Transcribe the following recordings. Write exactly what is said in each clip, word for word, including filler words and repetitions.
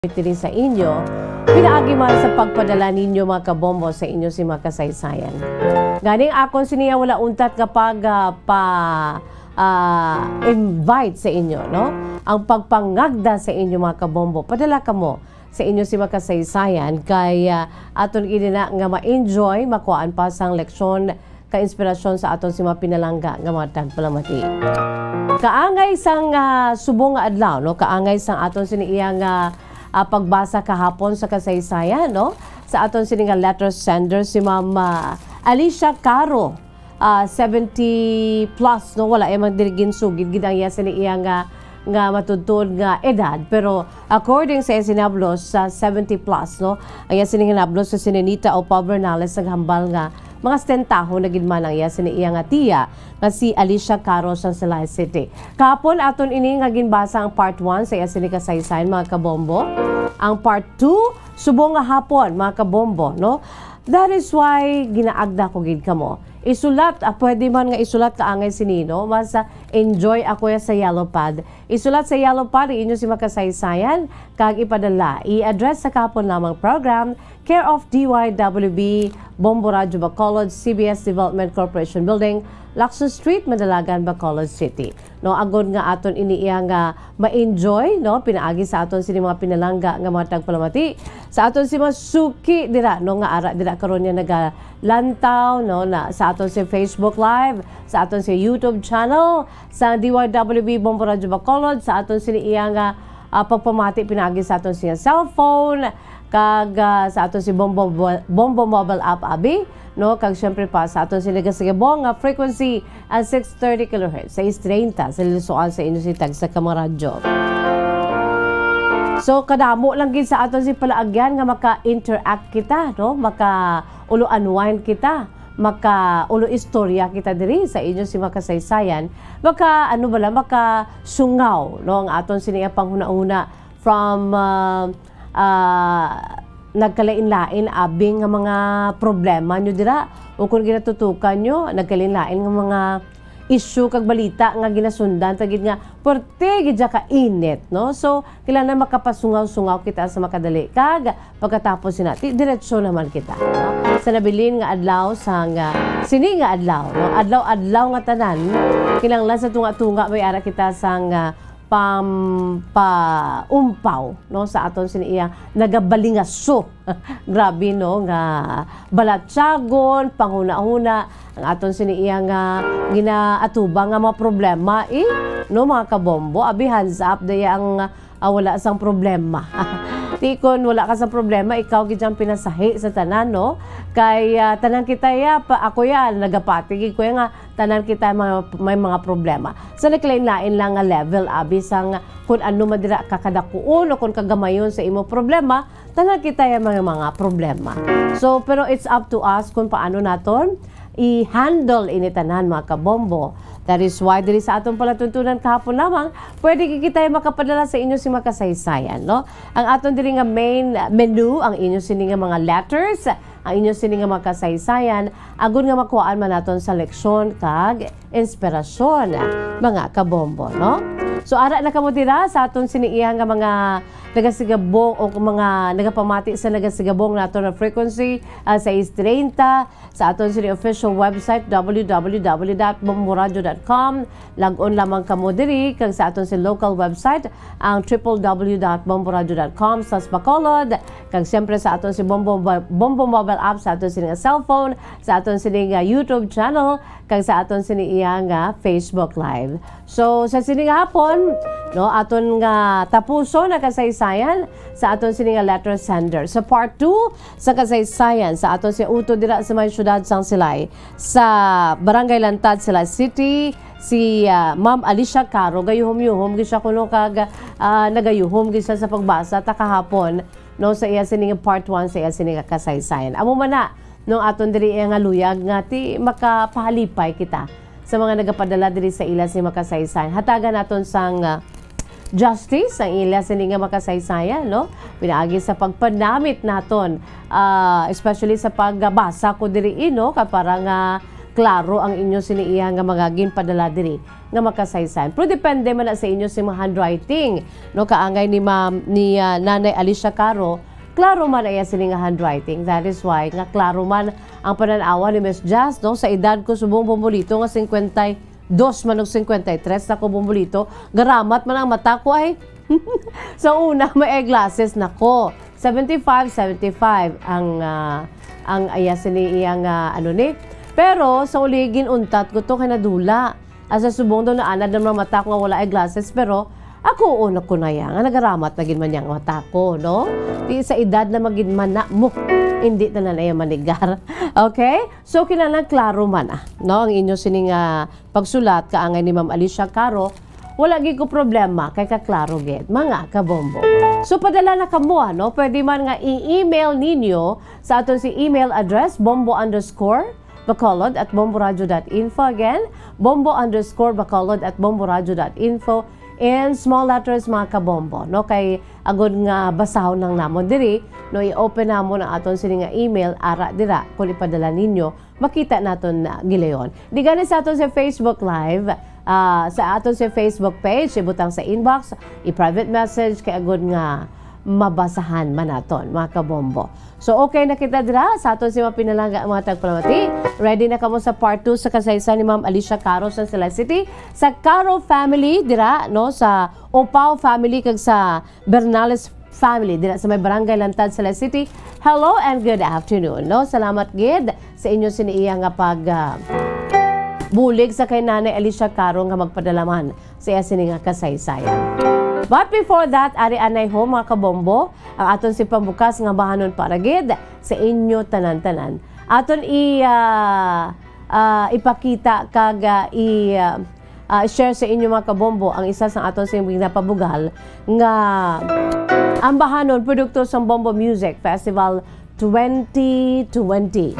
diri sa inyo, pinaagi man sa pagpadala ninyo, mga kabombo, sa inyo si mga kasaysayan. Gani, akon sini nga wala untat nga pag, ah, pa, ah, invite sa inyo, no? Ang pagpangagda sa inyo, mga kabombo, padala kamo sa inyo si mga kasaysayan kay, ah, aton ini na nga ma-enjoy, makuhaan pa sang leksyon ka inspirasyon sa aton si mga pinalangga nga mga tagpalamati. Kaangay sang, ah, subong nga adlaw, no? Kaangay sang aton sini iya nga, ah, pagbasa kahapon sa kasaysayan, no? Sa aton sini nga letter sender si Ma'am, ah, Alicia Caro, ah, seventy plus, no? Wala iya man diri ginsugid gid ang iya sini iya nga, nga matuod-tuod nga edad, pero according sa iya sinablos sa seventy plus, no? Ang iya sini hinablos sa Sinenita o Pabernales naghambal nga mga setenta na gid man ang iya sini iya nga tiya nga si Alicia Caro sang Silay City. Kahapon aton ini nga ginbasa ang part one sa iya sini kasaysayan, mga kabombo. Ang part two, subong nga hapon, mga kabombo, no? That is why ginaagda ko gid kamo. Isulat, ah, pwede man nga isulat kaangay sini, no? Mas, ah, enjoy ako ya sa yellow pad. Isulat sa yellow pad ang inyo si mga kasaysayan, kag ipadala. I-address sa kahapon lamang program, care of D Y W B, Bombo Radyo Bacolod, C B S Development Corporation Building, Lacson Street, Madalagan, Bacolod City. No, agod nga aton ini iya nga ma-enjoy, no, pinaagi sa aton sini mga pinalangga nga mga tagpalamati, sa aton si mga suki dira, no, nga ara dira karon nga nagalantaw, no, na sa aton si Facebook Live, sa aton si YouTube channel, sa D Y W B Bombo Radyo Bacolod, sa aton sini iya nga, ah, pagpamati pinaagi sa aton siya cellphone, kag, ah, sa aton si Bombo, Bombo Mobile App, abi, no? Kag siyempre pa sa aton sini gasigabong nga frequency, ah, six thirty kilohertz, sais treinta, sa lisoan sa inyo si tagsa ka mga radyo. So, kadamo lang gid sa aton si palaagyan nga maka-interact kita, no? Maka-ulo unwind kita, maka-ulo istorya kita diri sa inyo si mga kasaysayan. Maka, ano bala, maka sungaw, no? Ang aton sini nga panghuna-huna from, ah, ah, nagkalain-lain abi nga mga problema nyo dira, o kung ginatutukan nyo, nagkalain-lain nga mga issue kag balita nga ginasundan ta gid nga puwerte gid siya ka init, no? So, kailangan makapasungaw-sungaw kita sa makadali, kag pagkatapos sina, ti, diretso naman kita, no? Sa nabilin nga adlaw sang, ah, sini nga adlaw, no? Adlaw-adlaw nga tanan, kinahanglan sa tunga-tunga may ara kita sang, ah, pampaumpaw, no, sa aton sini iya nagabalingaso. Grabe, no, nga balatyagon, panghunahuna ang aton sini iya nga ginaatubang nga mga problema, eh, no, mga kabombo. Abi, hands up daya ang, ah, wala sang problema. Ti kon wala ka sa problema, ikaw gid ang pinasahi sa tanan, no? Kay, ah, tanan kita ya, pa, ako ya, nagapati gid ko ya nga tanan kita mga, may mga problema. Sa naglain-lain lang nga level, abi, sang kun ano man dira kakadakuon o kun kagamayon sa imo problema, tanan kita ya mga, mga problema. So, pero it's up to us kung paano naton i-handle ini tanan, mga kabombo. That is why diri sa atong palatuntunan kahapon lamang, pwede gid kita ya makapadala sa inyo si mga kasaysayan, no? Ang aton diri nga main menu, ang inyo sini nga mga letters, ang inyo sini nga mga kasaysayan, agud nga makuhaan man naton sa leksyon kag inspirasyon, mga kabombo, no? So, ara na kamo dira sa aton sini iya nga mga nagasigabong o mga nagapamati sa nagasigabong naton nga frequency, ah, sais treinta, sa aton sini official website, W W W dot bomboradio dot com. Lag-on lamang kamo diri, kag sa aton si local website, ang triple W dot bomboradio dot com sa Bacolod, kag siyempre sa aton si Bombo, Bombo mobile app, sa aton sini nga cellphone, sa aton sini nga YouTube channel, kag sa aton sini iya nga Facebook Live. So, sa sini nga hapon, no, aton nga tapuson ang kasaysayan sa aton sini nga letter sender. Sa part two sa kasaysayan sa aton si utod dira sa may siyudad sang Silay, sa Barangay Lantad, Silay City, si, ah, Ma'am Alicia Caro. Gayuhom-yuhom gid siya kuno kag, ah, nagayuhom gid siya sa pagbasa ta kahapon, no, sa iya sini nga part one sa iya sini nga kasaysayan. Amo man na, no, aton diri iya nga luyag nga ti makapahalipay kita sa mga nagapadala diri sa ila sini makasaysayan. Hatagan naton sang, ah, justice ang ila sini nga makasaysayan, no? Pinaagi sa pagpanamit naton, ah, especially sa pagbasa ko diri, no, ka para nga klaro ang inyo sini iya nga mga ginpadala diri nga makasaysayan. Pero depende man na sa inyo sing mga handwriting, no? Kaangay ni Ma'am, ni, ah, Nanay Alicia Caro, klaro man iya sini nga handwriting. That is why nga klaro man ang panan-awa ni Miss Jazz, no? Sa edad ko subong, Bombolito, nga singkwenta y dos man og singkwenta y tres na ko, Bombolito, garamat man ang mata ko ay. Sa una, may eyeglasses na ko. Seventy-five, seventy-five ang, ah, ang iya sini iyang, ah, ano ni. Pero sa uli, gin-untat ko to kay nadula. Asa subong daw naanad ang mga mata ko nga wala eyeglasses, pero ako, una ko na iya nga nagaramat na gid man niya ang mata ko, no? Di sa edad na magid man na mo, hindi tanan na iya manigar. Okay? So, kinahanglan klaro man, ah, no? Ang inyo sining, ah, pagsulat, kaangay ni Ma'am Alicia Caro, wala gid ko problema kay kaklaro gid, mga kabombo. So, padala na kamo, ano? Pwede man nga i-email ninyo sa aton si email address, bombo underscore bacolod at bomboradio dot info. Again, bombo underscore bacolod at bomboradio dot info in small letters, mga kabombo, no? Kay agod nga basahon lang namon diri, no, i-open namon ang aton sini nga email, ara dira, kung ipadala ninyo, makita naton na gilayon. Di gani sa aton sa Facebook Live, ah, sa aton sa Facebook page, ibutang sa inbox, i-private message, kay agod nga mabasahan man naton, mga kabombo. So, okay na kita dira sa aton si mga pinalangga, mga tagpalamati. Ready na kamo sa part two sa kasaysayan ni Ma'am Alicia Caro sa Celeste City, sa Caro family dira, no, sa Opao family kag sa Bernales family dira sa may Barangay Lantad, Celeste City. Hello and good afternoon, no? Salamat gid sa inyo sini iya nga pag, ah, bulig sa kay Nanay Alicia Caro nga magpadala man sa iya sini nga kasaysayan. But before that, ari anay ho, mga kabombo, ang aton si pambukas nga bahanon para gid sa inyo tanan-tanan. Aton i, ah, ah, ipakita kag, ah, i, ah, ah, share sa inyo, mga kabombo, ang isa sa aton sing ginapabugal nga ang bahanon produkto sang Bombo Music Festival twenty twenty.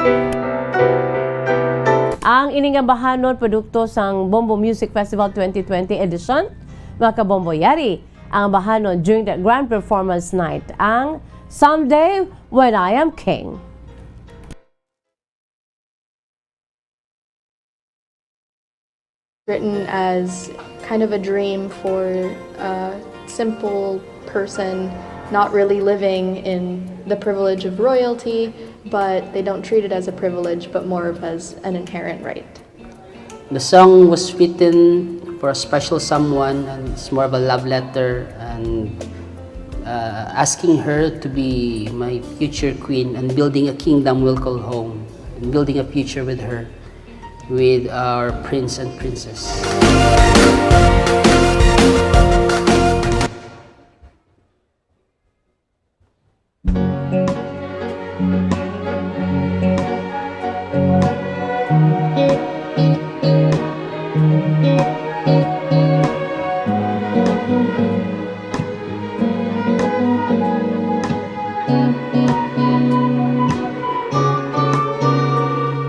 Ang ini nga bahanon produkto sang Bombo Music Festival twenty twenty edition, mga kabombo, yari ang bahanon during the grand performance night, ang Someday When I Am King. Written as kind of a dream for a simple person not really living in the privilege of royalty, but they don't treat it as a privilege, but more of as an inherent right. The song was written for a special someone, and it's more of a love letter and uh, asking her to be my future queen and building a kingdom we'll call home and building a future with her, with our prince and princess.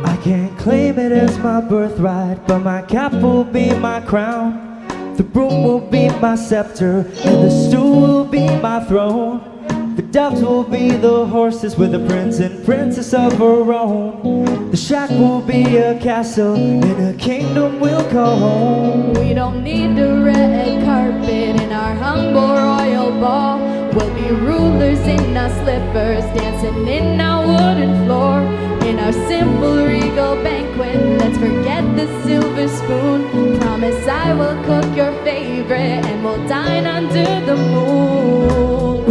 I can't claim it as my birthright, but my cap will be my crown. The broom will be my scepter, and the stool will be my throne. The doves will be the horses with the prince and princess of our own. The shack will be a castle, and a kingdom will call home. We don't need a red carpet in our humble royal ball. We'll be rulers in our slippers, dancing in our wooden floor. In our simple regal banquet, let's forget the silver spoon. Promise I will cook your favorite, and we'll dine under the moon.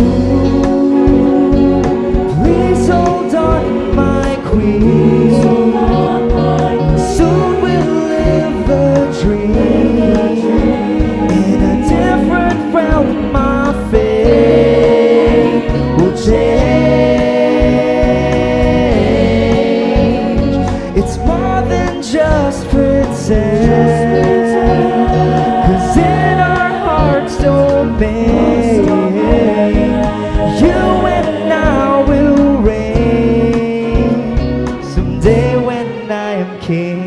Please hold on, my queen. Soon we'll live the dream. In a different realm, my fate will change. It's more than just pretend. 'Cause in our hearts domain, you and I will reign. Someday when I am king.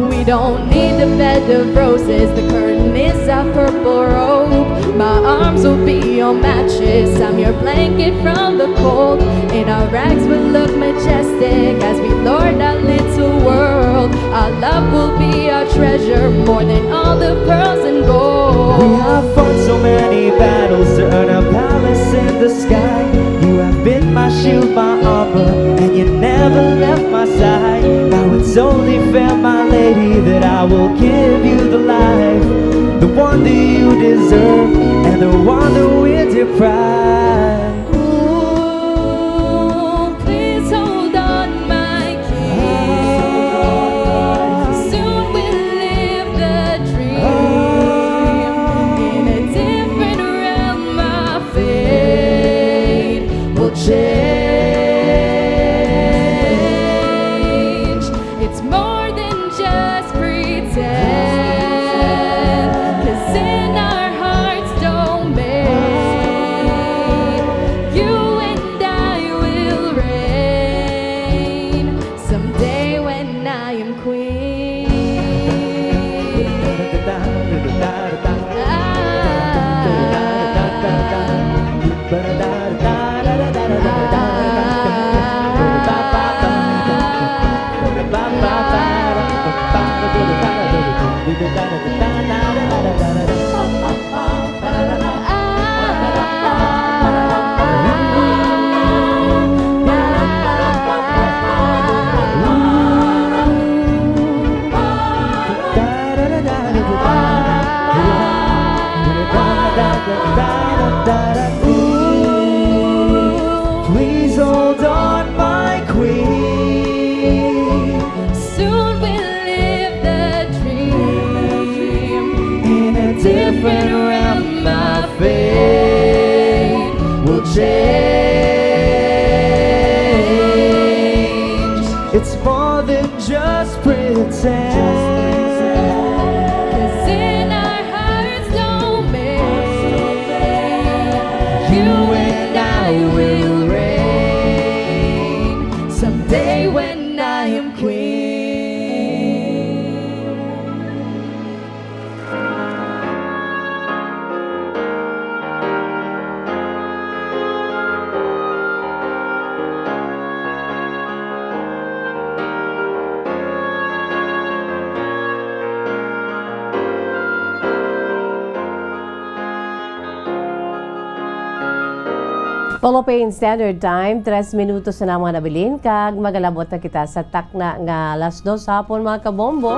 We don't need a bed of roses, the curtain is a purple robe. My arms will be your mattress. I'm your blanket from the cold. And our rags will look majestic as we lord our little world. Our love will be our treasure, more than all the pearls and gold. We have fought so many battles to earn a palace in the sky. You have been my shield, my armor, and you never left my side. Now it's only fair, my lady, that I will give you the life, the one that you deserve, and the one that we deprive. Ooh, please hold on, my king. Soon we'll live the dream. In a different realm, my fate will change. It's more than just pretend. 'Cause in our hearts domain, you and I will reign. Someday when I am queen. Please hold on, my queen. Soon we'll live the dream. In a different realm, my fate will change. It's more than just pretend. 'Cause in our hearts domain, you and I will reign. Someday when I am queen. Philippine Standard Time, tres minutos na ang mga nabilin, kag magalabot na kita sa takna nga alas dos hapon, mga kabombo.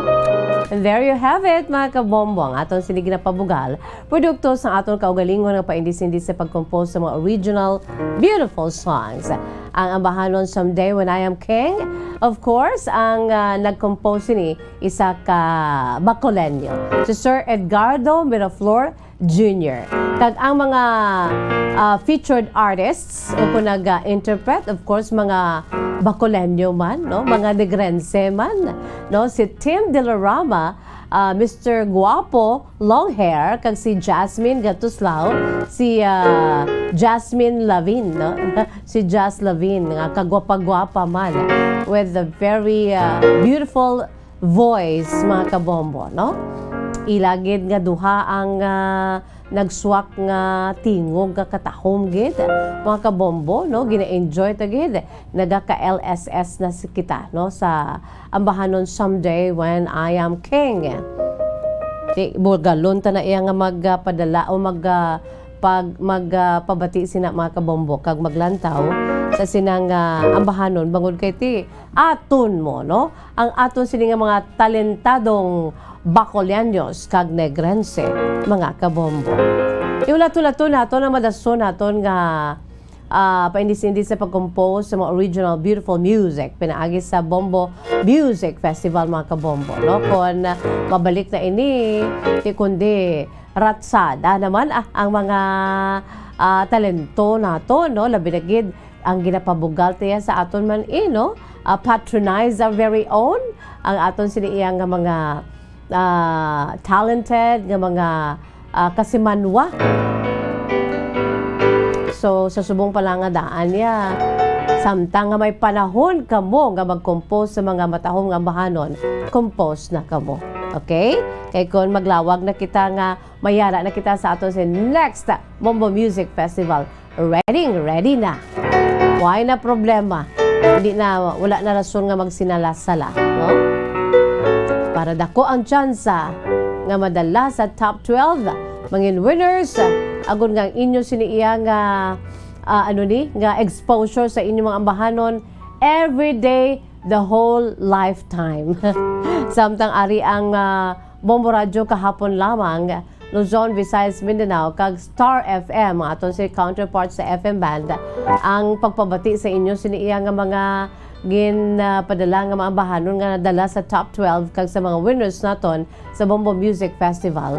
And there you have it, mga kabombo, ang aton sini ginapabugal, produkto sa aton kaugalingon nga paindis-indis sa pag-compose sa mga original, beautiful songs. Ang ambahanon Someday When I Am King, of course, ang, ah, nag-compose sini isa ka Bacoleño, si Sir Edgardo Miraflor Junior. Kag ang mga, ah, featured artists o kung nag-interpret, of course, mga Bacoleño man, no? Mga Negrense man, no? Si Tim Dilarama, ah, Mister Guapo, long hair, kag si Jasmine Gatuslao, si, ah, Jasmine Lavin, no? Si Jas Lavin, nga kagwapa-gwapa man, with a very, ah, beautiful voice, mga kabombo, no? Ila gid nga duha ang, ah, nagswak nga tingog nga katahom gid, mga kabombo, no? Gina-enjoy ta gid. Nagaka-L S S na si kita, no? Sa ambahanon Someday When I Am King. Di, bugalon ta na iya nga magpadala o mag, ah, pag, mag, ah, pabati sina, mga kabombo, kag maglantaw sa sinang, ah, ambahanon, bangod kay ti aton mo, no? Ang aton sini nga mga talentadong Bacolanios kag Negrense, mga kabombo. Iulaton naton naton ang madason naton nga, ah, paindis-indis sa pag-compose sa mga original beautiful music pinaagi sa Bombo Music Festival, mga kabombo, no? Kon, ah, mabalik na ini, ti kundi ratsada naman, ah, ang mga, ah, talento naton, no? Labi na gid ang ginapabugal tiya sa aton man, eh, no? Ah, patronize our very own, ang aton sini iya nga mga, ah, talented nga mga, ah, kasimanwa. So, sa subong pa lang nga daan niya, samtang nga may panahon kamo nga mag-compose sa mga matahom nga ambahanon, compose na kamo. Okay? Kay kon maglawag na kita nga mayara na kita sa aton sa next Bombo Music Festival, ready, ready na. Why na problema? Hindi na, wala na rason nga magsinala-sala, no? Para dako ang tsansa nga madala sa top twelve, mangin winners, agod nga ang inyo sini iya nga, ah, ano ni, nga exposure sa inyong mga ambahanon every day, the whole lifetime. Samtang ari ang, ah, Bombo Radyo kahapon lamang, Luzon, Visayas, Mindanao, kag Star F M, ang aton si counterpart sa F M band, ang pagpabati sa inyo sini iya nga mga ginpadala nga mga ambahanon nga nadala sa top twelve kag sa mga winners naton sa Bombo Music Festival.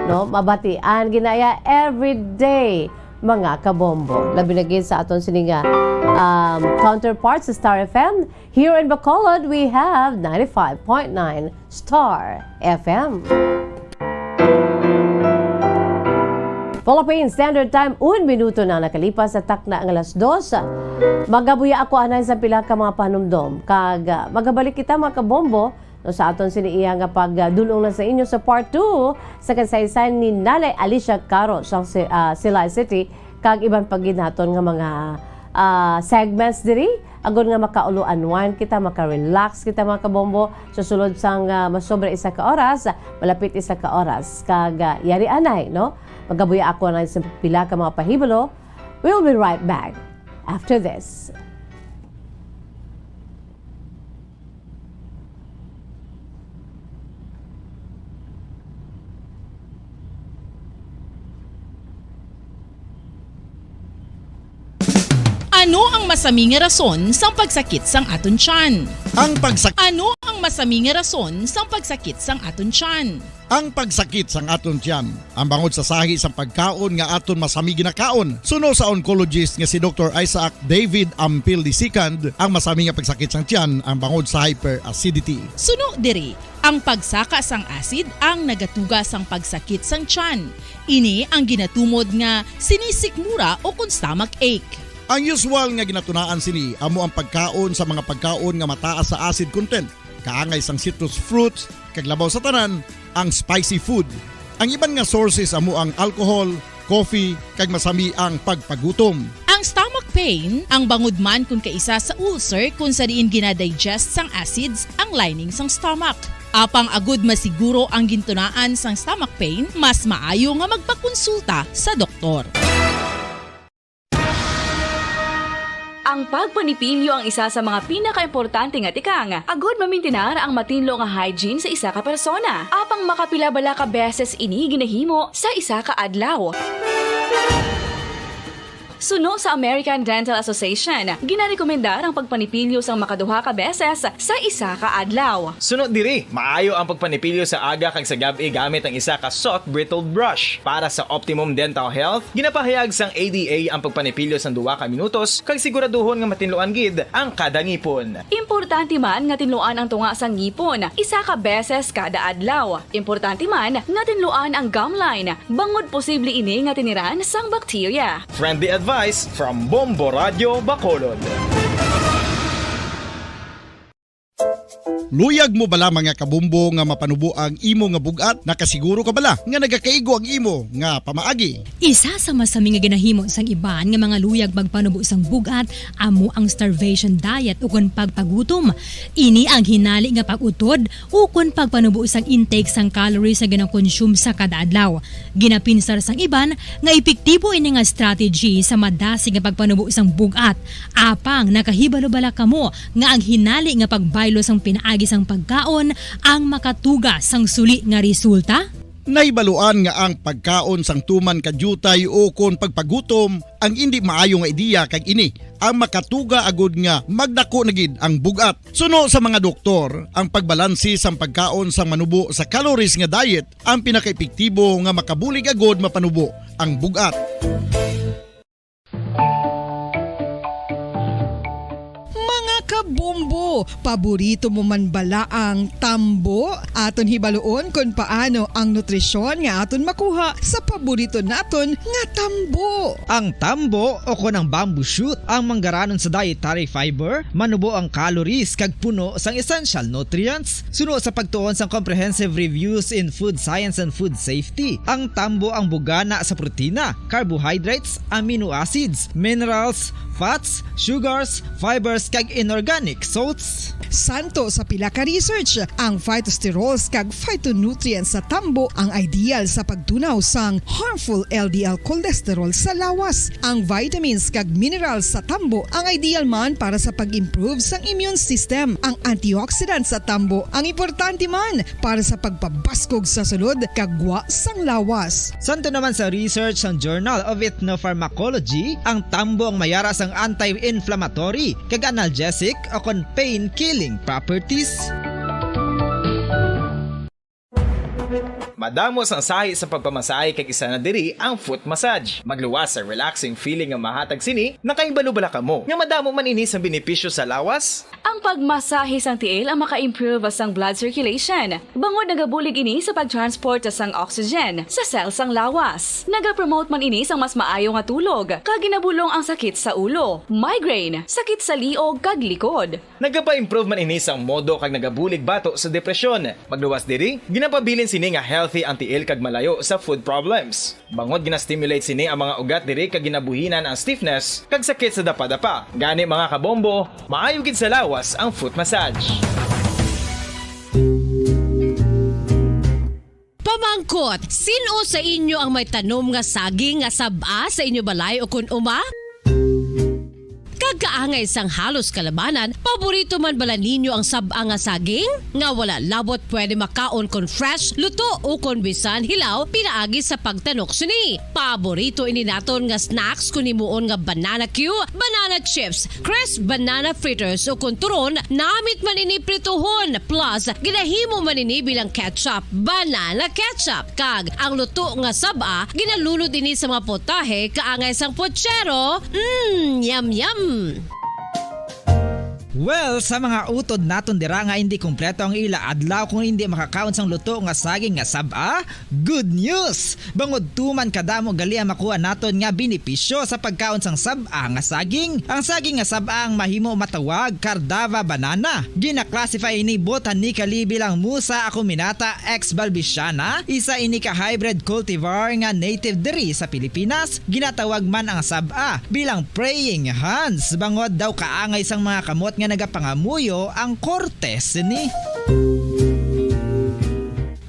No, mabatian ginaya every day, mga kabombo. Labi na gid sa aton sini nga, um, counterpart sa Star F M. Here in Bacolod, we have ninety-five point nine Star F M. Philippine Standard Time, un minuto na nakalipas sa takna nga alas dos. Magabuya ako anay sa pila ka mga panumdom. Kag, ah, magabalik kita, mga kabombo, no, sa aton sini iya nga pagdulong na sa inyo sa part two sa kasaysayan ni Nanay Alicia Caro sa Si-, ah, Silay City, kag iban pa gid naton nga mga, ah, segments diri, agod nga makaulo-unwind kita, maka-relax kita, mga kabombo, sa sulod sang, ah, masobra isa ka oras, malapit isa ka oras. Kag, ah, yari anay, no? Magabuya ako na sa pila ka mga pahibalo. We'll be right back after this. Ano ang masami nga rason sang pagsakit sang aton tiyan? Ang pagsak- Ano ang masami nga rason sang pagsakit sang aton tiyan? Ang pagsakit sang aton tiyan, ang bangod sa sahi sang pagkaon nga aton masami ginakaon. Suno sa oncologist nga si Doktor Isaac David Ampil the second, ang masami nga pagsakit sang tiyan ang bangod sa hyperacidity. Suno diri, ang pagsaka sang acid ang nagatuga sang pagsakit sang tiyan. Ini ang ginatumod nga sinisikmura o kon stomach ache. Ang usual nga ginatunaan sini amo ang pagkaon sa mga pagkaon nga mataas sa acid content, kaangay sang citrus fruits, kag labaw sa tanan, ang spicy food. Ang iban nga sources amo ang alcohol, coffee, kag masami ang pagpagutom. Ang stomach pain, ang bangod man kon kaisa sa ulcer, kon sa diin ginadigest sang acids ang lining sang stomach. Apang agud masiguro ang gintunaan sang stomach pain, mas maayo nga magpakonsulta sa doktor. Ang pagpanipilyo ang isa sa mga pinakaimportante nga tikang agud mamintinar ang matinlo nga hygiene sa isa ka persona. Apang makapila bala ka beses ini ginahimo sa isa ka adlaw? Suno sa American Dental Association, ginarekomendar ang pagpanipilyo sang makaduha ka beses sa isa ka adlaw. Suno diri, maayo ang pagpanipilyo sa aga kag sa gab-i gamit ang isa ka soft bristled brush. Para sa optimum dental health, ginapahayag sang A D A ang pagpanipilyo sang duha ka minutos kag siguraduhon nga matinluan gid ang kada ngipon. Importante man nga tinluan ang tunga sang ngipon isa ka beses kada adlaw. Importante man nga tinluan ang gum line, bangod posible ini nga tiniran sang bakterya. Friendly advice from Bombo Radyo Bacolod. Luyag mo bala, mga kabombo, nga mapanubo ang imo nga bug-at? Nakasiguro ka bala nga nagakaigo ang imo nga pamaagi? Isa sa masami nga ginahimo sang iban nga mga luyag magpanubo sang bug-at amo ang starvation diet ukon pagpagutom. Ini ang hinali nga pag-utod ukon pagpanubo sang intake sang calories nga ginakonsume sa kada adlaw. Ginapinsar sang iban nga epektibo ini nga strategy sa madasig nga pagpanubo sang bug-at. Apang nakahibalo bala kamo nga ang hinali nga pagbaylo sang pinaagi sang pagkaon ang makatuga sang suli nga resulta? Nahibaluan nga ang pagkaon sang tuman ka diutay ukon pagpagutom ang indi maayo nga ideya, kag ini ang makatuga agud nga magdako na gid ang bug-at. Suno sa mga doktor, ang pagbalanse sang pagkaon sang manubo sa calories nga diet ang pinakaepektibo nga makabulig agud mapanubo ang bug-at. Mga kabombo, O, paborito mo man bala ang tambo? Aton hibaluon kon paano ang nutrisyon nga aton makuha sa paborito naton nga tambo. Ang tambo o kon ang bamboo shoot ang manggaranon sa dietary fiber, manubo ang calories kag puno sang essential nutrients. Suno sa pagtuon sang Comprehensive Reviews in Food Science and Food Safety, ang tambo ang bugana sa protina, carbohydrates, amino acids, minerals, fats, sugars, fibers, kag inorganic salts. Santo sa pila ka research, ang phytosterols kag phytonutrients sa tambo ang ideal sa pagtunaw sang harmful L D L cholesterol sa lawas. Ang vitamins kag minerals sa tambo ang ideal man para sa pag-improve sang immune system. Ang antioxidants sa tambo ang importante man para sa pagpabaskog sa sulod kag gwa sang lawas. Santo naman sa research sang Journal of Ethnopharmacology, ang tambo ang mayara sang anti-inflammatory kag analgesic o kon pain-killing properties. Madamo sang sahi sa pagpamasahe kag isa na diri ang foot massage. Magluwas sa relaxing feeling nga mahatag sini, nakahibalo bala kamo nga madamo man ini sang benepisyo sa lawas? Ang pagmasahe sang tiil ang maka-improve sang blood circulation, bangod nagabulig ini sa pag-transport sang oxygen sa cell sang lawas. Nagapromote man ini sang mas maayo nga tulog, kag ginabulong ang sakit sa ulo, migraine, sakit sa liog, kag likod. Nagapa-improve man ini sang modo kag nagabulig bato sa depresyon. Magluwas diri, ginapabilin sini nga healthy ang tiil kag malayo sa food problems. Bangod gina-stimulate sini ang mga ugat diri kag ginabuhinan ang stiffness kag sakit sa dapadapa. Gani, mga kabombo, maayo gid sa lawas ang foot massage. Pamangkot, sin-o sa inyo ang may tanom nga saging nga sab-a sa inyo balay ukon uma? Kag kaangay sang halos kalabanan, paborito man bala ninyo ang sab-a nga saging? Nga wala labot pwede makaon kon fresh, luto, ukon bisan hilaw pinaagi sa pagtanok sini. Paborito ini naton nga snacks kon himuon nga banana cue, banana chips, crisp banana fritters, ukon turon, namit man ini prituhon, plus ginahimo man ini bilang ketchup, banana ketchup. Kag ang luto nga sab-a, ginalunod ini sa mga putahe kaangay sang puchero. Mm, yum, yum! Well, sa mga utod naton dira nga indi kompleto ang ila adlaw kung indi makakaon sang luto nga saging nga sab-a, good news! Bangod tuman kadamo gali ang makuha naton nga benepisyo sa pagkaon sang sab-a nga saging. Ang saging nga sab-a ang mahimo matawag Cardava banana. Gina-classify ini botanically bilang Musa acuminata ex balbisiana, isa ini ka hybrid cultivar nga native diri sa Pilipinas. Ginatawag man ang sab-a bilang praying hands, bangod daw kaangay sang mga kamot nga nagapangamuyo ang korte sini.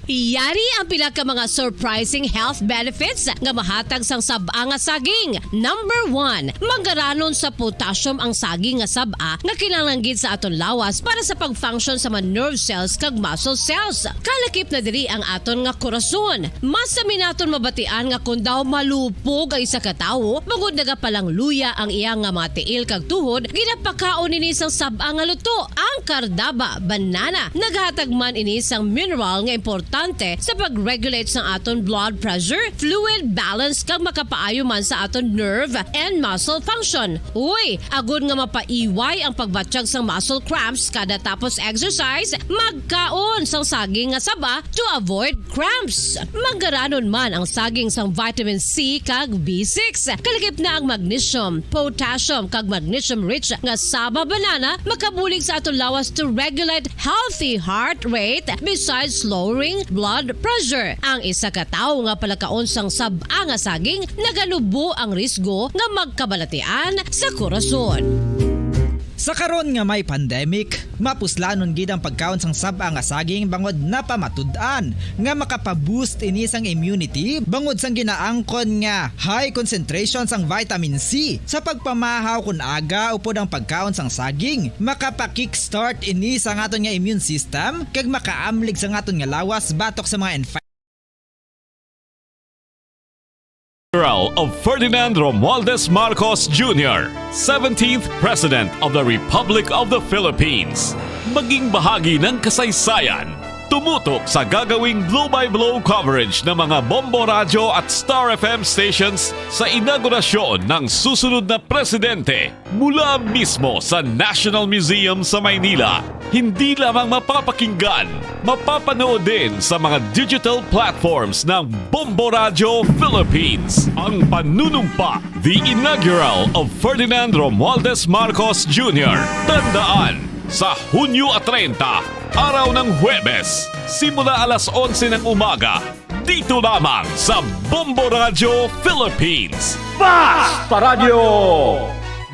Yari ang pila ka mga surprising health benefits nga mahatag sang sab-a nga saging. Number one, manggaranon sa potassium ang saging nga sab-a nga kinahanglan gid sa aton lawas para sa pag-function sa mga nerve cells kag muscle cells. Kalakip na diri ang aton nga korason. Mas sami naton mabatian nga kon daw malupog ang isa ka tawo, bangod nagapalangluya ang iya nga mga tiil kag tuhod, ginapakaon ini sang sab-a nga luto, ang Cardava banana. Naghatag man ini sang mineral nga importante sa pag-regulate sang aton blood pressure, fluid balance, kag makapaayo man sa aton nerve and muscle function. Uy, agod nga mapaiway ang pagbatyag sang muscle cramps kada tapos exercise, magkaon sang saging nga saba to avoid cramps. Manggaranon man ang saging sang vitamin C kag B six. Kalakip na ang magnesium, potassium, kag magnesium-rich nga saba banana makabulig sa aton lawas to regulate healthy heart rate, besides lowering blood pressure. Ang isa ka tawo nga palakaon sang sab-a nga saging, naganubo ang risgo nga magkabalatian sa korason. Sa karon nga may pandemic, mapuslanon gid ang pagkaon sang sab-a nga saging bangod napamatud-an nga makapa-boost ini sang immunity bangod sang ginaangkon nga high concentration sang vitamin C. Sa pagpamahaw kon aga upod ang pagkaon sang saging, makapa-kickstart ini sa aton nga immune system kag makaamlig sa aton nga lawas batok sa mga inf- Funeral of Ferdinand Romualdez Marcos Junior, seventeenth President of the Republic of the Philippines. Maging bahagi ng kasaysayan. Tumutok sa gagawing blow-by-blow coverage ng mga Bombo Radyo at Star F M stations sa inaugurasyon ng susunod na presidente. Mula mismo sa National Museum sa Maynila, hindi lamang mapapakinggan, mapapanood din sa mga digital platforms ng Bombo Radyo Philippines. Ang panunumpa, the inaugural of Ferdinand Romualdez Marcos Junior. Tandaan, sa Hunyo treinta, araw ng Huwebes, simula alas onse ng umaga, dito lamang sa Bombo Radyo Philippines. Basta Radyo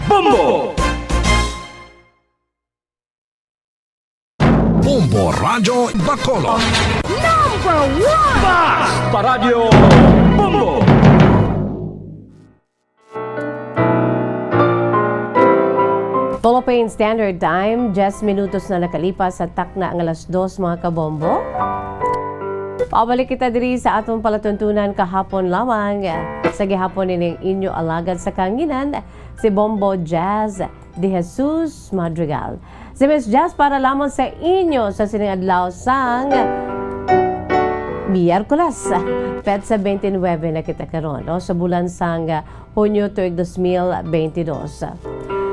Bombo! Bombo Radyo Bacolod. Number one! Basta Radyo Bombo! Philippine Standard Time, diyes minutos na nakalipas sa takna nga alas dos, mga kabombo. Pabalik kita diri sa atong palatuntunan kahapon lamang. Sa gihapon ining inyo alagad sa kanginan, si Bombo Jazz De Jesus Madrigal. Si Miss Jazz para lamang sa inyo sa sining adlaw sang Miyerkules, petsa twenty-nine na kita karon, no? Sa bulan sang Hunyo tuig dos mil benti dos.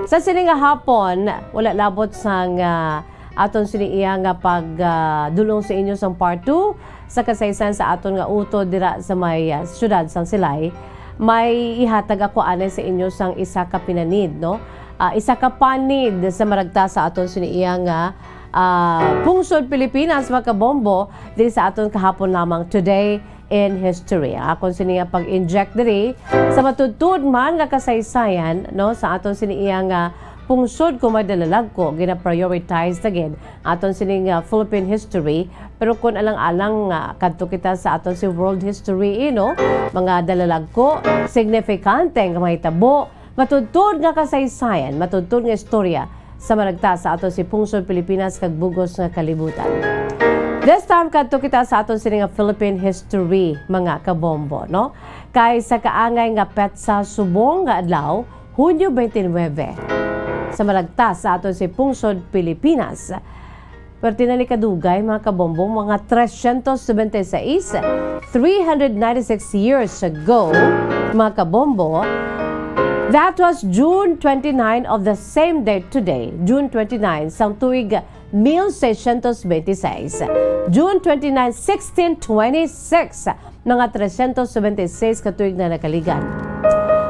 Sa sini nga hapon, wala labot sang, ah, aton sini iya nga pag, ah, dulong sa inyo sang part two sa kasaysayan sa aton nga utod dira sa may, ah, siyudad sang Silay. May ihatag ako anay sa inyo sang isa ka pinanid, no? Ah, isa ka panid sa maragta sa aton sini iya nga, ah, pungsod Pilipinas, mga kabombo, diri sa aton kahapon lamang, Today in History. Ang akon sini nga pag-inject diri sa matuod-tuod man nga kasaysayan, no, sa aton sini iya nga pungsod, kung may dalalagko, gina-prioritize na gid aton sini nga Philippine history. Pero kung alang-alang nga kadto kita sa aton si world history, eh, no, mga dalalagko, signifikante nga mahitabo, matuod-tuod nga kasaysayan, matuod-tuod nga istorya sa maragta sa aton si pungsod Pilipinas kag bug-os nga kalibutan. This time, kadto kita sa aton sini nga Philippine history, mga kabombo, no? Kay sa kaangay nga petsa subong nga adlaw, Hunyo twenty-nine, sa maragta sa aton si pungsod Pilipinas, Pwerte na ni kadugay, mga kabombo, mga trescientos noventa y seis, three hundred ninety-six years ago, mga kabombo, that was June twenty-nine of the same date today, June twenty-nine, sang tuig mil seiscientos veintiséis, June twenty-nine, sixteen twenty-six, mga trescientos noventa y seis ka tuig na nakaligad.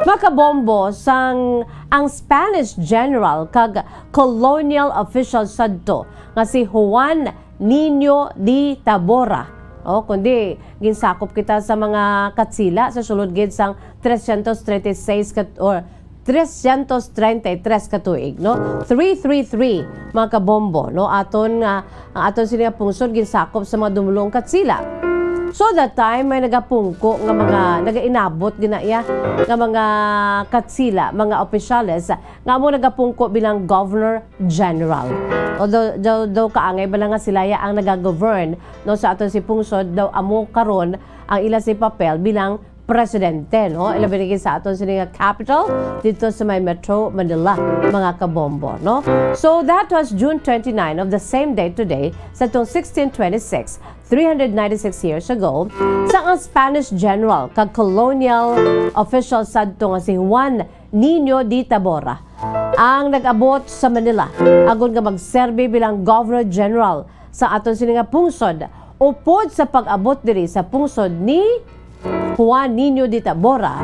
Mga kabombo, sang ang Spanish general kag colonial official sadto nga si Juan Niño de Tabora. O, kundi ginsakop kita sa mga Katsila sa sulod gid sang trescientos treinta y seis kat-, or trescientos treinta y tres ka tuig, no? Three three three, mga kabombo, no? Aton nga, ang aton sini nga pungsod ginsakop sa mga dumulong Katsila. So, that time, may nagapungko nga mga, nagainabot gina iya nga mga Katsila, mga opisyales, nga amo nagapungko bilang Governor General. Although, daw, daw kaangay bala nga sila ya ang nagagovern, no, sa aton si pungsod, daw amo karon ang ila si papel bilang presidente, no? Ilabi na gid sa aton sini nga capital dito sa may Metro Manila, mga kabombo, no? So that was June twenty-nine of the same day today, sa tong sixteen twenty-six, three hundred ninety-six years ago, sa ang Spanish general kag colonial official sadto nga si Juan Niño de Tabora ang nag-abot sa Manila agod nga magserbi bilang Governor General sa aton sini nga pungsod. Upod sa pag-abot diri sa pungsod ni Juan Niño de Tabora,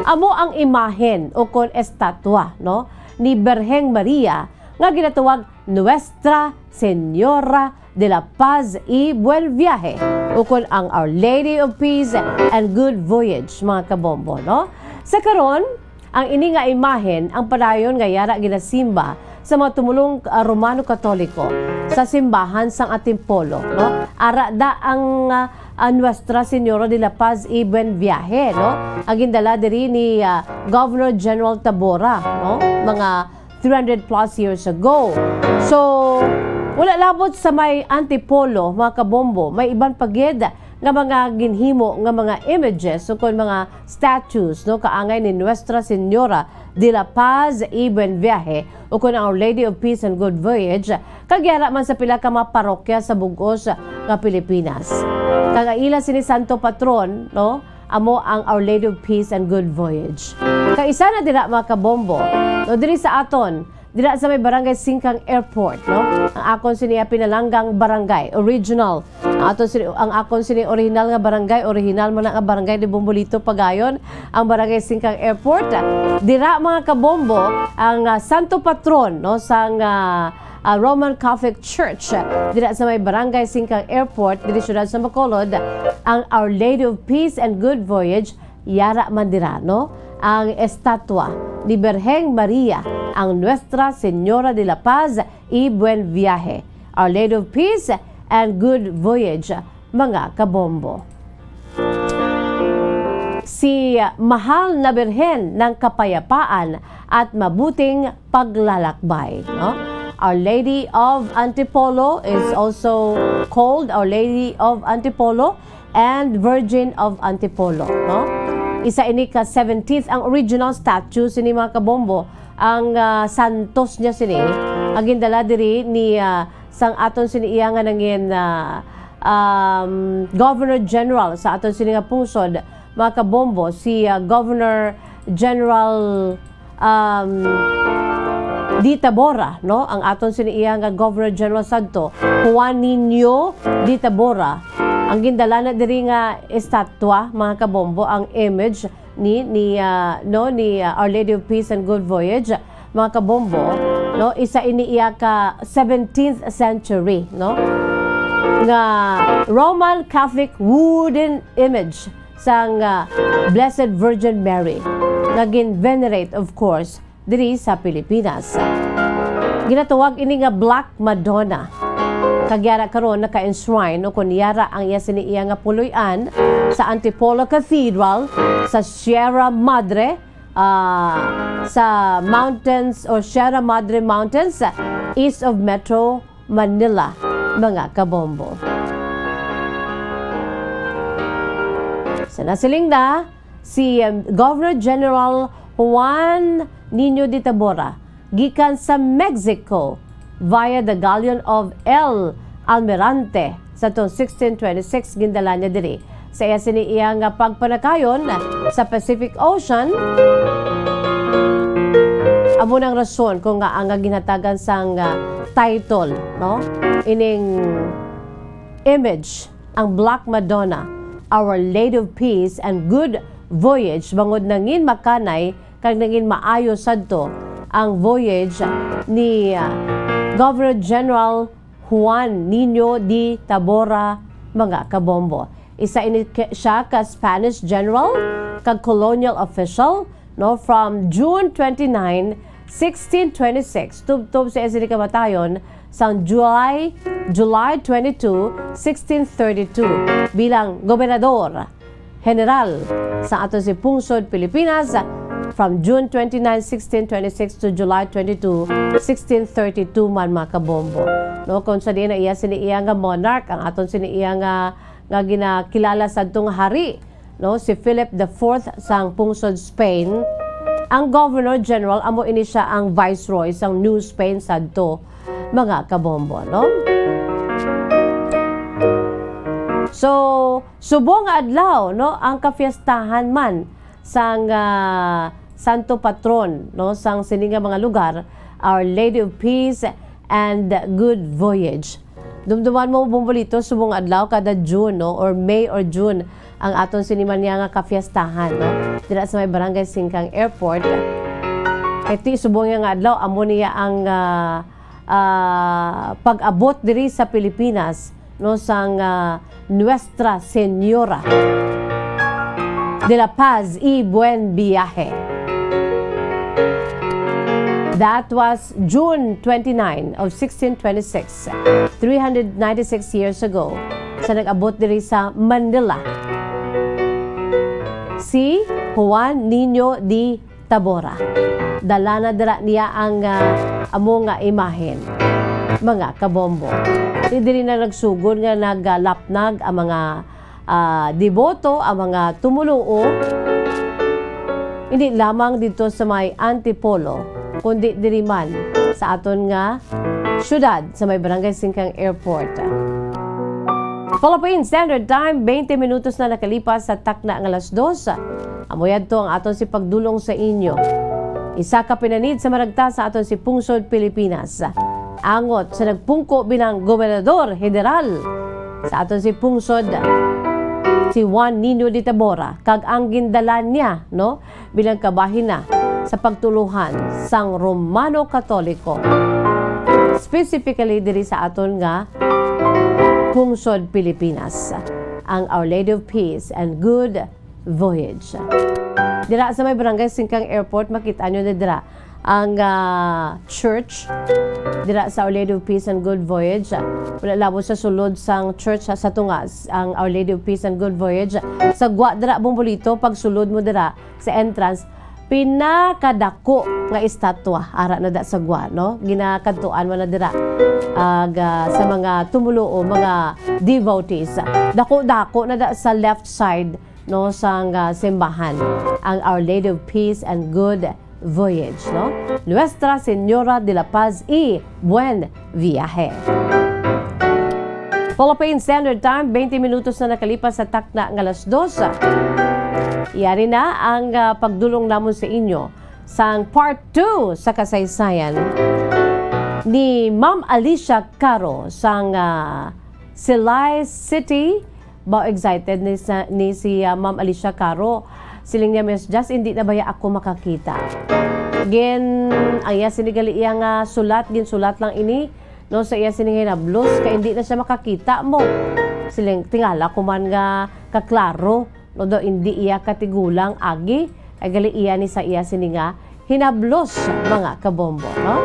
amo ang imahen o kon estatwa, no, ni Birheng Maria nga ginatawag Nuestra Señora de la Paz y Buen Viaje, ukon ang Our Lady of Peace and Good Voyage, mga kabombo, no? Sa karon, ang ini nga imahen ang padayon nga yara ginasimba sa mga tumulong, ah, Romano Katoliko sa simbahan sang Antipolo, no? Ara da ang, ah, ah, Nuestra Señora de la Paz y Buen Viaje, no? Ang gindala diri ni, ah, Governor General Tabora, no? Mga three hundred plus years ago. So, wala labot sa may Antipolo, mga kabombo, may iban pa gid nga mga ginhimo nga mga images ukon mga statues, no, kaangay ni Nuestra Señora de la Paz y Buen Viaje, ukon ang Our Lady of Peace and Good Voyage, kag yara man sa pila ka mga parokya sa bug-os nga Pilipinas. Kag ang ila sini santo patron, no, amo ang Our Lady of Peace and Good Voyage. Kag isa na dira, mga kabombo, no, diri sa aton, dira sa may Barangay Singkang Airport, no, ang akon sini pinalanggang barangay, original. Ang aton sini, ang akon sini original nga barangay, original man na nga barangay de Bombolito, Pagayon, ang Barangay Singkang Airport. Dira, mga kabombo, ang, ah, santo patron, no, sang, ah, ah, Roman Catholic Church, dira sa may Barangay Singkang Airport, diri siyudad sa Bacolod, ang Our Lady of Peace and Good Voyage, yara man dira, no, ang estatwa ni Birheng Maria, ang Nuestra Señora de la Paz y Buen Viaje, Our Lady of Peace and Good Voyage, mga kabombo. Si Mahal na Birhen ng Kapayapaan at Mabuting Paglalakbay, no? Our Lady of Antipolo is also called Our Lady of Antipolo and Virgin of Antipolo, no? Isa ini ka seventeenth ang original statue sini, mga kabombo, ang, ah, santos niya sini, ang gindala diri ni, ah, sang aton sini iya nga nangin, ah, um, Governor General sa aton sini nga pungsod, mga kabombo, si, ah, Governor General, um, Di Tabora, no? Ang aton sini iya nga Governor General sadto, Juan Niño Di Tabora. Ang gindala na diri nga estatwa, mga kabombo, ang image ni, ni, ah, no, ni, ah, Our Lady of Peace and Good Voyage, mga kabombo, no, isa ini iya ka seventeenth century, no, nga Roman Catholic wooden image sang, ah, Blessed Virgin Mary nga gin-venerate, of course, diri sa Pilipinas. Ginatawag ini nga Black Madonna. Kag yara karon naka-enshrine o kon yara ang iya sini iya nga puloy-an sa Antipolo Cathedral sa Sierra Madre, ah, sa mountains or Sierra Madre Mountains, east of Metro Manila, mga kabombo. Sa nasiling na, si, um, Governor General Juan Niño de Tabora gikan sa Mexico via the galleon of El Almirante sa tuong sixteen twenty-six, gindala niya diri. Sa iya sini iya nga pagpanakayon sa Pacific Ocean, amo nang rason kung nga ang ginhatagan sang, ah, title, no, ining image, ang Black Madonna, Our Lady of Peace and Good Voyage, bangod nangin makanay kag nangin maayo sadto ang voyage ni, ah, Governor General Juan Niño de Tabora, mga kabombo. Isa ini ke-, siya ka Spanish general kag colonial official, no, from June twenty-nine, sixteen twenty-six, tubtob sa iya sini kamatayon sang July, July twenty-two, sixteen thirty-two, bilang gobernador general sa aton si pungsod Pilipinas from June twenty-nine, sixteen twenty-six to July twenty-two, sixteen thirty-two man, mga kabombo. No, kung sa diin na iya sini iya nga monarch, ang aton sini iya nga, nga ginakilala sadto nga hari, no, si Philip the Fourth sang pungsod Spain, ang Governor General amo ini siya ang Viceroy sang New Spain sadto, mga kabombo, no? So, subong nga adlaw, no, ang kafiestahan man sang, ah, santo patron, no, sang sini nga mga lugar, Our Lady of Peace and Good Voyage. Dumduman mo, Bombolito, subong adlaw kada June, no, or May or June, ang aton sini man niya nga kafiestahan, no, dira sa may Barangay Singkang Airport. Kay ti subong niya nga adlaw, amo niya ang, ah, ah, pag-abot diri sa Pilipinas, no, sang, ah, Nuestra Señora de la Paz y Buen Viaje. That was June twenty-nine of sixteen twenty-six, three hundred ninety-six years ago, sa nag-abot diri sa Manila, si Juan Niño de Tabora. Dala na dira niya ang, ah, amo nga imahen, mga kabombo. Ti diri na nagsugod nga nagalapnag ang mga, ah, deboto, ang mga tumoluo. Hindi lamang dito sa may Antipolo, kundi diri man sa aton nga syudad sa may Barangay Singkang Airport. Philippine Standard Time, twenty minutos na nakalipas sa takna nga alas dos. Amo yadto ang aton si pagdulong sa inyo. Isa ka pinanid sa maragta sa aton si Pungsod Pilipinas. Angot sa nagpungko bilang gobernador general sa aton si Pungsod, si Juan Niño de Tabora, kag ang gindala niya, no, bilang kabahin na sa pagtuluhan sang Romano Katoliko, specifically diri sa aton nga pungsod Pilipinas, ang Our Lady of Peace and Good Voyage. Dira sa may Barangay Singkang Airport, makita nyo na dira ang, ah, church. Dira sa Our Lady of Peace and Good Voyage. Wala labot sa sulod sang church, ha, sa tungas, ang Our Lady of Peace and Good Voyage. Sa gwa dira, Bombolito, pag sulod mo dira sa entrance, pinakadako nga estatwa ara na da sa gwa, no? Ginakadtuan man na dira, ah, ga-, sa mga tumuluo, mga devotees. Dako-dako na da sa left side, no, sang, ah, simbahan, ang Our Lady of Peace and Good Voyage, no? Nuestra Señora de la Paz y Buen Viaje. Philippine Standard Time, twenty minutos na nakalipas sa takna nga alas dos. Yari na ang, ah, pagdulong namon sa inyo sang part two sa kasaysayan ni Ma'am Alicia Caro sang, ah, Silay City. Ba, excited ni sa, ni si, ah, Ma'am Alicia Caro. Siling niya, "Miss Jazz, hindi na baya ako makakita?" Gin, ang iya sini gali iya nga sulat, ginsulat lang ini, no, sa iya sini nga hinablos, kay hindi na siya makakita mo. Siling, tingala ko man nga kaklaro, no, daw hindi iya katigulang agi, ay gali iya ni sa iya sini nga hinablos, mga kabombo, no?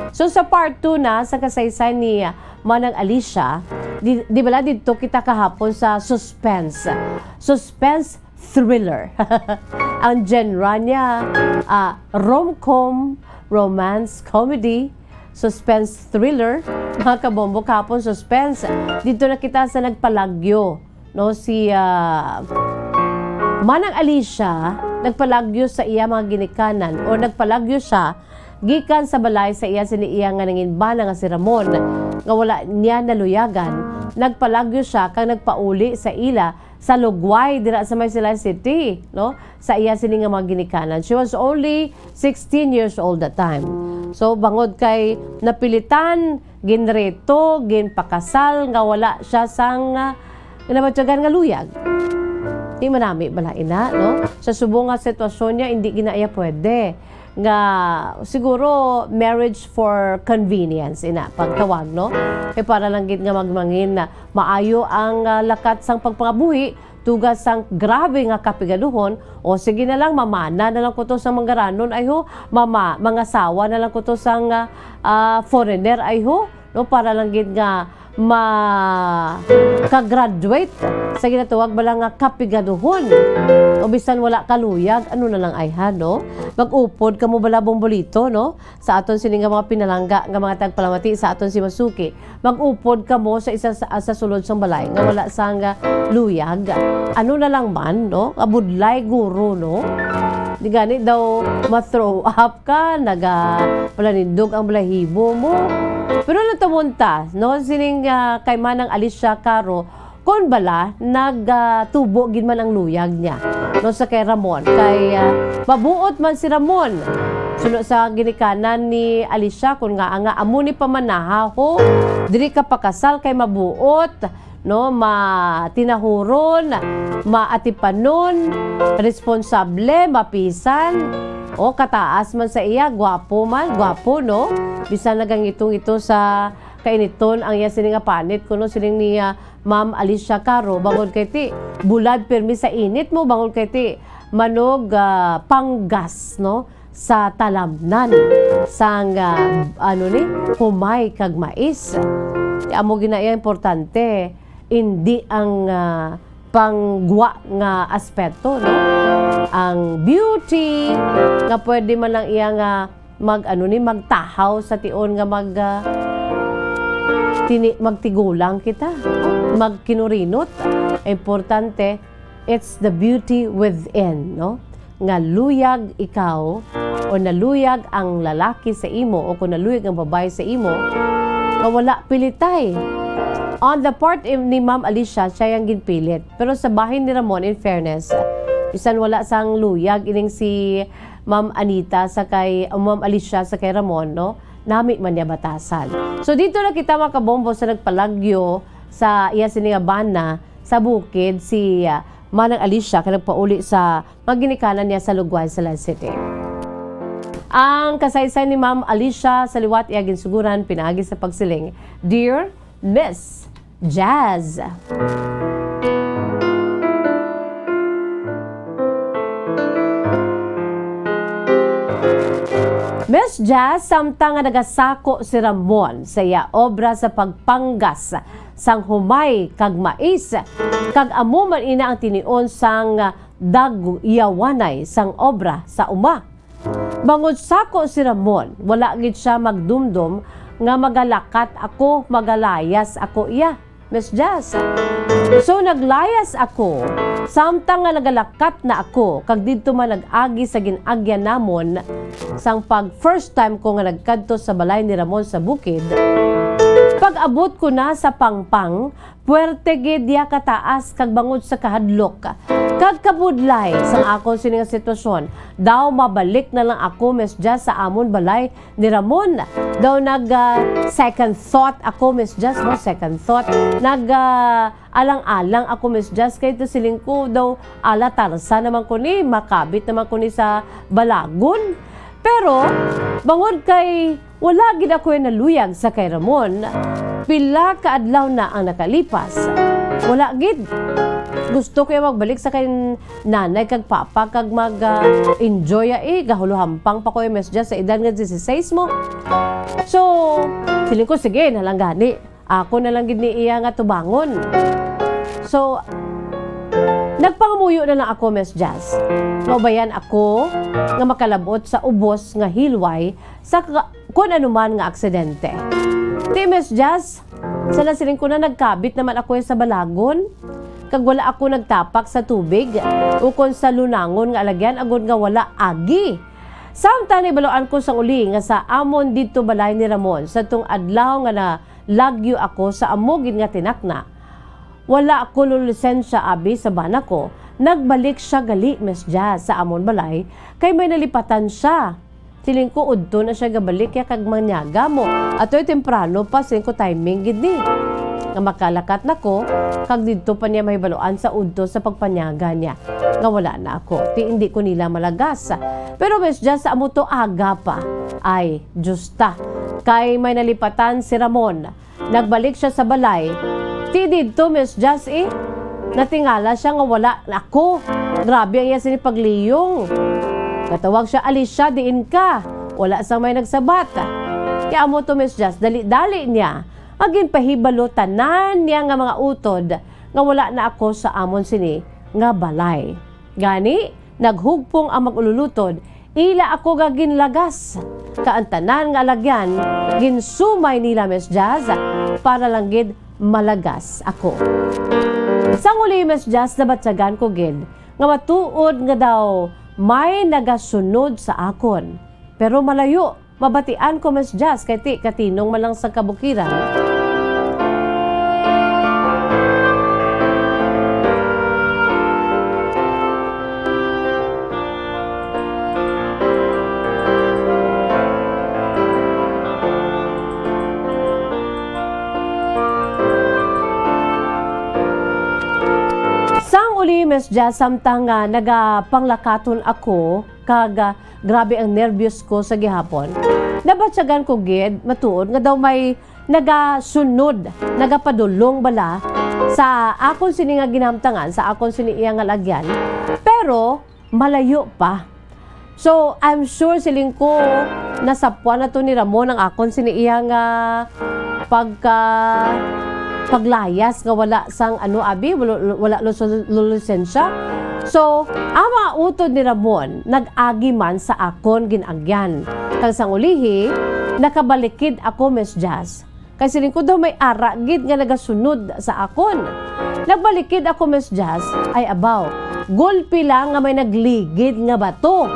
So, sa part two na sa kasaysay ni, ah, Manang Alicia, di, di bala didto kita kahapon sa suspense? Suspense thriller. Ang genre niya, ah, rom-com, romance, comedy, suspense thriller. Mga kabombo, kahapon suspense. Didto na kita sa nagpalagyo, no, si, ah, Manang Alicia nagpalagyo sa iya mga ginikanan, o nagpalagyo siya gikan sa balay sa iya sini iya nga nanginbana nga si Ramon, nga wala niya naluyagan. Nagpalagyo siya kag nagpauli sa ila sa Lugway, dira sa may Silay City, no, sa iya sini nga mga ginikanan. She was only sixteen years old that time. So, bangod kay napilitan, ginreto, ginpakasal nga wala siya sang, ah, nabatyagan nga luyag. Di manami bala ina, no? Sa subong nga sitwasyon niya, hindi gina iya pwede nga siguro marriage for convenience ina pagtawag, no? Kay para lang gid nga magmangin na maayo ang, ah, lakat sang pagpangabuhi, tuga sang grabe nga kapigaduhon, o sige na lang, mamana na lang kuto sang manggaranon, ay ho, mama-, mangasawa na lang kuto sang, ah, ah, foreigner, ay ho, no, para lang gid nga ma-, ka-graduate sa ginatawag bala nga kapigaduhon. O bisan wala kaluyag, ano na lang ay ha, no? Mag-upod kamo bala, Bombolito, no? Sa aton sini nga mga pinalangga nga mga tagpalamati sa aton si Masuki, mag-upod kamo sa isa sa, sa sulod sang balay nga wala sang, ah, luyag. Ano na lang man, no? Abudlay guro, no? Di gani daw ma-throw up ka, naga palanindog ang balahibo mo. Pero natamunta, no? Sining, ah, kay Manang Alicia Caro, kon bala, nag, ah, tubo gid man ang luyag niya, no, sa kay Ramon. Kay, ah, mabuot man si Ramon. Suno sa ginikanan ni Alicia, kun nga nga amo ni pamanaha, ho, diri ka pakasal kay mabuot, no, matinahuron, maatipanon, responsable, mapisan, o kataas man sa iya, gwapo man, gwapo, no? Bisan nagangitong-ito sa kainiton ang iya sini nga panit, kuno siling ni, ah, Ma'am Alicia Caro, bangod kay ti bulad pirmi sa init mo, bangod kay ti manog, ah, panggas, no, sa talamnan sang, ah, ano ni, humay kag mais. Ti amo gina iya importante, indi ang, ah, panggwa nga aspeto, no? Ang beauty nga pwede man lang iya nga mag, ano ni, magtahaw sa tion nga mag, ah, tini-, magtigulang kita, magkinurinot. Importante, it's the beauty within, no? nga luyag ikaw o naluyag ang lalaki sa imo o kung naluyag ang babae sa imo, nga wala pilitay. On the part ni Ma'am Alicia, siya yang ginpilit. Pero sa bahin ni Ramon, in fairness, bisan wala sang luyag ining si Ma'am Anita sa kay, o Ma'am Alicia sa kay Ramon, no? Nami man niya batasan. So, dito na kita, mga kabombo, sa nagpalagyo sa iya sini nga bana sa bukid, si, ah, Manang Alicia, kay nagpauli sa mga ginikanan niya sa Lugway, Salad City. Ang kasaysay ni Ma'am Alicia sa liwat iya ginsuguran pinaagi sa pagsiling, "Dear Miss Jazz." Miss Jazz, samtang nga nagasako si Ramon sa iya obra sa pagpanggas sang humay kag mais, kag amo man ina ang tinion sang dagyawanay sang obra sa uma. Bangod sako si Ramon, wala gid sia magdumdom nga magalakat ako, magalayas ako iya, Miss Jazz. So, naglayas ako, samtang nga nagalakat na ako, kag didto man nag-agi sa gin-agyan namon sang pag first time ko nga nagkadto sa balay ni Ramon sa bukid. Pag-abot ko na sa pangpang, puwerte gid iya kataas kag bangod sa kahadlok kag kabudlay sang akon sini nga sitwasyon, daw mabalik na lang ako, Miss Jazz, sa amon balay ni Ramon. Daw nag, ah, second thought ako, Miss Jazz, mo second thought. Nag, ah, alang-alang ako, Miss Jazz, kay to siling ko daw, "Ala, tarsa naman ko ni, makabit naman ko ni sa balagon." Pero, bangod kay wala gid ako naluyag sa kay Ramon, pila ka adlaw na ang nakalipas. Wala gid. Gusto ko yung magbalik sa kay nanay kag papa kag mag, ah, enjoy, ah, eh. Gahuluhampang pa ko yung, Miss Jazz, sa edad nga dieciséis mo. So, feeling ko, sige, nalanggani. Ako na lang gid ni iya nga tubangon. So, nagpangamuyo na lang ako, Miss Jazz. Maubayan ako nga makalabot sa ubos nga hilway sa ka-, kun ano man nga aksidente. Ti, Miss Jazz, sa nasiling ko na nagkabit naman ako sa balagon, kag wala ako nagtapak sa tubig, ukon sa lunangon nga alagyan, agod nga wala agi. Samtang nahibaluan ko sang uli nga sa amon didto balay ni Ramon, sa tong adlaw nga na lagyo ako sa amo gid nga tinakna. Wala ako lulisensya abi sa bana ko. Nagbalik siya gali, Miss Jazz, sa amon balay kay may nalipatan siya. Siling ko, udto na siya gabalik ya kag manyaga mo. Atoy temprano pa, siling ko, timing gid ni. Nga makalakat na ko, kag didto pa niya mahibaluan sa udto sa pagpanyaga niya nga wala na ako. Ti hindi ko nila malagas. Pero, Miss Jazz, sa amo to aga pa. Ay, Diyos ta. Kay may nalipatan si Ramon. Nagbalik siya sa balay. Ti didto, Miss Jazz, eh. Natingala siya nga wala ako. Grabe ang iya sini pagliyong. Katawag siya, "Alicia, diin ka?" Wala sang may nagsabat. Ti amo to, Miss Jazz, dali-dali niya nga ginpahibalo tanan niya nga mga utod nga wala na ako sa amon sini nga balay. Gani, naghugpong ang mag-ululutod, ila ako nga ginlagas. Kag ang tanan nga alagyan, ginsumay nila, Miss Jazz, para lang gid malagas ako. Sang uli, Miss Jazz, nabatyagan ko gid nga matuod nga daw may nagasunod sa akon. Pero malayo, mabatian ko, Miss Jazz, kay ti katinong man lang sa kabukiran. Sang uli, Miss Jazz, samtang nga nagapanglakaton ako, kag, ah, grabe ang nerbyos ko sa gihapon. Nabatyagan ko gid, matuod nga daw may nagasunod, nagapadulong bala sa akon sini nga ginamtangan, sa akon sini iya nga lagyan. Pero malayo pa. So, I'm sure, siling ko, nasapwan na to ni Ramon ang akon sini iya nga pagka, paglayas nga wala sang ano, abi, wala, wala lo-, lo-, lisensya. So, ang mga utod ni Ramon nag-agi man sa akon gin-agyan. Kag sang ulihi, nakabalikid ako, Miss Jazz. Kay siling ko daw may ara gid nga nagasunod sa akon. Nagbalikid ako, Miss Jazz, ay abaw, gulpi lang nga may nagligid nga bato.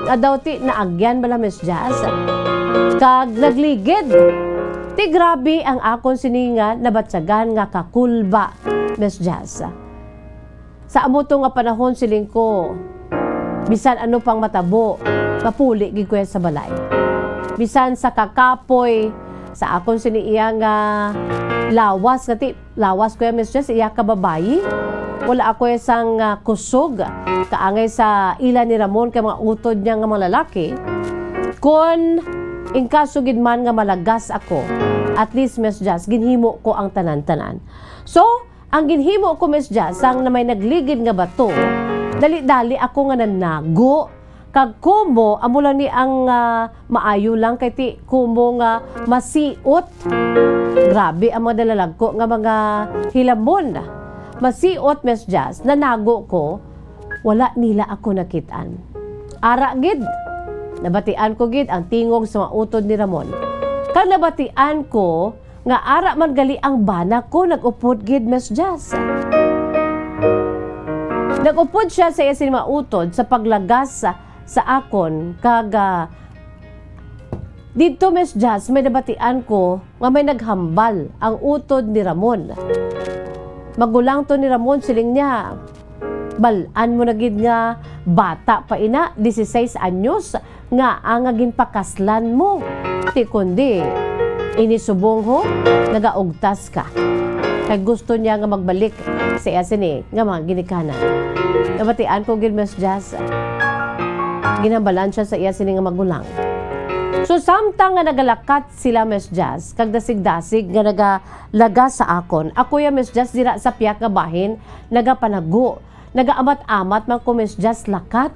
Nga daw ti naagyan bala, Miss Jazz. Kag nagligid. Ti grabe ang akon sini nga nabatyagan nga kakulba, Miss Jazz. Sa amo to nga panahon, siling ko, bisan ano pang matabo, mapuli gid ko ya sa balay. Bisan sa kakapoy, sa akon sini iya nga lawas, nga ti, lawas ko ya, Miss Jess, iya ka babayi. Wala ako ya sang, ah, kusog, kaangay sa ila ni Ramon kay mga utod niya nga mga lalaki. Kon in kaso gid man nga malagas ako, at least, Miss Jess, ginhimo ko ang tanan-tanan. So, ang ginhimo ko, Miss Jazz, sang na may nagligid nga bato, dali-dali ako nga nanago. Kag kumo, amo lang ni ang, ah, maayo lang kay ti kumo nga masiot. Grabe ang mga dalalagko nga mga hilamon. Masiot, Miss Jazz, nanago ko, wala nila ako nakit-an. Ara gid, nabatian ko gid ang tingog sa mga utod ni Ramon. Kag nabatian ko nga ara man gali ang bana ko, nag-upod gid, Miss Jazz. Nag-upod siya sa iya sini mga utod sa paglagas sa, sa akon, kag, ah, didto, Miss Jazz, may nabatian ko nga may naghambal ang utod ni Ramon. Magulang to ni Ramon, siling niya, bal-an mo na gid nga bata pa ina, dieciséis anyos, nga ang nga ginpakaslan mo. Ti kundi, ini subong ho, nagaugtas ka. Kay gusto niya nga magbalik sa iya sini nga mga ginikanan. Nabatian ko gid, Miss Jazz. Ginhambalan siya sa iya sini nga magulang. So, samtang nga nagalakat sila, Miss Jazz, kag dasig-dasig nga nagalaga sa akon, ako ya, Miss Jazz, dira sa piyak nga bahin, nagapanago. Nagaamat-amat man ko, Miss Jazz, lakat.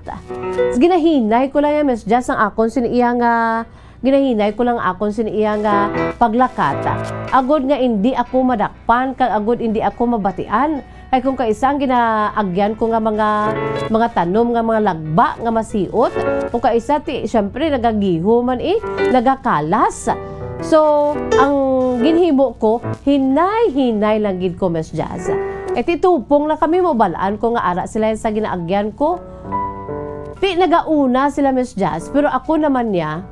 Ginahinay ko lang yan, Miss Jazz, ang akon sini iya nga, ginahinay ko lang akon sini iya nga paglakat. Agod nga indi ako madakpan, kag agod indi ako mabatian. Kay kung kaisa ang ginaagyan ko nga mga, mga tanom nga mga lagba nga masiot, kung kaisa ti, syempre, nagagiho man eh, nagakalas. So, ang ginhimo ko, hinay-hinay lang gid ko, Miss Jazz. Eh, ti tupong na kami, mabal-an ko nga ara sila sa ginaagyan ko. Ti nagauna sila, Miss Jazz, pero ako naman niya,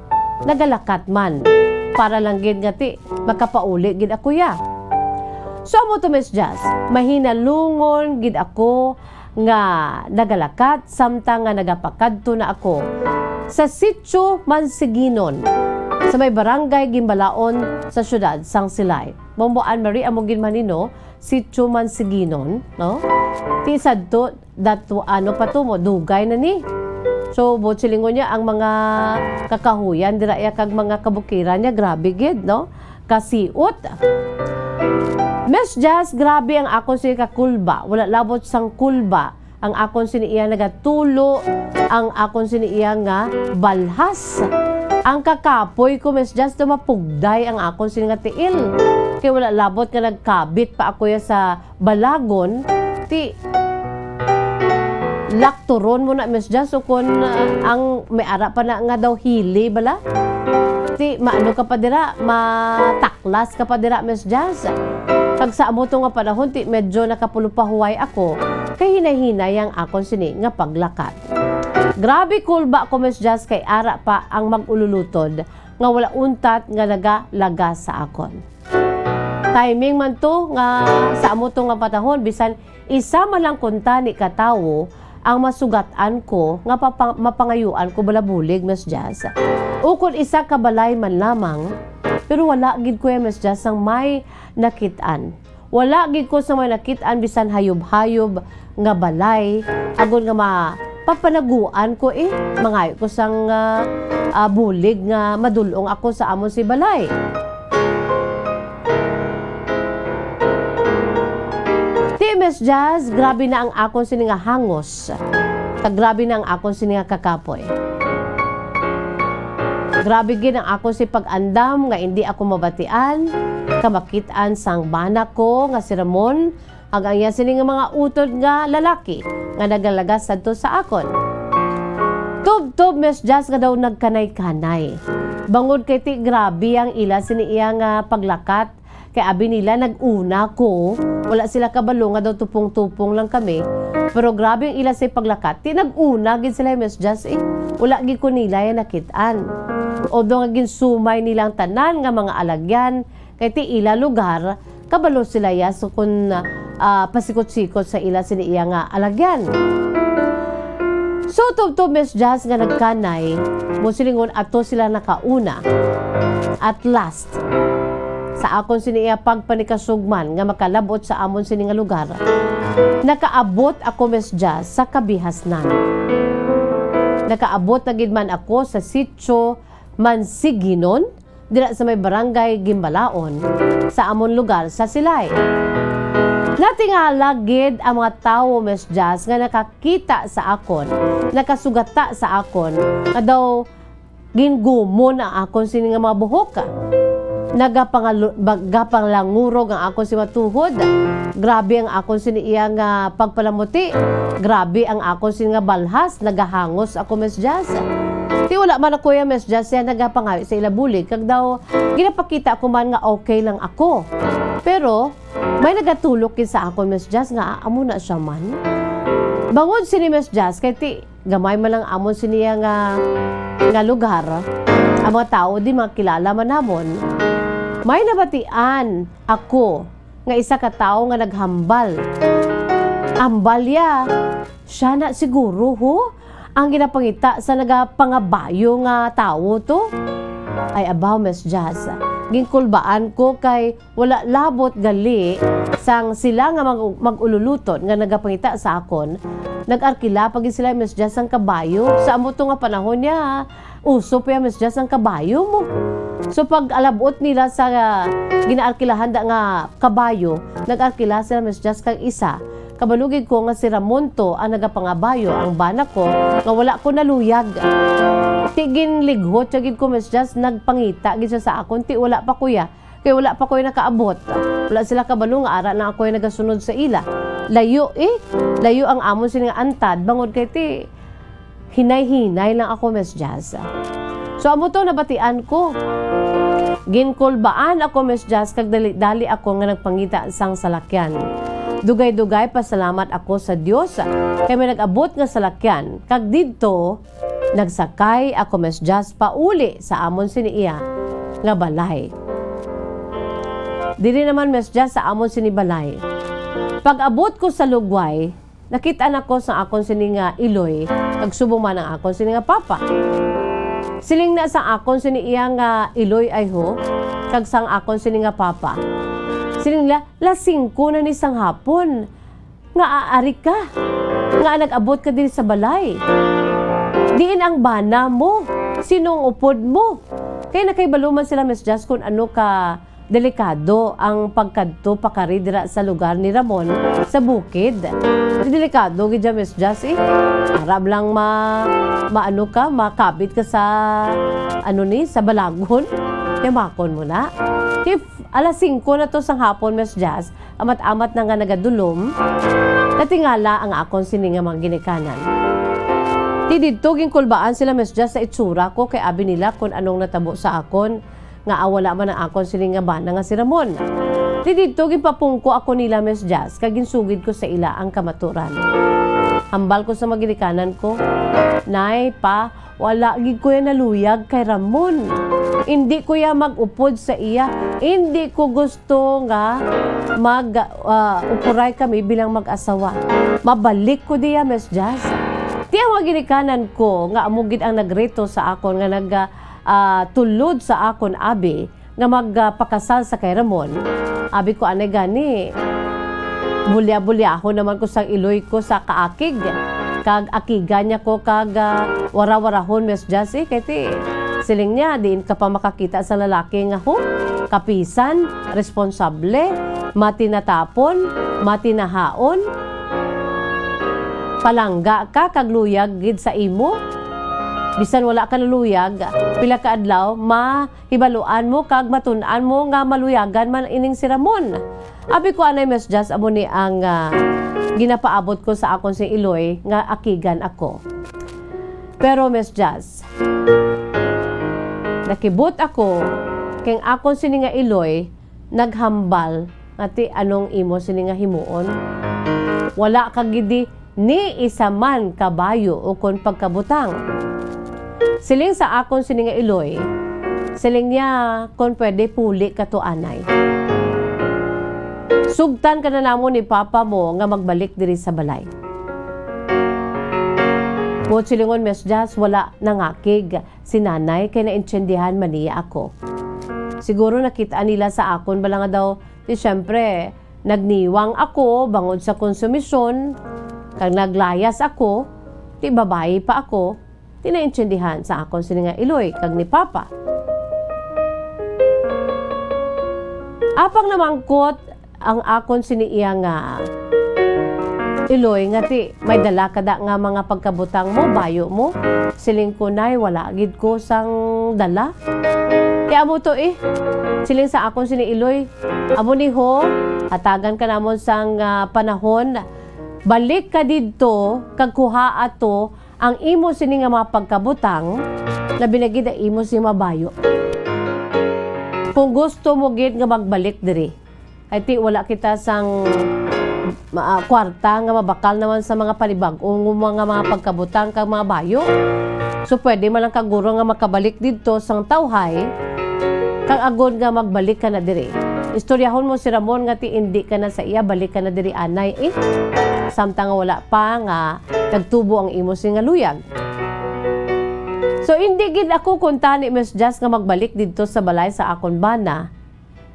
nagalakat man. Para lang gid nga ti, makapauli gid ako ya. So, amo to, Miss Jazz, mahinalungon gid ako nga nagalakat samtang nga nagapakadto na ako sa Sitio Mansiginon, sa may barangay Gimbalaon sa siyudad sang Silay. Bambuan Marie, amo gid man ni, no? Sitio Mansiginon, no? Ti sadto, dato, ano pa to mo, dugay na ni. So, buot silingon niya, ang mga kakahuyan dira iya kag mga kabukiran niya, grabe gid, no? Kasiot. Miss Jazz, grabe ang akon sini kakulba. Wala labot sang kulba ang akon sini iya nagatulo, ang akon sini iya nga balhas. Ang kakapoy ko, Miss Jazz, daw mapugday ang akon sini nga tiil. Kay wala labot nga nagkabit pa ako ya sa balagon, ti lakturon mo na, Miss Jazz, o kon, ah, ang may ara pa na nga daw hili bala. Ti maano ka pa dira, mataklas ka pa dira, Miss Jazz. Kag sa amo to nga panahon, ti medyo nakapulopahuway ako, kay hinay-hinay ang akon sini nga paglakat. Grabe kulba ko, Miss Jazz, kay ara pa ang mag-ululutod nga wala untat nga nagalaga sa akon. Timing man to nga sa amo to nga panahon, bisan isa man lang kuntani ka tawo ang masugat-an ko nga papa-, mapangayuan ko bala bulig, Miss Jazz. Ukon isa ka balay man lamang, pero wala gid ko ya, Miss Jazz, ang may nakit-an. Wala gid ko sa may nakit-an bisan hayop-hayop nga balay, agod nga mapapanaguan ko, eh. Mangayo ko sang, ah, ah, bulig nga madul-ong ako sa amon si balay. Ti, Miss Jazz, grabe na ang akon sini nga hangos. Kag grabe na ang akon sini nga kakapoy. Grabe gid ang akon si pag-andam nga indi ako mabatian, kamakit-an sang bana ko nga si Ramon, ag ang iya sini nga mga utod nga lalaki nga nagalagas sadto sa akon. Tubtob, Miss Jazz, nga daw nagkanay-kanay. Bangod kay ti grabe ang ila sini iya nga paglakat, kay abi nila nag-una ko, wala sila kabalo nga daw tupong-tupong lang kami. Pero grabe ang ila sa paglakat. Ti nag-una gid sila, Miss Jazz, eh. Wala gid ko nila yan nakit-an. Although nga ginsumay nila ang tanan nga mga alagyan, kay ti ila lugar, kabalo sila ya. So, kun, ah, pasikot-sikot sa ila sini iya nga alagyan. So, tubtob, Miss Jazz, nga nagkanay, mo silingon ato sila nakauna. At last, sa akon sini iya pagpanikasugman nga makalabot sa amon sini nga lugar, nakaabot ako, Miss Jazz, sa Kabihasnan. Nakaabot na gid man ako sa sitio Mansiginon, dira sa may barangay Gimbalaon, sa amon lugar sa Silay. Natingala gid ang mga tawo, Miss Jazz, nga nakakita sa akon, nakasugata sa akon, nga daw gingumon ang akon sini nga mga buhok. Nagapangalu-, bag-, gapanglangurog ang akon si matuhod. Grabe ang akon sini iya nga pagpalamuti. Grabe ang akon sini nga balhas. Nagahangos ako, Miss Jazz. Ti wala man ako ya, Miss Jazz, ya nagapangayo sa ila bulig. Kag daw, ginapakita ko man nga okay lang ako. Pero, may nagatulok gid sa akon, Miss Jazz, nga amo na siya man. Bangod sini, Miss Jazz, kay ti gamay man lang amon sini ya nga, nga lugar. Ang mga tawo di makilala man namon. May nabatian ako nga isa ka tawo nga naghambal. Ambal ya. Siya na siguro, ho? Ang ginapangita sa nagapangabayo nga tawo to? Ay, abaw, Miss Jazz. Ginkulbaan ko kay wala labot gali sang sila nga mag-, mag-ululuton nga nagapangita sa akon. Nag-arkila pa gid sila, Miss Jazz, sang kabayo. Sa amo to nga panahon niya, uso pa yan, Miss Jazz, ang kabayo mo. So, pag alabot nila sa, ah, ginaarkilahan da nga kabayo, nag-arkila sila, Miss Jazz, kag isa. Kabalo gid ko nga si Ramon to ang nagapangabayo, ang bana ko, nga wala ko naluyag. Ti ginlighot siya gid ko, Miss Jazz, nagpangita gid siya sa akon, ti wala pa ko ya. Kay wala pa ko ya nakaabot. Wala sila kabalo nga ara na ako ya nagasunod sa ila. Layo, eh. Layo ang amon sini nga antad, bangod kay ti hinay-hinay lang ako, Miss Jazz. So, amo to nabatian ko. Ginkulbaan ako, Miss Jazz, kag dali-dali ako nga nagpangita sang salakyan. Dugay-dugay pasalamat ako sa Dios kay may nag-abot nga salakyan, kag didto nagsakay ako, Miss Jazz, pauli sa amon sini iya nga balay. Diri naman, Miss Jazz, sa amon sini balay. Pag-abot ko sa lugway, nakit-an ako sang akon sini nga iloy, kag subong man ang akon sini nga papa. Siling na sang akon sini iya nga iloy, ay ho, kag sang akon sini nga papa. Siling nila, "Las singko na ni sang hapon. Nga aari ka? Nga nag-abot ka diri sa balay? Diin ang bana mo? Sino ang upod mo?" Kay nakahibalo man sila, Miss Jazz, kung ano ka delikado ang pagkadto pakari dira sa lugar ni Ramon sa bukid. Delikado gid dyan, Miss Jazz, eh. Arab lang ma-, maano ka, makabit ka sa, ano ni, sa balagon. Yamakon mo na. If alas singko na to sang hapon, Miss Jazz, amat-amat na nga nagadulom, natingala ang akon sini nga mga ginikanan. Ti didto ginkulbaan sila, Miss Jazz, sa itsura ko, kay abi nila kun anong natabo sa akon. Nga wala man ang akon sini nga bana nga si Ramon. Ti didto ginpapungko ako nila, Miss Jazz, kag ginsugid ko sa ila ang kamaturan. Hambal ko sa mga ginikanan ko, "Nay, Pa, wala gid ko ya naluyag kay Ramon. Indi ko ya mag-upod sa iya. Indi ko gusto nga mag, ah, upuray kami bilang mag-asawa. Mabalik ko diya, Miss Jazz." Ti ang mga ginikanan ko nga amo gid ang nagreto sa akon nga nag, ah, ah, tulod sa akon abi nga magpakasal sa kay Ramon. Abi ko anay gani, bulya-bulyahon naman ko sang iloy ko sa kaakig. Kag akigan niya ko kag, ah, wara-warahon, Miss Jazz, eh, kay ti, siling niya, diin ka pa makakita sa lalaki nga, ho, kapisan, responsable, matinatapon, matinahaon. Palangga ka kag luyag gid sa imo. Bisan wala ka naluyag, pila ka adlaw, mahibaluan mo kag matun-an mo nga maluyagan man ining si Ramon. Abi ko anay, Miss Jazz, amo ni ang, ah, ginapaabot ko sa akon sing iloy nga akigan ako. Pero, Miss Jazz, nakibot ako kay ang akon sini nga iloy naghambal nga, "Ti, anong imo sini nga himuon? Wala ka gid di ni isa man ka bayo ukon pagkabutang. Siling sa akon sini nga iloy, siling niya, "Kon pwede, puli ka to, anay. Sugtan ka na namon ni papa mo nga magbalik diri sa balay." Buot silingon, Miss Jazz, wala nangakig si nanay kay naintindihan man niya ako. Siguro nakit-an nila sa akon bala nga daw, di siyempre, nagniwang ako bangod sa konsumisyon, kag naglayas ako, di babayi pa ako, di naintindihan sa akon sini nga iloy kag ni Papa. Apang namangkot ang akon sini iya nga iloy nga ti may dala kada nga mga pagkabutang mo, bayo mo. Siling ko, "Nay, wala gid ko sang dala." Ti amo to eh. Siling sa akon sini iloy, "Amo ni ho, hatagan ka namon sang, ah, panahon. Balik ka didto kag kuhaa to ang imo sini nga mga pagkabutang, labi na gid ang imo sini mabayo. Kung gusto mo gid nga magbalik diri, kay ti wala kita sang ma-, ah, kwarta nga mabakal naman sa mga panibag-o nga mga, mga pagkabutang kag mga bayo. So, pwede man lang kaguro nga makabalik didto sang tawhay, kag agod nga magbalik ka na diri. Istoryahon mo si Ramon nga ti indi ka na sa iya, balik ka na diri anay, eh. Samtang nga wala pa nga nagtubo ang imo sini nga luyag." So, indi gid ako kuntani, Miss Jazz, nga magbalik didto sa balay sa akon bana,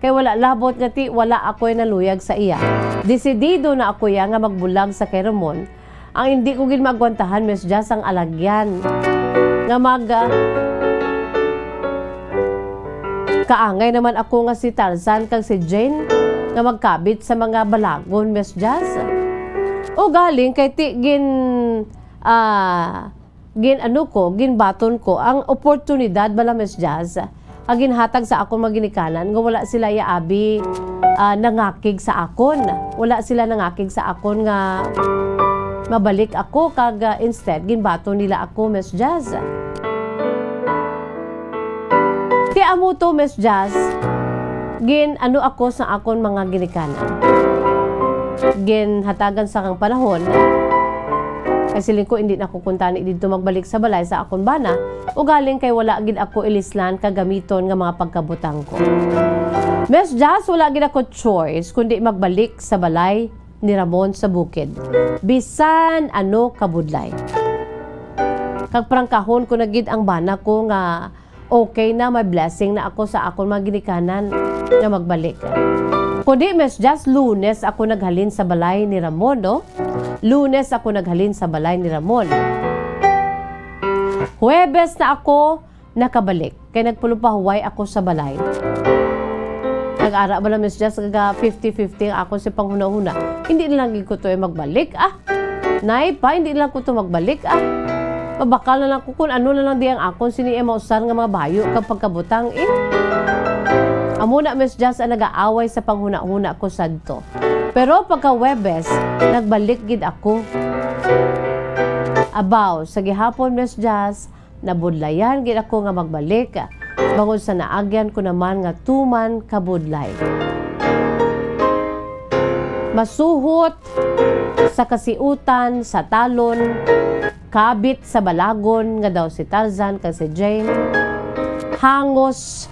kay wala labot nga ti wala ako'y naluyag sa iya. Desidido na ako ya nga magbulag sa kay Ramon. Ang indi ko gid maagwantahan, Miss Jazz, ang alagyan nga mag, ah, kaangay naman ako nga si Tarzan kag si Jane nga magkabit sa mga balagon, Miss Jazz. Ugaling kay ti gin, ah, gin-ano ko, ginbaton ko ang oportunidad bala, Miss Jazz, nga ginhatag sa akon mga ginikanan nga wala sila iya abi, ah, nangakig sa akon. Wala sila nangakig sa akon nga mabalik ako kag, ah, instead ginbaton nila ako, Miss Jazz. Ti amo to, Miss Jazz, gin-ano ako sa akon mga ginikanan. Ginhatagan sa kang panahon, kay siling ko, "Indi na ako kuntani didto magbalik sa balay sa akon bana, ugaling kay wala gid ako ilislan kag gamiton nga mga pagkabutang ko." Miss Jazz, wala gid ako choice kundi magbalik sa balay ni Ramon sa bukid, bisan ano kabudlay. Kag prangkahon ko na gid ang bana ko nga okay na, may blessing na ako sa akon mga ginikanan nga magbalik. Kundi, Miss Jazz, Lunes ako naghalin sa balay ni Ramon, no? Lunes ako naghalin sa balay ni Ramon. Huwebes na ako nakabalik, kay nagpalumpahuway ako sa balay. Nag-ara bala, Miss Jazz, nga fifty fifty ang akon si panghunahuna. Hindi na lang gid ko to ay magbalik, ah. Nay pa, hindi lang ko to magbalik, ah. Mabakal na lang ko kung ano na lang di ang akon sini ay mausar nga mga bayo kag pagkabutang, eh. Amo na, Miss Jazz, ang nag-aaway sa panghunahuna ko sadto. Pero pagka Huwebes, nagbalik gid ako. Abaw, sa gihapon, Miss Jazz, nabudlayan gid ako nga magbalik, bangod sa naagyan ko naman nga tuman kabudlay. Masuhot sa kasiutan, sa talon, kabit sa balagon nga daw si Tarzan kag si Jane, hangos,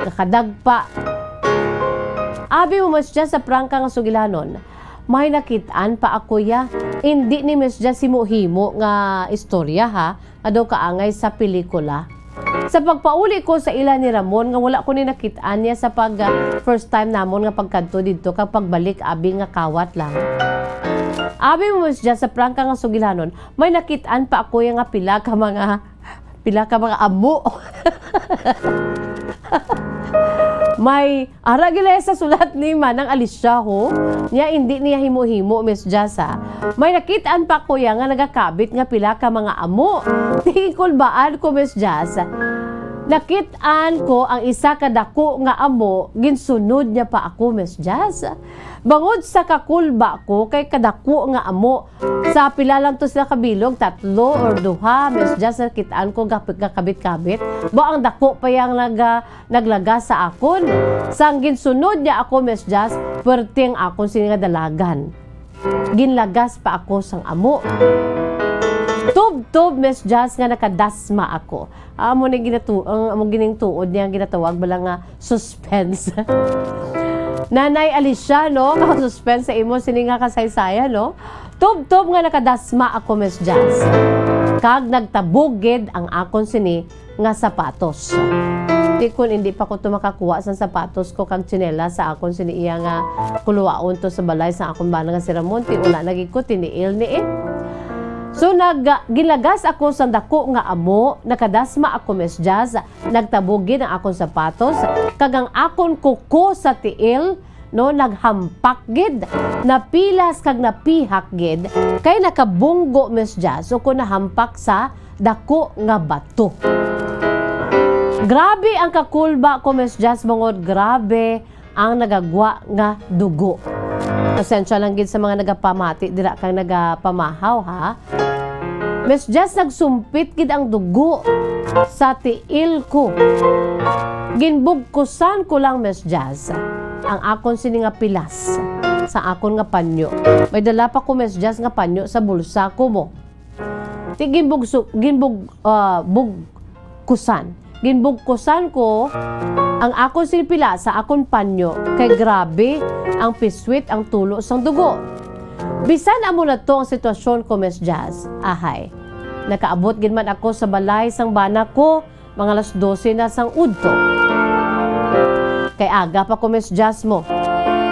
nakadagpa. Abi mo, Miss Jazz, sa prangka nga sugilanon, may nakit-an pa ako ya. Indi ni Miss Jazz himo-himo nga istorya, ha, nga daw kaangay sa pelikula. Sa pagpauli ko sa ila ni Ramon nga wala ko ni nakit-an niya sa pag, ah, first time namon nga pagkadto didto kag pagbalik abi nga kawat lang. Abi mo, Miss Jazz, sa prangka nga sugilanon, may nakit-an pa ako ya nga pila ka mga, pila ka mga amo. May Ara gila sa sulat ni Manang Alicia, ho. Nya, indi niya himo-himo, Miss Jazz, ha. May nakit-an pa ko ya nga nagakabit nga pila ka mga amo. Tingkulbaan ko, Miss Jazz. Nakit-an ko ang isa ka dako nga amo, ginsunod niya pa ako, Miss Jazz. Bangod sa kakulba ko kay kadako nga amo, sa pila lang to sila kabilog, tatlo or duha, Miss Jazz, nakit-an ko gap-, gakabit-kabit. Ba, ang dako pa yang naga-, naglaga sa akon. Sang ginsunod niya ako, Miss Jazz, pwerte ang akon sini nga dalagan. Ginlagas pa ako sang amo. Tubtob, Miss Jazz, nga nakadasma ako. Amo ni ginatu-, ang amo gining tuod niya ginatawag bala nga suspense. Nanay Alicia, no? Maka-suspense sa imo sini nga kasaysayan, no? Tubtob nga nakadasma ako, Miss Jazz. Kag nagtabog gid ang akon sini nga sapatos. Ti kun hindi pa ko to makakuha sang sapatos ko kag tsinelas sa akon sini iya nga kuluwaon to sa balay sa akon bana nga si Ramon, ti wala na gid ko tiniil ni eh. So, nag-, gilagas ako sa dako nga amo, nakadasma ako, Miss Jazz, nagtabog gid ang akon sapatos, kag ang akon kuko sa tiil, no, naghampak gid, napilas kag napihak gid, kay nakabunggo, Miss Jazz, o kung nahampak sa dako nga bato. Grabe ang kakulba ko, Miss Jazz, bangod grabe ang nagagwa nga dugo. Pasensya lang gid sa mga nagapamati dira kag nagapamahaw, ha. Miss Jazz, nagsumpit gid ang dugo sa tiil ko. Ginbugkusan ko lang, Miss Jazz, ang akon sini nga pilas sa akon nga panyo. May dala pa ko, Miss Jazz, nga panyo sa bulsa ko mo. Ti ginbugso-, ginbug-, ah, bugkusan. Ginbugkusan ko ang akon sini pilas sa akon panyo, kay grabe ang piswit ang tulo sang dugo. Bisan amo na to ang sitwasyon ko, Miss Jazz, ahay, nakaabot gid man ako sa balay sang bana ko, mga alas dose na sang udto. Kay aga pa ko, Miss Jazz, mo.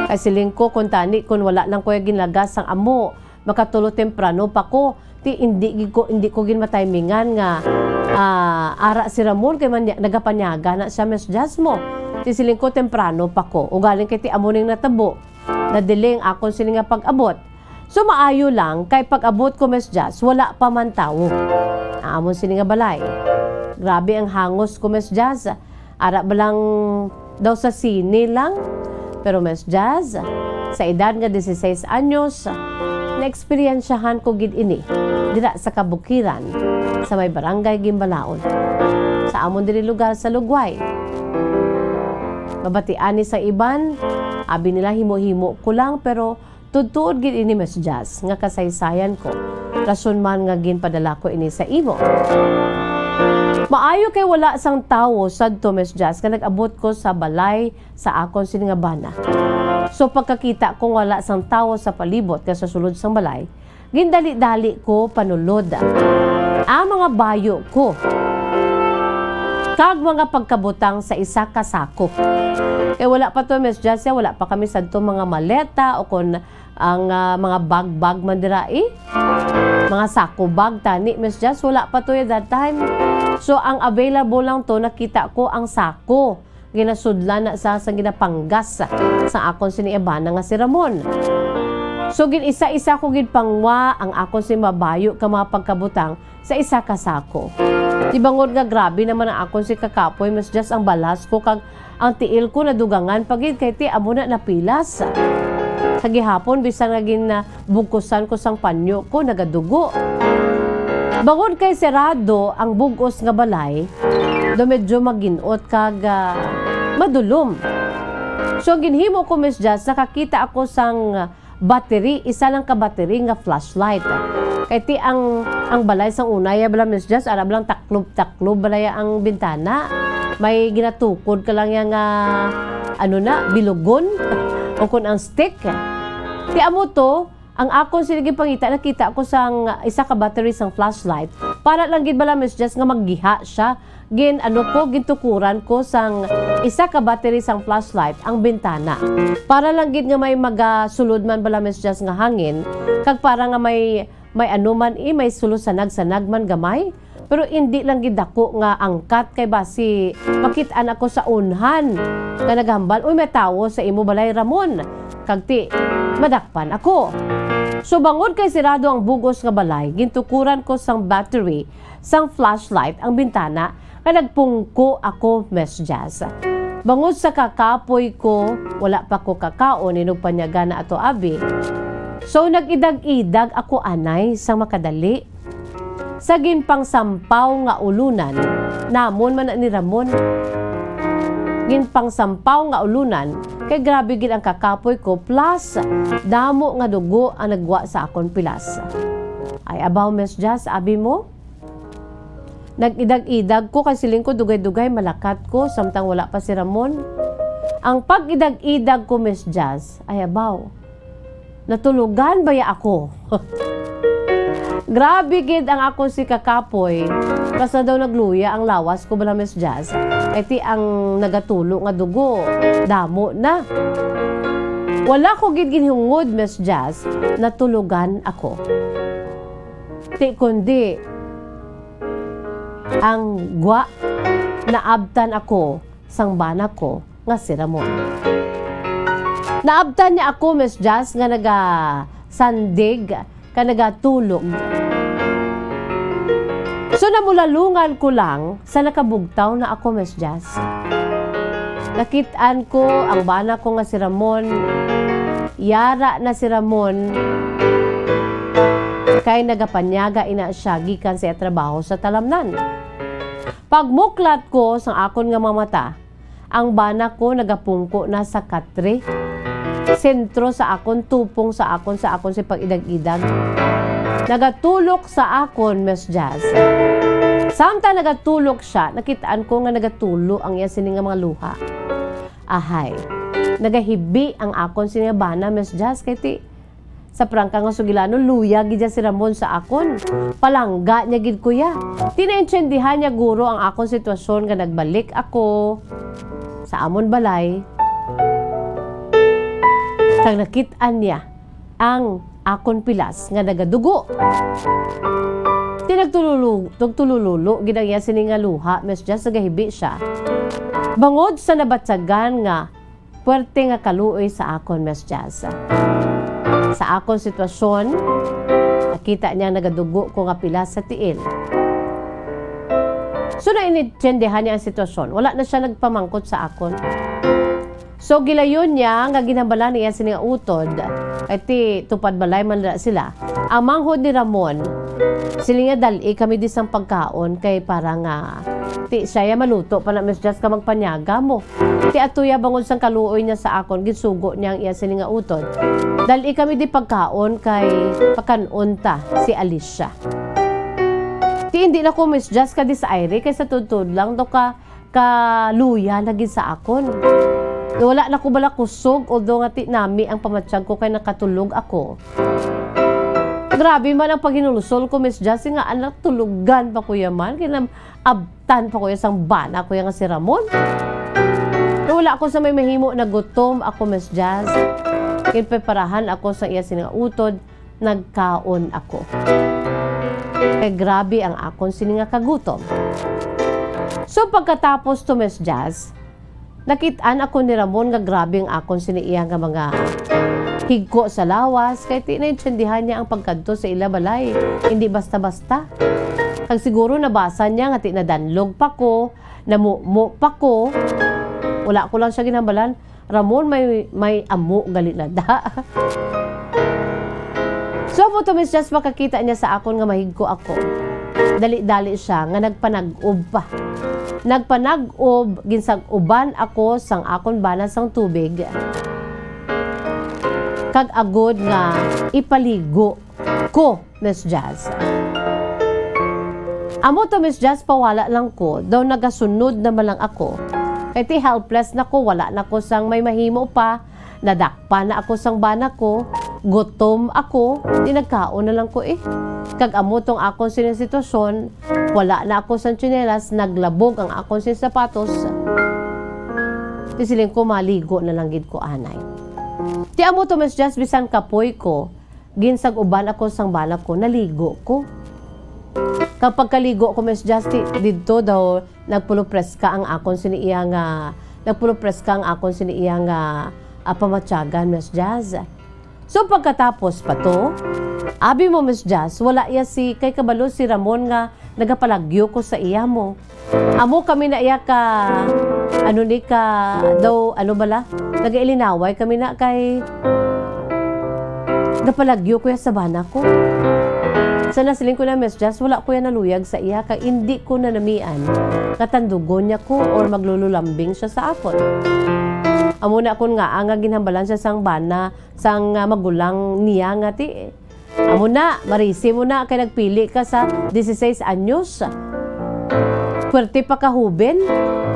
Kay siling ko, kun tani, kun wala lang ko ginlagas sang amo, makatulo temprano pa ko. Ti, hindi gid ko, hindi ko gid matimingan nga, ah, ara si Ramon kay manya-, nagapanyaga na siya, Miss Jazz, mo. Ti, siling ko, temprano pa ko. Ugaling kay ti amo ning natabo. Nadili ang akon sini nga pag-abot. So, maayo lang kay pag-abot ko, Miss Jazz, wala pa man tawo ang amon sini nga balay. Grabe ang hangos ko, Miss Jazz. Ara ba lang daw sa sine lang? Pero, Miss Jazz, sa edad nga dieciséis anyos, naeksperyensyahan ko gid ini dira sa kabukiran, sa may barangay Gimbalaon, sa amon diri lugar sa Lugway. Mabatian ni sa iban, abi nila himo-himo ko lang, pero tudtuod gid ini, Miss Jazz, nga kasaysayan ko. Rason man nga ginpadala ko ini sa imo. Maayo kay wala sang tawo sadto, Miss Jazz, nga nag-abot ko sa balay sa akon sini nga bana. So, pagkakita ko nga wala sang tawo sa palibot nga sa sulod sang balay, gindali-dali ko panulod ang mga bayo ko kag mga pagkabutang sa isa ka sako. Kay wala pa to, Miss Jazz, wala pa kami sadto mga maleta o kon ang, ah, mga bag-bag man dira, eh. Mga sako bag tani, Miss Jazz, wala pa to, eh, that time. So, ang available lang to, nakita ko ang sako. Ginasudlan na sa, sa ginapanggas sa akon sini bana nga si Ramon. So, gin-isa-isa ko gid pangwa ang akon sini mabayo ka mga pagkabutang sa isa ka sako. Di bangod nga grabe naman ang akon si kakapoy, Miss Jazz, ang balas ko kag ang tiil ko nadugangan pa gid kay ti amo na napilas. Sa gihapon, bisan nga gin, ah, bugkusan ko sang panyo ko, nagadugo. Bangod kay serado ang bug-os nga balay, do medyo magin-ot kag, ah, madulom. So, ang ginhimo ko, Miss Jazz, nakakita ako sang battery, isa lang ka battery nga flashlight. Kay ti ang, ang balay sang una, ya bala, Miss Jazz, ara bala ang taklob-taklob bala ya ang bintana. May ginatukod ka lang ya nga, ano na, bilugon. O kun ang stick. Ti amo to, ang akon sini gid pangita, nakita ko sang isa ka battery sang flashlight. Para lang gid bala, Miss Jazz, nga maggiha siya. Gin, ano ko, gintukuran ko sang isa ka battery sang flashlight ang bintana. Para lang gid nga may magasulod man bala, Miss Jazz, nga hangin, kag para nga may, may ano man, eh, may sulusanag-sanag man gamay. Pero indi lang gid dako nga angkat kay basi makit-an ako sa unhan nga naghambal, "Uy, may tawo sa imo balay, Ramon." Kag ti, madakpan ako. So, bangod kay sirado ang bug-os nga balay, gintukuran ko sang battery sang flashlight ang bintana, nga nagpungko ako, Miss Jazz. Bangod sa kakapoy ko, wala pa ko kakaon, inugpanyaga na ato abi. So, nag-idag-idag ako anay sang makadali. Sa ginpangsampaw nga ulunan, namon man na ni Ramon. Ginpangsampaw nga ulunan, Kay grabe gid ang kakapoy ko, plus damo nga dugo ang nagwa sa akon pilas. Ay abaw, Miss Jazz, abi mo? Nag-idag-idag ko kay siling ko dugay-dugay malakat ko samtang wala pa si Ramon. Ang pag-idag-idag ko, Miss Jazz, ay abaw. Natulugan baya ako? Grabe gid ang akon si kakapoy. Basta daw nagluya ang lawas ko bala, Miss Jazz. Kay ti ang nagatulo nga dugo, damo na. Wala ko gid ginhungod, Miss Jazz, natulugan ako. Ti kundi ang gwa, naabtan ako sang bana ko nga si Ramon. Naabtan niya ako, Miss Jazz, nga nagasandig ka nagatulog. So, namulalungan ko lang sa nakabugtaw na ako, Miss Jazz. Nakit-an ko ang bana ko nga si Ramon. Yara na si Ramon kay nagapanyaga ina siya gikan sa iya trabaho sa talamnan. Pagmuklat ko sang akon nga mga mata, ang bana ko nagapungko na sa katre. Sentro sa akon, tupong sa akon, sa akon si pag-idag-idag. Nagatulok sa akon, Miss Jazz. Samtang nagatulok siya, nakit-an ko nga nagatulo ang iya sini nga mga luha. Ahay, nagahibi ang akon sini nga bana, Miss Jazz, kay ti sa prangka nga sugilanon, luya gid siya si Ramon sa akon. Palangga niya gid ko ya. Ti naintindihan niya guro ang akon sitwasyon nga nagbalik ako sa amon balay. Kag nakit-an niya ang akon pilas nga nagadugo. Ti nagtululu-, nagtulululo gid ang iya sini nga luha, Miss Jazz, nagahibi siya. Bangod sa nabatyagan nga puwerte nga kaluoy sa akon, Miss Jazz. Sa akon sitwasyon, nakita niya nagadugo ko nga pilas sa tiil. So, naintindihan niya ang sitwasyon. Wala na siya nagpamangkot sa akon. So, gilayon niya nga ginhambalan niya sini nga utod, kay ti tupad balay man na sila. Ang manghod ni Ramon, sila nga, "Dal-i kami di sang pagkaon kay para nga ti siya ya maluto pa na, Miss Jazz, ka magpanyaga mo." Ti atuya bangod sang kaluoy niya sa akon, ginsugo niya ang iya sini nga utod. Dal-i kami di pagkaon kay pakan-on ta si Alicia. Ti indi na ko, Miss Jazz, ka-desire kay sa tudtod lang daw ka, kaluya na gid sa akon. Wala na ko bala kusog, although nga ti nami ang pamatyag ko kay nakatulog ako. Grabe man ang paghinulsol ko, Miss Jazz, nga anak, tulugan pa ko ya man. Kinam-, abtan pa ko ya sang bana ko ya nga si Ramon. Pero wala ko sa may mahimo, nagutom ako, Miss Jazz. Ginpreparahan ako sa iya sini nga utod, nagkaon ako. Kay grabe ang akon sini nga kagutom. So, pagkatapos to, Miss Jazz, nakit-an ako ni Ramon nga grabe ang akon sini iya nga mga higko sa lawas, kay ti naintindihan niya ang pagkadto sa ila balay. Hindi basta-basta. Kag siguro nabasa niya nga ti nadanlog pa ko, namumo pa ko. Wala ko lang siya ginhambalan, "Ramon, may, may amo gali na da." So, amo to, Miss Jazz, makakita niya sa akon nga mahigko ako. Dali-dali siya nga nagpanag-ob pa. Nagpanag-ob, ginsag-uban ako sang akon bana sang tubig. Kag agod nga ipaligo ko, Miss Jazz. Amo to, Miss Jazz, pawala lang ko, daw nagasunod naman lang ako. Kay ti helpless na ko, wala na ko sang may mahimo pa, nadakpan na ako sang bana ko, gutom ako, di nagkaon na lang ko eh. Kag amo tong akon sini sitwasyon, wala na ako sang tsinelas, naglabog ang akon sini sapatos. Ti siling ko, maligo na lang gid ko anay. Ti amo to, Miss Jazz, bisan kapoy ko, ginsag-uban ako sang bana ko, naligo ko. Kag pagkaligo ko, Miss Jazz, ti didto daw nagpulopreska ang akon sini iya nga, nagpulopreska ang akon sini iya nga, ah, pamatyagan, Miss Jazz. So, pagkatapos pa to, abi mo, Miss Jazz, wala iya si, kay kabalo si Ramon nga nagapalagyo ko sa iya mo. Amo kami na iya ka, ano ni ka, daw, ano bala? Nagailinaway kami na kay napalagyo ko ya sa bana ko. Sa nasiling ko na, Miss Jazz, wala ko ya naluyag sa iya, kay indi ko nanamian nga tandugon niya ko or maglululambing siya sa akon. Amo na kon ngaa nga ginhambalan siya sang bana, sang, ah, magulang niya nga ti, amo na, marisi mo na kay nagpili ka sa dieciséis anyos. Puwerte pa ka hoben,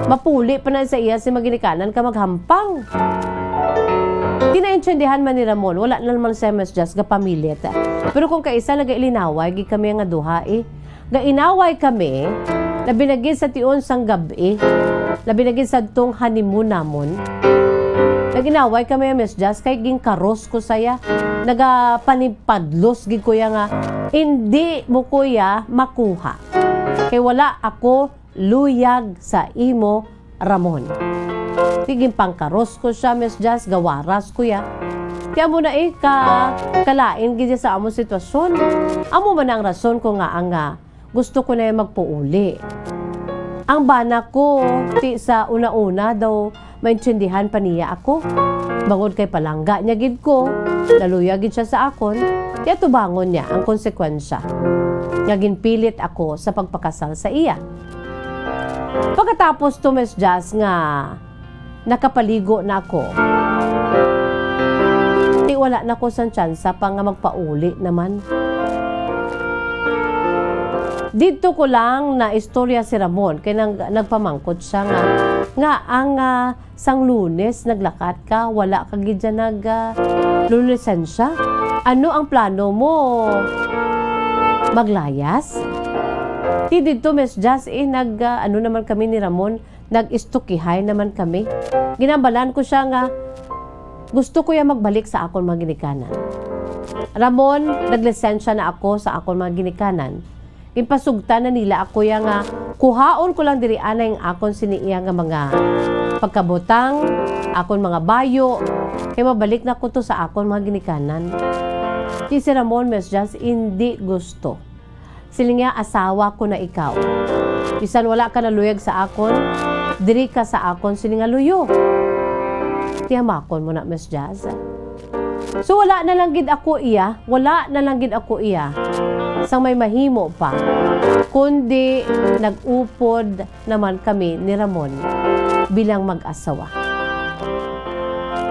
mapuli pa na sa iya si maginikanan ka maghampang. Ginaintindihan man ni Ramon, wala na man siya, Miss Jazz, gapamilit. Pero kung kaisa, nagailinaway gid kami nga duha, eh. Gainaway kami, labi na gid sa tion sang gab-i, labi na gid sadtong honeymoon namon. Nag-inaway kami, Miss Jazz, kay ginkaros ko saya. Nagapanipadlos gid ko ya nga, "Indi mo ko ya makuha. Kay wala ako luyag sa imo, Ramon." Ti ginpangkaros ko siya, Miss Jazz, gawaras ko ya. Ti amo na, eh, ka, kalain gid ya sa among sitwasyon. Amo man ang rason ko nga ang, ah, gusto ko na ya magpauli. Ang bana ko, ti sa una-una daw maintindihan pa niya ako. Bangod kay palangga niya gid ko, naluya gid siya sa akon, ti atubangon niya ang konsekwensya nga ginpilit ako sa pagpakasal sa iya. Pagkatapos to, Miss Jazz, nga nakapaligo na ako, ti wala na ko sang tsansa pa nga magpauli naman. Didto ko lang naistorya si Ramon, kay nag-, nagpamangkot siya nga, nga ang, ah, sang Lunes naglakat ka, wala ka gid dyan nag, ah, lulisensya. Ano ang plano mo? Maglayas? Ti didto, Miss Jazz, eh, nag, ah, ano naman kami ni Ramon, nag-istukihay naman kami. Ginambalan ko siya nga gusto ko ya magbalik sa akon mga ginikanan. Ramon, naglisensya na ako sa akon mga ginikanan. Ginpasugtan na nila ako ya nga kuhaon ko lang diri anay ang akon sini iya nga mga pagkabutang, akon mga bayo, kay mabalik na ko to sa akon mga ginikanan. Ti si Ramon, Miss Jazz, indi gusto. Siling niya, "Asawa ko na ikaw. Bisan wala ka naluyag sa akon, diri ka sa akon sini nga luyo." Tiyamakon mo na, Miss Jazz. So, wala na lang gid ako iya, wala na lang gid ako iya sang may mahimo pa, kundi nag-upod naman kami ni Ramon bilang mag-asawa.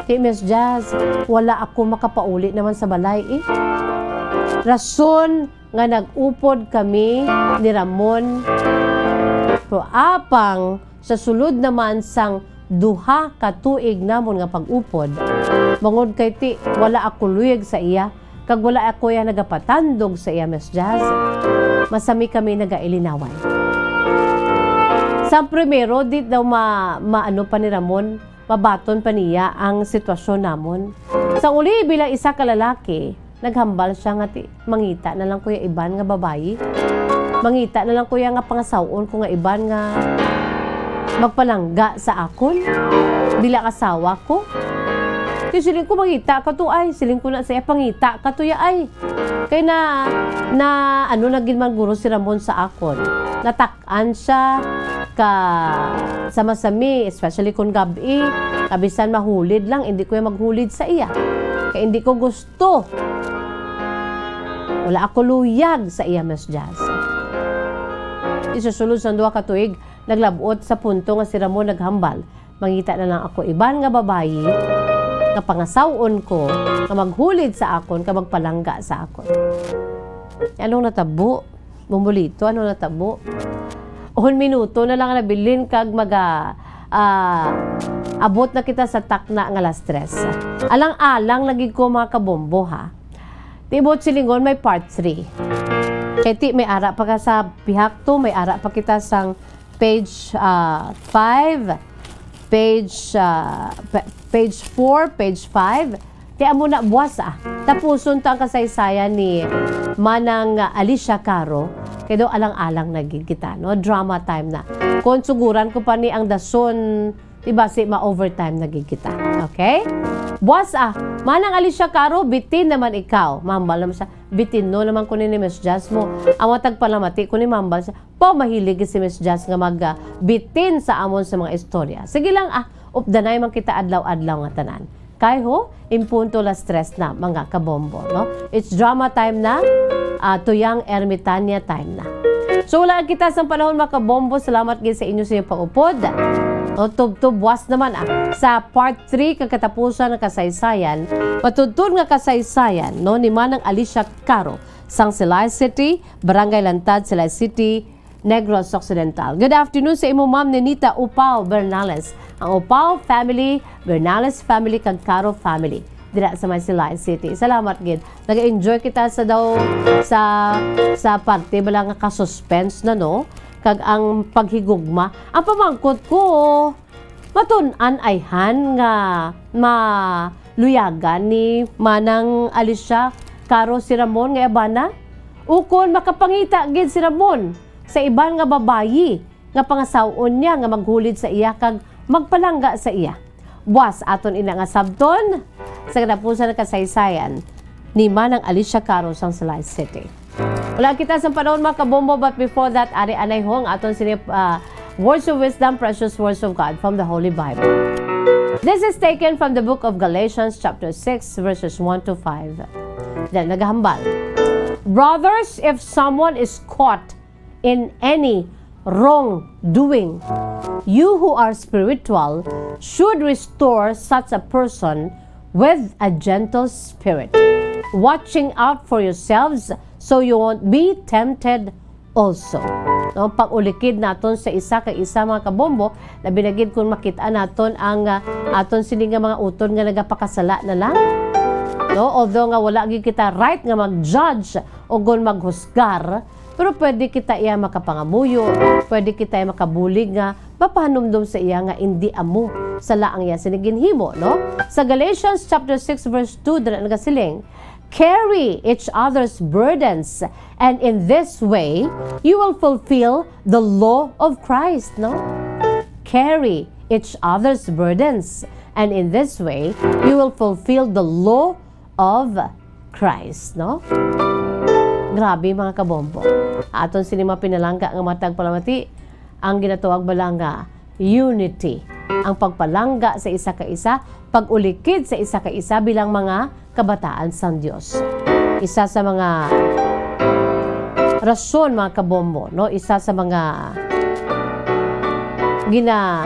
Ti, Miss Jazz, wala ako makapauli naman sa balay, eh. Rason nga nag-upod kami ni Ramon. Pero apang sa sulod naman sang duha ka tuig namon nga pag-upod, bangod kay ti wala ako luyag sa iya, kag wala ako iya nagapatandog sa iya, Miss Jazz, masami kami nagailinaway. Sa primero, di daw ma-, maano pa ni Ramon, mabaton pa niya ang sitwasyon namon. Sa uli, bilang isa ka lalaki, naghambal siya nga ti-, mangita na lang ko ya iban nga babayi. Mangita na lang ko ya nga pangasaw-on ko nga iban nga magpalangga sa akon. Bilang asawa ko. Ti siling ko, "Mangita ka to ay." Siling ko na sa iya, "Pangita ka to ya ay." Kay na, na ano na gid man guro si Ramon sa akon. Natak-, an siya ka sa masami, especially kung gab-i, kabisan mahulid lang, hindi ko ya maghulid sa iya. Kay hindi ko gusto. Wala ako luyag sa iya, Miss Jazz. Isusulod sa duha ka tuig, naglab-ot sa punto nga si Ramon naghambal, "Mangita na lang ako iban nga babayi nga pangasaw-on ko, nga maghulid sa akon, nga magpalangga sa akon." Anong natabo? Bumulito, ano natabo? Uhon minuto na lang nabilin kag maga-, ah, abot na kita sa takna nga alas tres. Alang-alang lagi ko, mga kabombo, ha. Ti buot silingon may part three. Kay ti may ara pa ka sa pihak two, may ara pa kita sang page, ah, five, page, ah, pa-, page four, page five. Ti amo na, buwas, ah. Tapuson ta ang kasaysayan ni Manang Alicia Caro. Kay daw alang-alang na gid kita, no? Drama time na. Kung suguran ko pa ni ang dason, di ba, si ma-overtime na gid kita. Okay? Buwas, ah. Manang Alicia Caro, bitin naman ikaw. Mambal naman siya. Bitin no naman ko ni, ni Miss Jazz mo. Ang mga tagpalamati ko ni mambal siya. Pamahilig si Miss Jazz nga mag, ah, bitin sa amon sa mga istorya. Sige lang, ah, updanay man kita adlaw-adlaw nga tanan. Kay ho, in punto las tres na, mga kabombo, no? It's drama time na, ah, tuyang ermitanya time na. So, wala kita sang panahon, mga kabombo. Salamat gid sa inyo sa inyong pag-upod. O, tubtob buwas naman, ah. Sa part three kag katapusan nga kasaysayan, matudtod nga kasaysayan, no, ni Manang Alicia Caro, sang Silay City, Barangay Lantad, Silay City, Negros Occidental. Good afternoon sa imo, Ma'am Nenita Upao Bernales. Ang Upao family, Bernales family, kag Caro family, dira sa may Silay City. Salamat gid. Nag-enjoy kita sa daw, sa, sa parte bala nga ka-suspense na, no? Kag ang paghigugma. Ang pamangkot ko, matun-an ayhan nga maluyagan ni Manang Alicia Caro si Ramon nga iya bana? Ukon makapangita gid si Ramon sa iban nga babayi nga pangasaw-on niya nga maghulid sa iya kag magpalangga sa iya? Buwas aton ina nga sabton sa katapusan nga kasaysayan ni Manang Alicia Caro sang Silay City. Wala kita sa panahon, mga kabombo, but before that, ari anay ho ang aton sini, ah, words of wisdom, precious words of God from the Holy Bible. This is taken from the book of Galatians chapter six, verses one to five. Then, naghambal, "Brothers, if someone is caught in any wrongdoing, you who are spiritual should restore such a person with a gentle spirit, watching out for yourselves so you won't be tempted also." No, pag-ulikid naton sa isa ka isa, mga kabombo, labi na gid kung makita naton ang, ah, aton sini nga mga utod nga nagapakasala na lang. No, although nga wala gid kita right nga mag-judge o gon maghusgar, pero pwede kita iya makapangamuyo, pwede kita iya makabulig nga mapahanumdom sa iya nga indi amo sala ang iya sini ginhimo, no? Sa Galatians chapter six verse two, dira nagasiling, "Carry each other's burdens, and in this way you will fulfill the law of Christ," no? "Carry each other's burdens, and in this way you will fulfill the law of Christ," no? Grabe, mga kabombo. Aton sini mga pinalangga nga matag palamati, ang ginatawag bala nga unity. Ang pagpalangga sa isa ka isa, pag-ulikid sa isa ka isa bilang mga kabataan sang Dios. Isa sa mga rason, mga kabombo, no? Isa sa mga gina-,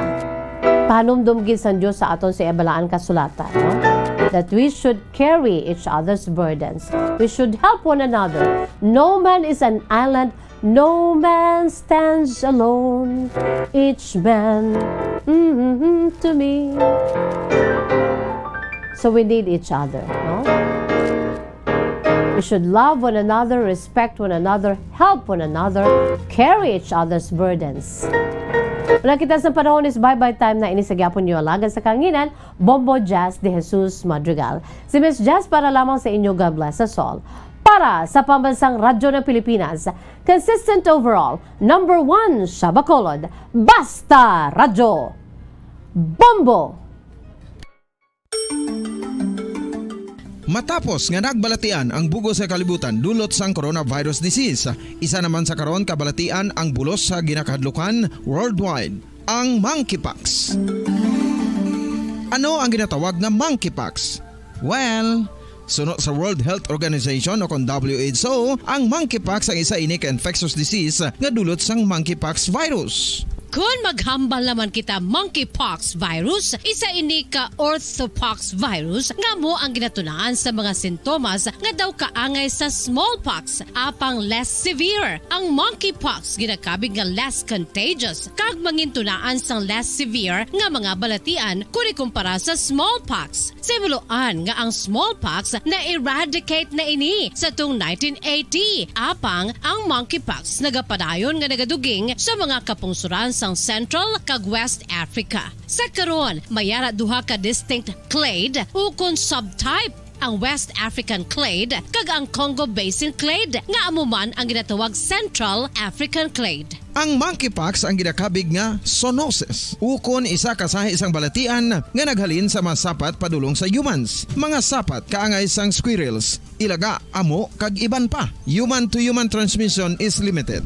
panumdom gid sang Dios sa aton sa iya balaan kasulatan, no? That we should carry each other's burdens. We should help one another. No man is an island. No man stands alone. Each man, mm, to me. So we need each other, no? We should love one another, respect one another, help one another, carry each other's burdens. Wala kita sa panahon is bye-bye time na ini sa gyapon niyo alagad sa kanginan, Bombo Jazz de Jesus Madrigal. Si Miss Jazz para lamang sa inyo, God bless us all. Para sa Pambansang Radyo ng Pilipinas, consistent overall, number one sa Bacolod, Basta Radyo. Bombo! Matapos nga nagbalatian ang bug-os nga kalibutan dulot sang coronavirus disease, isa naman sa karon kabalatian ang bulos sa ginakahadlukan worldwide, ang monkeypox. Ano ang ginatawag nga monkeypox? Well, suno sa World Health Organization o kon W H O, ang monkeypox ang isa ini ka infectious disease nga dulot sang monkeypox virus. Kon maghambal naman kita monkeypox virus, isa ini ka orthopox virus nga amo ang ginatunaan sa mga sintomas nga daw kaangay sa smallpox, apang less severe. Ang monkeypox ginakabig nga less contagious kag mangintunaan sang less severe nga mga balatian kon ikumpara sa smallpox. Sa himuloan nga ang smallpox na-eradicate na ini sa tung nineteen eighty, apang ang monkeypox nagapadayon nga nagaduging sa mga kapungsoran sang Central kag West Africa. Sa karon, may ara duha ka distinct clade ukon subtype, ang West African clade kag ang Congo Basin clade, nga amo man ang ginatawag Central African clade. Ang monkeypox ang ginakabig nga zoonosis, ukon isa ka sahi sang balatian nga naghalin sa mga sapat padulong sa humans, mga sapat kaangay sang squirrels, ilaga, amo, kag iban pa. Human to human transmission is limited.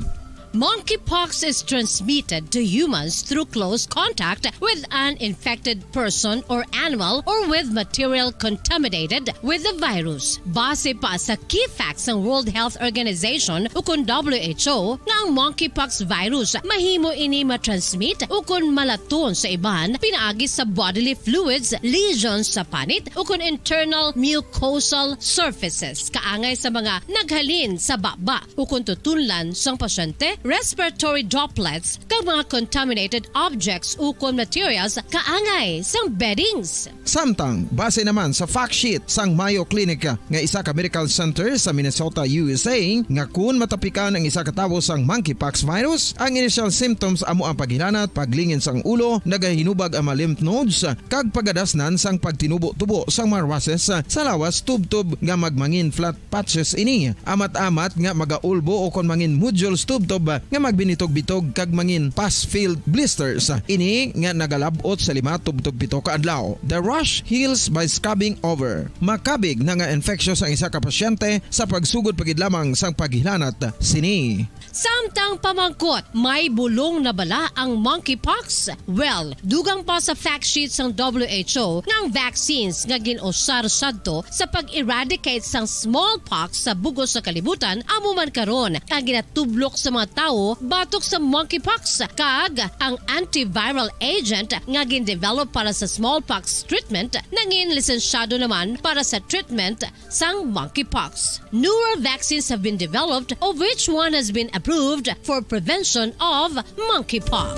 Monkeypox is transmitted to humans through close contact with an infected person or animal or with material contaminated with the virus. Base pa sa key facts sang World Health Organization ukon W H O nga ang monkeypox virus mahimo ini matransmit ukon malaton sa iban pinaagi sa bodily fluids, lesions sa panit ukon internal mucosal surfaces, kaangay sa mga naghalin sa baba ukon tutunlan sang pasyente, respiratory droplets, kag mga contaminated objects ukon materials kaangay sang beddings. Samtang, base naman sa fact sheet sang Mayo Clinic nga isa ka medical center sa Minnesota, U S A, nga kun matapikan ang isa ka tawo sang monkeypox virus, ang initial symptoms amo ang paghilanat, paglingin sang ulo, nagahinubag ang mga lymph nodes, kag pagadasnan sang pagtinubo-tubo sang mga rushes sa lawas tubtob nga magmangin flat patches ini, amat-amat nga magaulbo ukon mangin nodules tubtob nga magbinitog-bitog kag mangin pus-filled blisters ini nga nagalab-ot sa lima tubtob pito ka adlaw. The rash heals by scrubbing over. Makabig na nga infectious ang isa ka pasyente sa pagsugod pa gid lamang sang paghilanat sini. Samtang pamangkot, may bulong na bala ang monkeypox? Well, dugang pa sa fact sheet sang W H O nga ang vaccines nga gin-usar sadto sa pag-eradicate sang smallpox sa bug-os nga kalibutan amo man karon ang ginatublok sa mga tawo batok sa monkeypox, kag ang antiviral agent nga gin-develop para sa smallpox treatment nangin lisensyado naman para sa treatment sang monkeypox. Newer vaccines have been developed, of which one has been approved for prevention of monkeypox.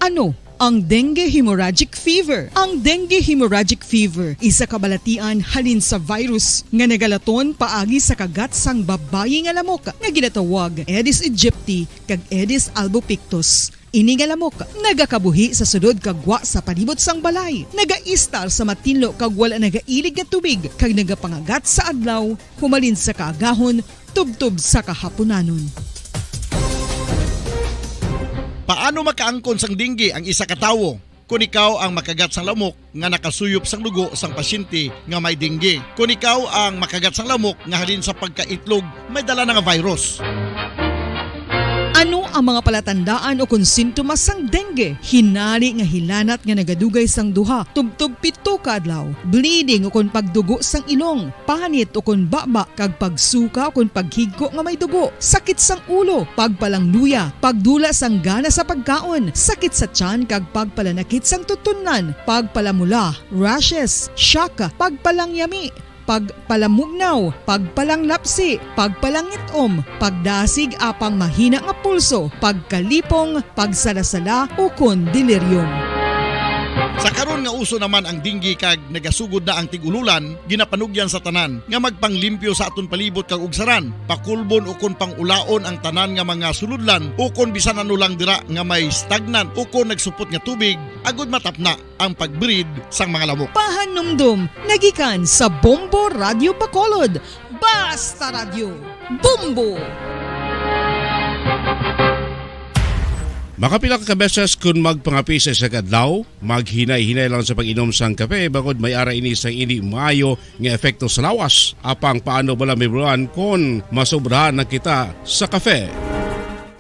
Ano ang dengue hemorrhagic fever? Ang dengue hemorrhagic fever isa ka balatian halin sa virus nga nagalaton paagi sa kagat sang babayi nga lamok nga ginatawag Aedes aegypti kag Aedes albopictus. Ini nga lamok nagakabuhi sa sulod kag gwa sa palibot sang balay, nagaistar sa matinlo kag wala nagailig nga tubig, kag nagapangagat sa adlaw humalin sa kaagahon tubtob sa kahapunanon. Paano makaangkon sang dengue ang isa ka tawo? Kon ikaw ang makagat sang lamok nga nakasuyop sang dugo sang pasyente nga may dengue. Kon ikaw ang makagat sang lamok nga halin sa pagkaitlog may dala na nga virus. Ano ang mga palatandaan ukon sintomas sang dengue? Hinari nga hilanat nga nagadugay sang duha tubtob pito ka adlaw, bleeding ukon pagdugo sang ilong, panit ukon baba, kag pagsuka ukon paghigko nga may dugo, sakit sang ulo, pagpalangluya, pagdula sang gana sa pagkaon, sakit sa tiyan kag pagpalanakit sang tutunlan, pagpalamula, rashes, shock, pagpalangyami, pagpalamugnaw, pagpalanglapsi, pagpalangit-om, pagdasig apang mahina nga pulso, pagkalipong, pagsala-sala, ukon delirium. Sa karon nga uso naman ang dengue kag nagasugod na ang tig-ululan, ginapanugyan sa tanan nga magpanglimpyo sa aton palibot kag ugsaran, pakulbon ukon pang-ulaon ang tanan nga mga sulodlan ukon bisan ano lang dira nga may stagnant ukon nagsupot nga tubig, agud matapna ang pag-breed sang mga lamok. Pahanumdom nga gikan sa Bombo Radyo Bacolod, Basta Radyo, Bombo! Makapila ka beses kon magpangape sa isa ka adlaw, maghinay-hinay lang sa pag-inom sang kape, bangod may ara ini sang indi maayo nga epekto sa lawas. Apang paano bala mahibaluan kon masobrahan na kita sa kape?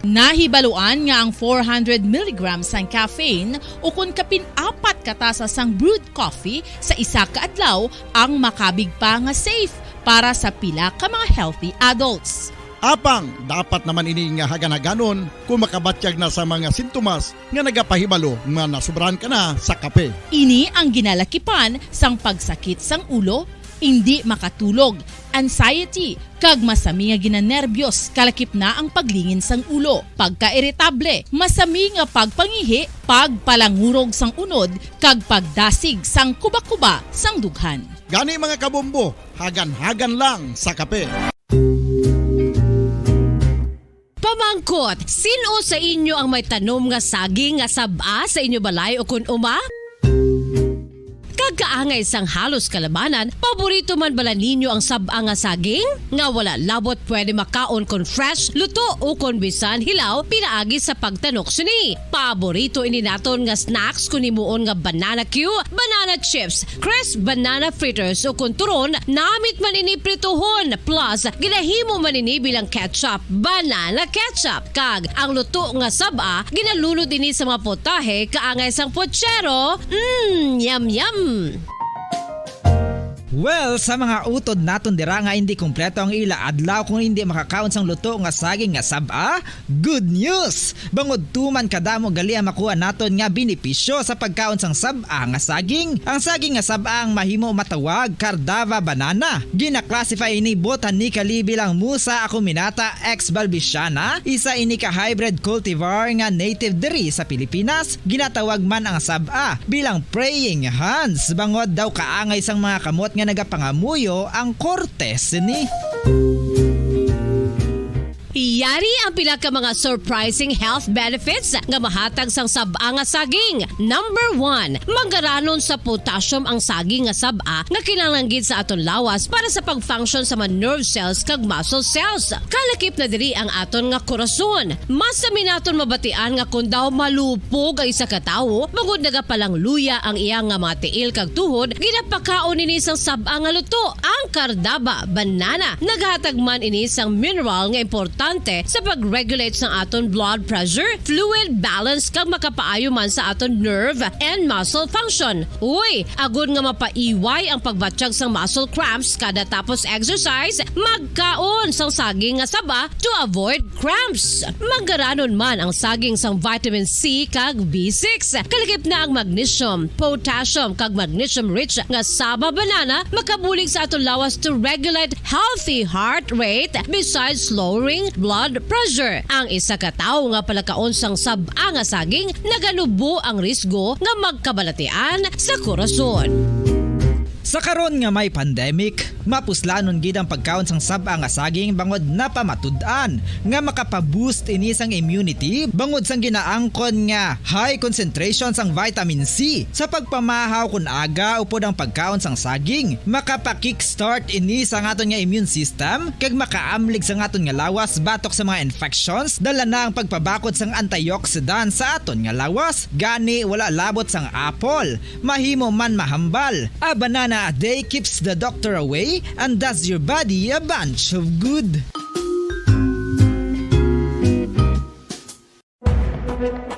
Nahibaluan nga ang four hundred milligrams sang caffeine ukon kapin apat ka tasa sang brewed coffee sa isa ka adlaw ang makabig pa nga safe para sa pila ka mga healthy adults. Apang dapat naman ini nga hagan-haganon kon makabatyag na sa mga sintomas nga nagapahibalo nga nasobrahan ka na sa kape. Ini ang ginalakipan sang pagsakit sang ulo, indi makatulog, anxiety, kag masami nga ginanerbyos, kalakip na ang paglingin sang ulo, pagkairitable, masami nga pagpangihi, pagpalangurog sang unod, kag pagdasig sang kubakuba sang dughan. Gani, mga kabombo, hagan-hagan lang sa kape. Pamangkot, sin-o sa inyo ang may tanom nga saging nga sab-a sa inyo balay ukon uma? Pagkaangay sang halos kalabanan, paborito man bala ninyo ang sab-a nga saging? Nga wala labot pwede makaon kon fresh, luto, o kon bisan hilaw pinaagi sa pagtanok sini. Paborito ini naton nga snacks kon himuon nga banana cue, banana chips, crisp banana fritters, o kon turon, namit man ini prituhon, plus ginahimo man ini bilang ketchup, banana ketchup. Kag ang luto nga sab-a, ginalunod ini sa mga potahe kaangay sang pochero. Mm, yum, yum! Well, sa mga utod naton dira nga hindi kompleto ang ila adlaw kung hindi makakaon sang luto nga saging nga sab-a, good news! Bangod tuman kadamo gali ang makuha naton nga benepisyo sa pagkaon sang sab-a nga saging. Ang saging nga sab-a ang mahimo matawag Cardava banana. Gina-classify ini botanically bilang Musa acuminata ex balbisiana, isa ini ka hybrid cultivar nga native diri sa Pilipinas. Ginatawag man ang sab-a bilang praying hands, bangod daw kaangay sang mga kamot nga nagapangamuyo ang korte sini. Yari ang pila ka mga surprising health benefits nga mahatag sang sab-a nga saging. Number one, manggaranon sa potassium ang saging nga sab-a nga kinahanglan gid sa aton lawas para sa pag-function sa mga nerve cells kag muscle cells. Kalakip na diri ang aton nga korason. Mas sami naton mabatian nga kon daw malupog ang isa ka tawo, bangod nagapalangluya ang iya nga mga tiil kag tuhod, ginapakaon ini sang sab-a nga luto, ang Cardava banana. Naghatag man ini sang mineral nga importante sa pag-regulate sang aton blood pressure, fluid balance, kag makapaayo man sa aton nerve and muscle function. Uy, agod nga mapaiway ang pagbatyag sang muscle cramps kada tapos exercise, magkaon sang saging nga saba to avoid cramps. Manggaranon man ang saging sang vitamin C kag B six. Kalakip na ang magnesium, potassium, kag magnesium-rich nga saba banana makabulig sa aton lawas to regulate healthy heart rate besides lowering blood pressure. Ang isa ka tawo nga palakaon sang sab-a nga saging naganubo ang risgo nga magkabalatian sa korason. Sa karon nga may pandemic, mapuslanon gid ang pagkaon sang sab-a nga saging bangod napamatud-an nga makapa-boost ini sang immunity bangod sang ginaangkon nga high concentration sang vitamin C. Sa pagpamahaw kon aga upod ang pagkaon sang saging, makapa-kickstart ini sa aton nga immune system kag makaamlig sa aton nga lawas batok sa mga infections, dala na ang pagpabakod sang antioxidant sa aton nga lawas. Gani, wala labot sang apple, mahimo man mahambal. A banana a day keeps the doctor away and does your body a bunch of good.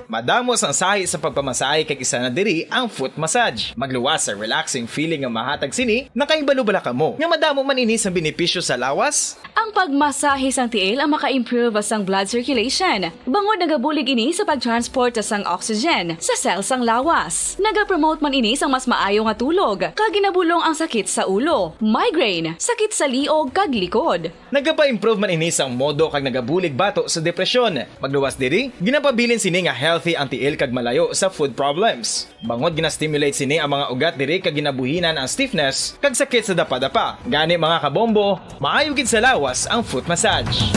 Madamo sang sahi sa pagpamasahe kag isa na diri ang foot massage. Magluwas sa relaxing feeling nga mahatag sini, nakahibalo bala kamo nga madamo man ini sang benepisyo sa lawas? Ang pagmasahe sang tiil ang maka-improve sang blood circulation, bangod nagabulig ini sa pag-transport sang oxygen sa cell sang lawas. Nagapromote man ini sang mas maayo nga tulog, kag ginabulong ang sakit sa ulo, migraine, sakit sa liog, kag likod. Nagapa-improve man ini sang modo kag nagabulig bato sa depresyon. Magluwas diri, ginapabilin sini nga healthy ang tiil kag malayo sa food problems. Bangod gina-stimulate sini ang mga ugat diri kag ginabuhinan ang stiffness kag sakit sa dapadapa. Gani, mga kabombo, maayo gid sa lawas ang foot massage.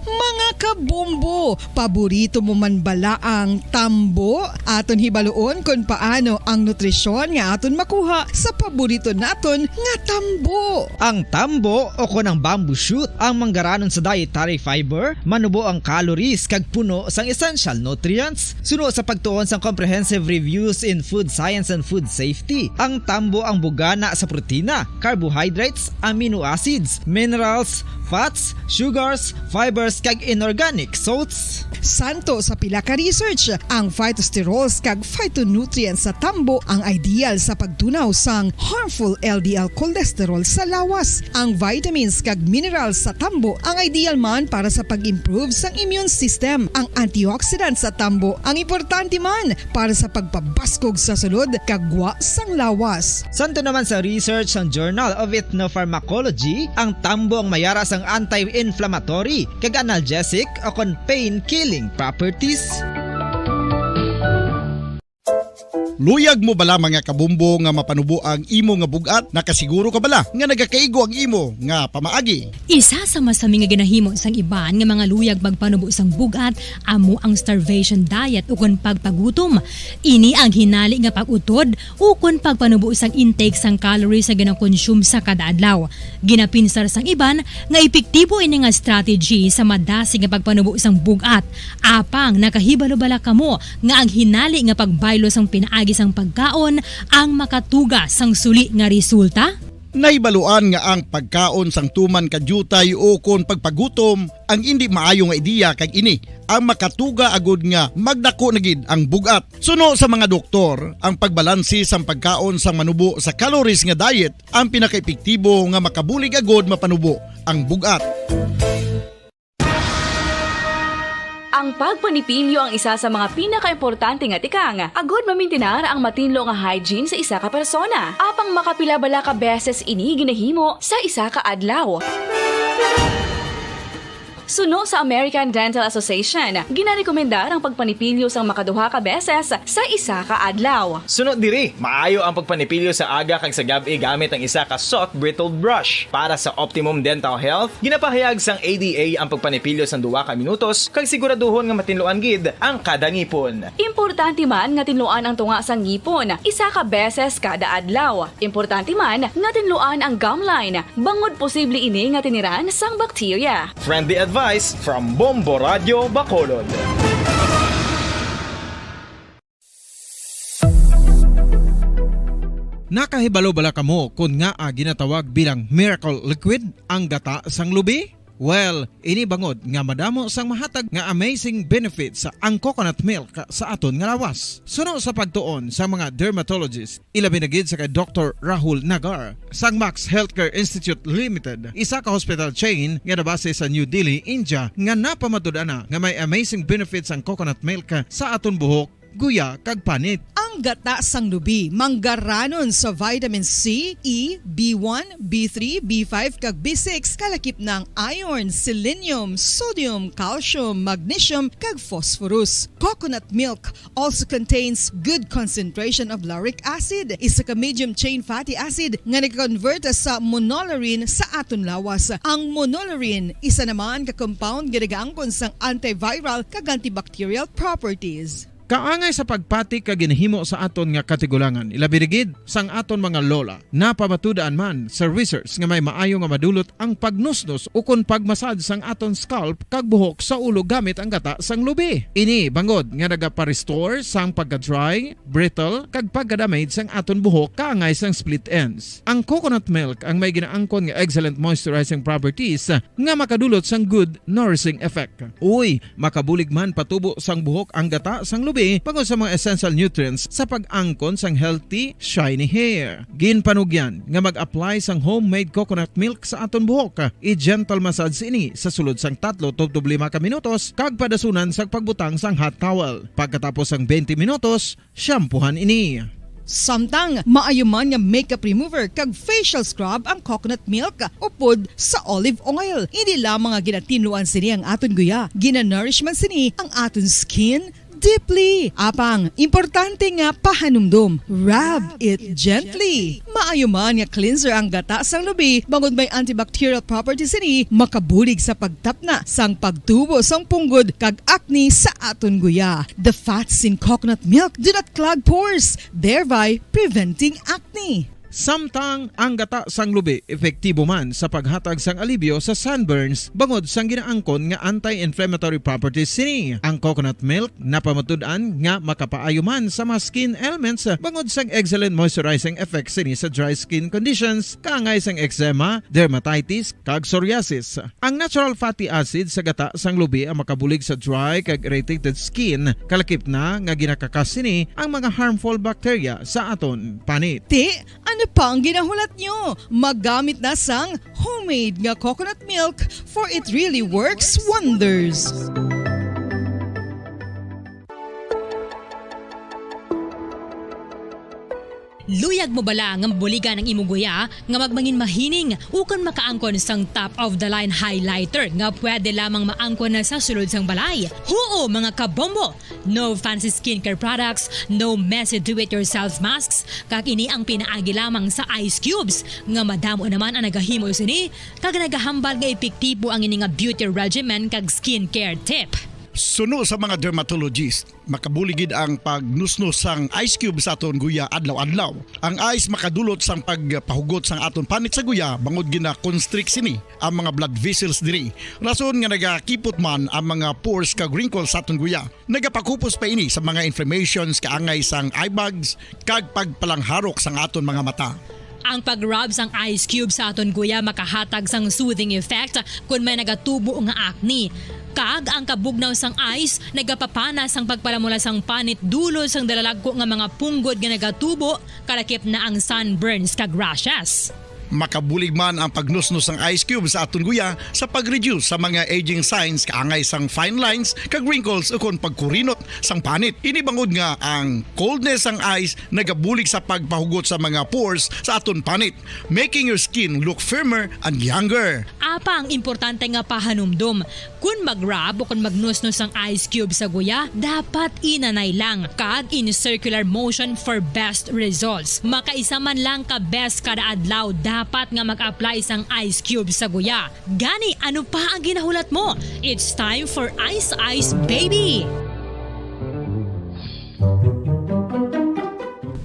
Mga kabombo, paborito mo man bala ang tambo? Aton hibaluon kon paano ang nutrisyon nga aton makuha sa paborito naton nga tambo. Ang tambo, o kon ang bamboo shoot, ang manggaranon sa dietary fiber, manubo ang calories kag puno sang essential nutrients. Suno sa pagtuon sang Comprehensive Reviews in Food Science and Food Safety, ang tambo ang bugana sa protina, carbohydrates, amino acids, minerals, fats, sugars, fibers, kag inorganic salts. Santo sa pila ka research, ang phytosterols kag phytonutrients sa tambo ang ideal sa pagtunaw sang harmful L D L cholesterol sa lawas. Ang vitamins kag minerals sa tambo ang ideal man para sa pag-improve sang immune system. Ang antioxidants sa tambo ang importante man para sa pagpabaskog sa sulod kag gwa sang lawas. Santo naman sa research sang Journal of Ethnopharmacology, ang tambo ang mayara sang anti-inflammatory kag analgesic o kon pain-killing properties. Luyag mo bala, mga kabombo, nga mapanubo ang imo nga bug-at? Nakasiguro ka bala nga nagakaigo ang imo nga pamaagi? Isa sa masami nga ginahimo sang iban nga mga luyag magpanubo sang bug-at amo ang starvation diet ukon pagpagutom. Ini ang hinali nga pag-utod ukon pagpanubo sang intake sang calories nga ginakonsume sa kada adlaw. Ginapinsar sang iban nga epektibo ini nga strategy sa madasig nga pagpanubo sang bug-at. Apang nakahibalo bala kamo nga ang hinali nga pagbaylo sang pinaagi sang pagkaon ang makatuga sang suli nga resulta? Nahibaluan nga ang pagkaon sang tuman ka diutay ukon pagpagutom ang indi maayo nga ideya, kag ini ang makatuga agud nga magdako na gid ang bug-at. Suno sa mga doktor, ang pagbalanse sang pagkaon sang manubo sa calories nga diet ang pinakaepektibo nga makabulig agud mapanubo ang bug-at. Ang pagpanipilyo ang isa sa mga pinakaimportante nga tikang agud mamintinar ang matinlo nga hygiene sa isa ka persona. Apang makapila bala ka beses ini ginahimo sa isa ka adlaw? Suno sa American Dental Association, ginarekomendar ang pagpanipilyo sang makaduha ka beses sa isa ka adlaw. Suno diri, maayo ang pagpanipilyo sa aga kag sa gab-i gamit ang isa ka soft bristled brush. Para sa optimum dental health, ginapahayag sang A D A ang pagpanipilyo sang duha ka minutos kag siguraduhon nga matinluan gid ang kada ngipon. Importante man nga tinluan ang tunga sang ngipon isa ka beses kada adlaw. Importante man nga tinluan ang gum line, bangod posible ini nga tiniran sang bakterya. Friendly advice from Bombo Radio Bacolod. Nakahibalo bala kamo kon ngaa ginatawag bilang miracle liquid ang gata sang lubi? Well, ini bangod nga madamo sang mahatag nga amazing benefits ang coconut milk sa aton nga lawas. Suno sa pagtuon sa mga dermatologist, ilabi na gid sa kay Doktor Rahul Nagar sang Max Healthcare Institute Limited, isa ka hospital chain nga nabase sa New Delhi, India, nga napamatud-an na nga may amazing benefits ang coconut milk sa aton buhok, guya, kag panit. Ang gata sang lubi manggaranon sa vitamin C, E, B one, B three, B five, kag B six, kalakip na ang iron, selenium, sodium, calcium, magnesium, kag phosphorus. Coconut milk also contains good concentration of lauric acid, isa ka medium chain fatty acid nga nag-convert sa monolaurin sa aton lawas. Ang monolaurin, isa naman ka compound nga nagaangkon sang antiviral kag antibacterial properties. Kaangay sa pagpati kag ginahimo sa aton nga katigulangan, ilabi na gid sang aton mga lola. Napamatud-an man sa research nga may maayo nga madulot ang pagnusnos ukon pagmasad sang aton scalp kag buhok sa ulo gamit ang gata sang lubi. Ini bangod nga nagapa-restore sang pagka-dry, brittle, kag pagka-damage sang aton buhok kaangay sang split ends. Ang coconut milk ang may ginaangkon nga excellent moisturizing properties nga makadulot sang good nourishing effect. Uy, makabulig man patubo sang buhok ang gata sang lubi bangod sa mga essential nutrients sa pag-angkon sang healthy, shiny hair. Ginpanugyan nga mag-apply sang homemade coconut milk sa aton buhok. I-gentle massage ini sa sulod sang tatlo tubtob lima ka minutos kag padasunan sang pagbutang sang hot towel. Pagkatapos sang twenty minutos, shampoohan ini. Samtang maayo man nga makeup remover kag facial scrub ang coconut milk upod sa olive oil. Hindi lamang nga ginatinluan sini ang aton guya, ginanourish man sini ang aton skin deeply. Apang importante nga pahanumdom, rub it gently. Maayo man nga cleanser ang gata sang lubi bangod may antibacterial properties sini, makabulig sa pagtapna sang pagtubo sang punggod kag acne sa aton guya. The fats in coconut milk do not clog pores, thereby preventing acne. Samtang ang gata sang lubi epektibo man sa paghatag sang alibyo sa sunburns bangod sang ginaangkon nga anti-inflammatory properties sini. Ang coconut milk napamatud-an nga makapaayo man sa mga skin ailments bangod sang excellent moisturizing effect sini sa dry skin conditions kaangay sang eczema, dermatitis, kag psoriasis. Ang natural fatty acid sa gata sang lubi ang makabulig sa dry kag irritated skin, kalakip na nga ginakakas sini ang mga harmful bacteria sa aton panit. Ti, ano pa ang ginahulat nyo? Maggamit na sang homemade nga coconut milk, for it really works wonders. Luyag mo bala nga mabuligan ang imo guya nga magmangin mahining ukon makaangkon sang top of the line highlighter nga pwede lamang maangkon na sa sulod sang balay? Huo, mga kabombo! No fancy skincare products, no messy do-it-yourself masks, kag ini ang pinaagi lamang sa ice cubes nga madamo naman ang nagahimo sini kag nagahambal nga epektibo ang ini nga beauty regimen kag skincare tip. Suno sa mga dermatologist, makabulig gid ang pagnusnos sang ice cube sa aton guya adlaw-adlaw. Ang ice makadulot sang pagpahugot sang aton panit sa guya bangod gina-constrict sini ang mga blood vessels diri, rason nga nagakipot man ang mga pores kag wrinkles sa aton guya. Nagapakupos pa ini sa mga inflammations kaangay sang eye bags kag pagpalangharok sang aton mga mata. Ang pag-rub sang ice cube sa aton guya makahatag sang soothing effect kon may nagatubo nga acne. Kag ang kabugnaw sang ice nagapapana sang pagpalamula sang panit dulot sang dalalagko nga mga punggod nga nagatubo, kalakip na ang sunburns kag rashes. Makabulig man ang pagnusnos sang ice cube sa aton guya sa pag-reduce sa mga aging signs kaangay sang fine lines kag wrinkles ukon pagkurinot sang panit. Ini bangod nga ang coldness sang ice nagabulig sa pagpahugot sa mga pores sa aton panit, making your skin look firmer and younger. Apa ang importante nga pahanumdom, kon mag-rub o kon magnusnos ang ice cube sa guya, dapat inanay lang kag in circular motion for best results. Makaisa man lang ka beses kada adlaw dapat nga mag-apply sang ice cube sa guya. Gani, ano pa ang ginahulat mo? It's time for Ice Ice Baby!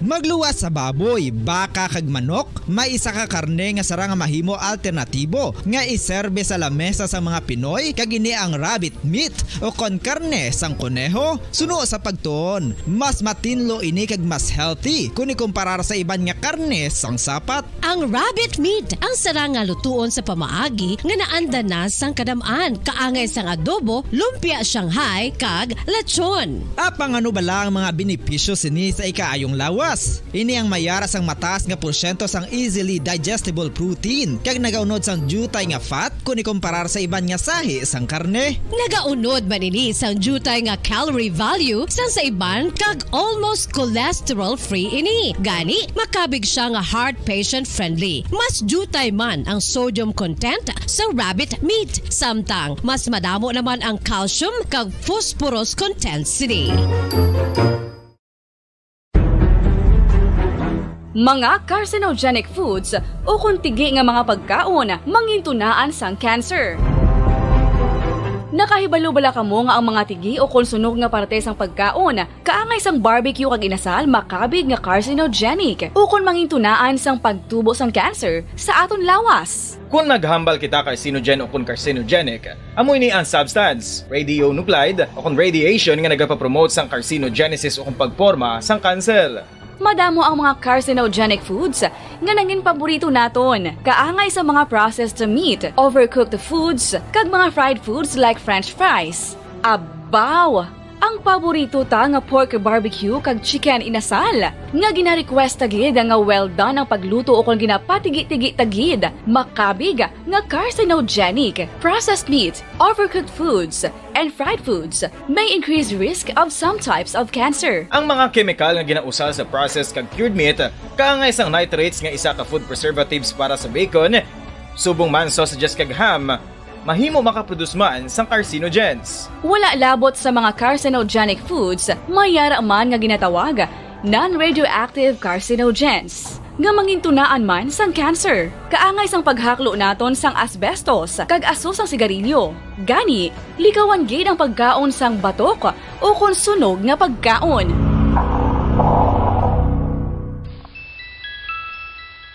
Magluwas sa baboy, baka kag manok, may isa ka karne nga sarang nga mahimo alternatibo nga iserbe sa lamesa sang mga Pinoy, kag ini ang rabbit meat o kon karne sang koneho. Suno sa pagtuon, mas matinlo ini kag mas healthy kon ikumparar sa iban nga karne sang sapat. Ang rabbit meat ang sarang nga lutuon sa pamaagi nga naanda na sang kadam-an, kaangay sang adobo, lumpia Shanghai, kag lechon. Apang ano bala ang mga benepisyo sini sa ikaayong lawas? Ini ang may ara sang mataas nga porsyento sang easily digestible protein kag nagaunod sang diutay nga fat kon ikumparar sa iban nga sahi sang karne. Nagaunod man ini sang diutay nga calorie value sang sa iban kag almost cholesterol-free ini. Gani, makabig sia nga heart patient-friendly. Mas diutay man ang sodium content sa rabbit meat, samtang mas madamo naman ang calcium kag phosphorus content sini. Mga carcinogenic foods ukon tigi nga mga pagkaon mangintunaan sang cancer. Nakahibalo bala kamo nga ang mga tigi ukon sunog nga parte sang pagkaon, kaangay sang barbecue kag inasal, makabig nga carcinogenic ukon mangintunaan sang pagtubo sang cancer sa aton lawas? Kon maghambal kita carcinogen ukon carcinogenic, amo ini ang substance, radionuclide, ukon radiation nga nagapapromote sang carcinogenesis ukon pagporma sang kanser. Madamo ang mga carcinogenic foods nga nangin paborito naton, kaangay sa mga processed meat, overcooked foods, kag mga fried foods like French fries. Abaw! Ang paborito ta nga pork barbecue kag chicken inasal, nga gina-request ta gid nga well done ang pagluto ukon ginapatigi-tigi ta gid, makabig nga carcinogenic. Processed meat, overcooked foods, and fried foods may increase risk of some types of cancer. Ang mga kemikal nga ginausal sa processed kag cured meat, kaangay sang nitrates nga isa ka food preservatives para sa bacon, subong man sausages kag ham, mahimo makaproduce man sang carcinogens. Wala labot sa mga carcinogenic foods, may ara man nga ginatawag non-radioactive carcinogens, nga mangintunaan man sang cancer, kaangay sang paghaklo naton sang asbestos kag aso sang sigarilyo. Gani, likawan gid ang pagkaon sang batok ukon sunog nga pagkaon.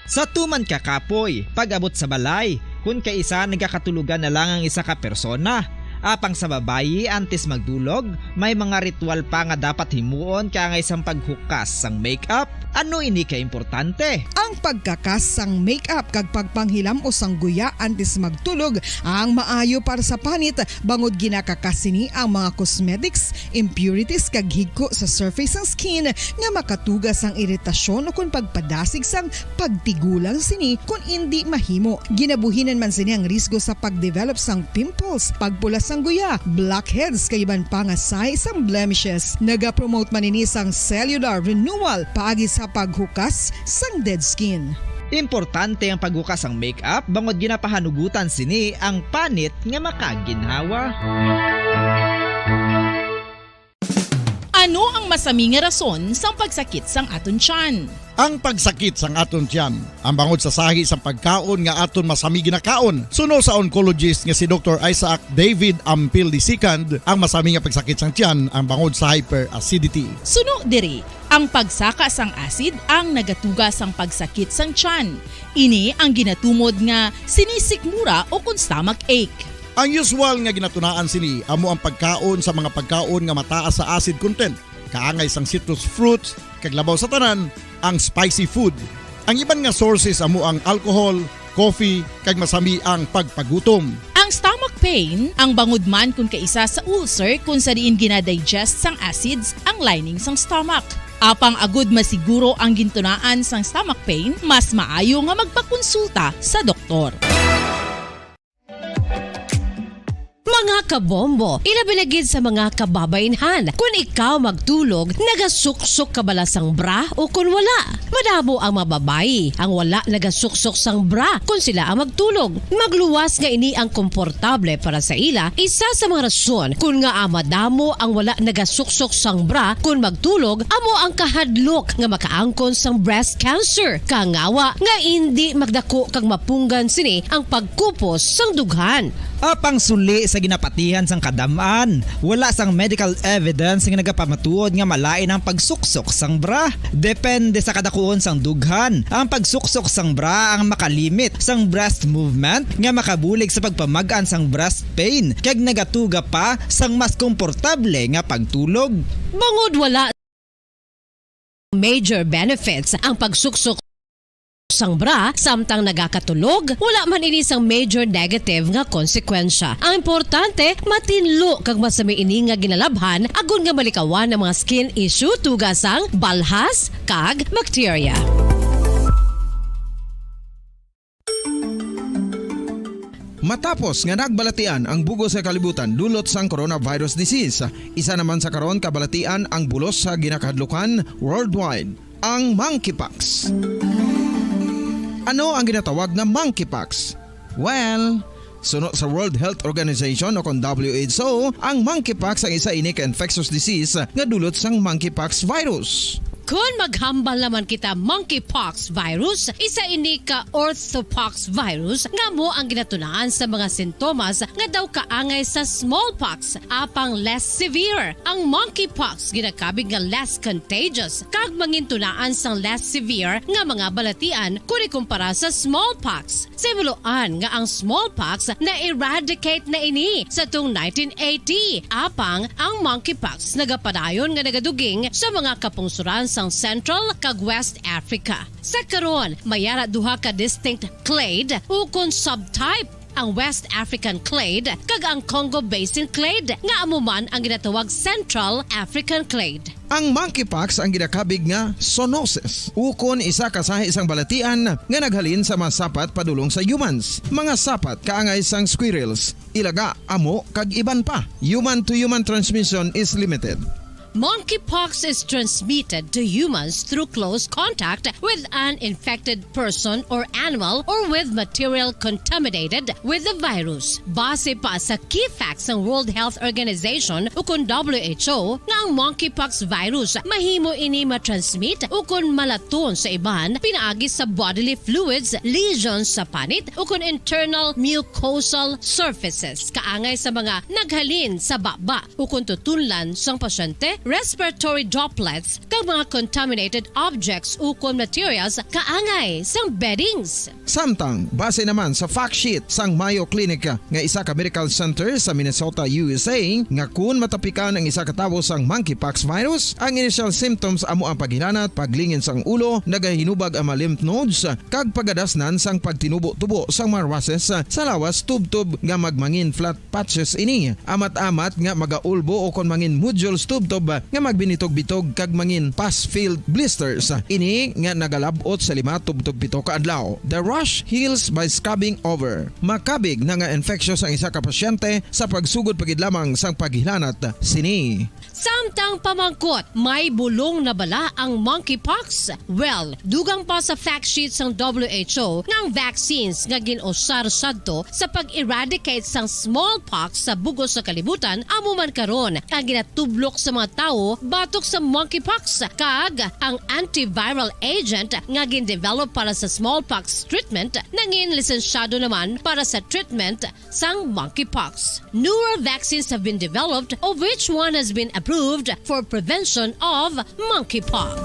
Sa tuman ka kapoy, pag-abot sa balay, kon kaisa nagakatulogan na lang ang isa ka persona. Apang sa babayi, antes magdulog, may mga ritual pa nga dapat himuon kaangay sang paghukas sang makeup. Ano ini kaimportante? Ang pagkakas sang makeup kag pagpanghilam-os sang guya antes magtulog ang maayo para sa panit, bangod ginakakas sini ang mga cosmetics, impurities kag higko sa surface sang skin nga makatuga sang iritasyon ukon pagpadasig sang pagtigulang sini kon indi mahimo. Ginabuhinan man sini ang risgo sa pagdevelop sang pimples, pagpula sang guya, blackheads, kag iban pa nga sahi sang blemishes. Nagapromote man ini sang cellular renewal paagi sa sa paghukas sang dead skin. Importante ang paghukas sang makeup bangod ginapahanugutan sini ang panit nga makaginhawa. Ano ang masami nga rason sang pagsakit sang aton tiyan? Ang pagsakit sang aton tiyan, ang bangod sa sahi sang pagkaon nga aton masami ginakaon. Suno sa oncologist nga si Doktor Isaac David Ampil the second, ang masami nga pagsakit sang tiyan ang bangod sa hyperacidity. Suno diri, ang pagsaka sang acid ang nagatuga sang pagsakit sang tiyan. Ini ang ginatumod nga sinisikmura o kon stomach ache. Ang usual nga ginatunaan sini amo ang pagkaon sa mga pagkaon nga mataas sa acid content, kaangay sang citrus fruits, kag labaw sa tanan, ang spicy food. Ang iban nga sources amo ang alcohol, coffee, kag masami ang pagpagutom. Ang stomach pain, ang bangod man kon kaisa sa ulcer kon sa diin ginadigest sang acids ang lining sang stomach. Apang agud masiguro ang gintunaan sang stomach pain, mas maayo nga magpakonsulta sa doktor. Mga kabombo, ilabi na gid sa mga kababaynhan, kun ikaw magtulog, nagasuksok ka bala sang bra o kun wala? Madamo ang mga babayi ang wala nagasuksok sang bra kun sila ang magtulog. Magluwas nga ini ang komportable para sa ila, isa sa mga rason kun ngaa madamo ang wala nagasuksok sang bra kun magtulog amo ang kahadlok nga makaangkon sang breast cancer, kangawa nga indi magdako kag mapunggan sini ang pagkupos sang dughan. Apang suli sa ginapatihan sang kadam-an, wala sang medical evidence nga nagapamatuod nga malain ang pagsuksok sang bra. Depende sa kadakuon sang dughan, ang pagsuksok sang bra ang makalimit sang breast movement nga makabulig sa pagpamag-an sang breast pain kag nagatuga pa sang mas komportable nga pagtulog. Bangod wala major benefits ang pagsuksok sang bra samtang nagakatulog, wala man ini sang major negative nga konsekwensya. Ang importante, matinlo kag masami ini nga ginalabhan agod nga malikawan ang mga skin issue tuga sang balhas kag bakterya. Matapos nga nagbalatian ang bug-os nga kalibutan dulot sang coronavirus disease, isa naman sa karon kabalatian ang bulos sa ginakahadlukan worldwide, ang monkeypox. Ano ang ginatawag nga monkeypox? Well, suno sa World Health Organization o kon W H O, ang monkeypox ang isa ini ka infectious disease nga dulot sang monkeypox virus. Kon maghambal naman kita monkeypox virus, isa ini ka orthopox virus nga amo ang ginatunaan sa mga sintomas nga daw kaangay sa smallpox, apang less severe. Ang monkeypox ginakabig nga less contagious kag mangintunaan sang less severe nga mga balatian kon ikumpara sa smallpox. Sa himuloan nga ang smallpox na-eradicate na ini sa tung nineteen eighty, apang ang monkeypox nagapadayon nga nagaduging sa mga kapungsoran sang Central kag West Africa. Sa karon, may ara duha ka distinct clade ukon subtype, ang West African clade kag ang Congo Basin clade, nga amo man ang ginatawag Central African clade. Ang monkeypox ang ginakabig nga zoonosis, ukon isa ka sahi sang balatian nga naghalin sa mga sapat padulong sa humans, mga sapat kaangay sang squirrels, ilaga, amo, kag iban pa. Human-to-human transmission is limited. Monkeypox is transmitted to humans through close contact with an infected person or animal or with material contaminated with the virus. Base pa sa key facts sang World Health Organization ukon W H O nga ang monkeypox virus mahimo ini matransmit ukon malaton sa iban pinaagi sa bodily fluids, lesions sa panit ukon internal mucosal surfaces, kaangay sa mga naghalin sa baba ukon tutunlan sang pasyente, respiratory droplets, kag mga contaminated objects ukon materials kaangay sang beddings. Samtang, base naman sa fact sheet sang Mayo Clinic nga isa ka medical center sa Minnesota, U S A, nga kun matapikan ang isa ka tawo sang monkeypox virus, ang initial symptoms amo ang paghilanat, paglingin sang ulo, nagahinubag ang mga lymph nodes, kag pagadasnan sang pagtinubo-tubo sang mga rushes sa lawas tubtob nga magmangin flat patches ini, amat-amat nga magaulbo o kon mangin nodules tubtob nga magbinitog-bitog kag mangin pus-filled blisters. Ini nga nagalab-ot sa lima tubtob pito ka adlaw. The rash heals by scabbing over. Makabig na nga infectious ang isa ka pasyente sa pagsugod pa gid lamang sang paghilanat sini. Samtang pamangkot, may bulong na bala ang monkeypox? Well, dugang pa sa fact sheet sang W H O nga ang vaccines nga gin-usar sadto sa pag-eradicate sang smallpox sa bug-os sa kalibutan amo man karon ang ginatublok sa mga tawo batok sa monkeypox, kag ang antiviral agent nga gin-develop para sa smallpox treatment nangin lisensyado naman para sa treatment sang monkeypox. Newer vaccines have been developed, of which one has been approved for prevention of monkeypox.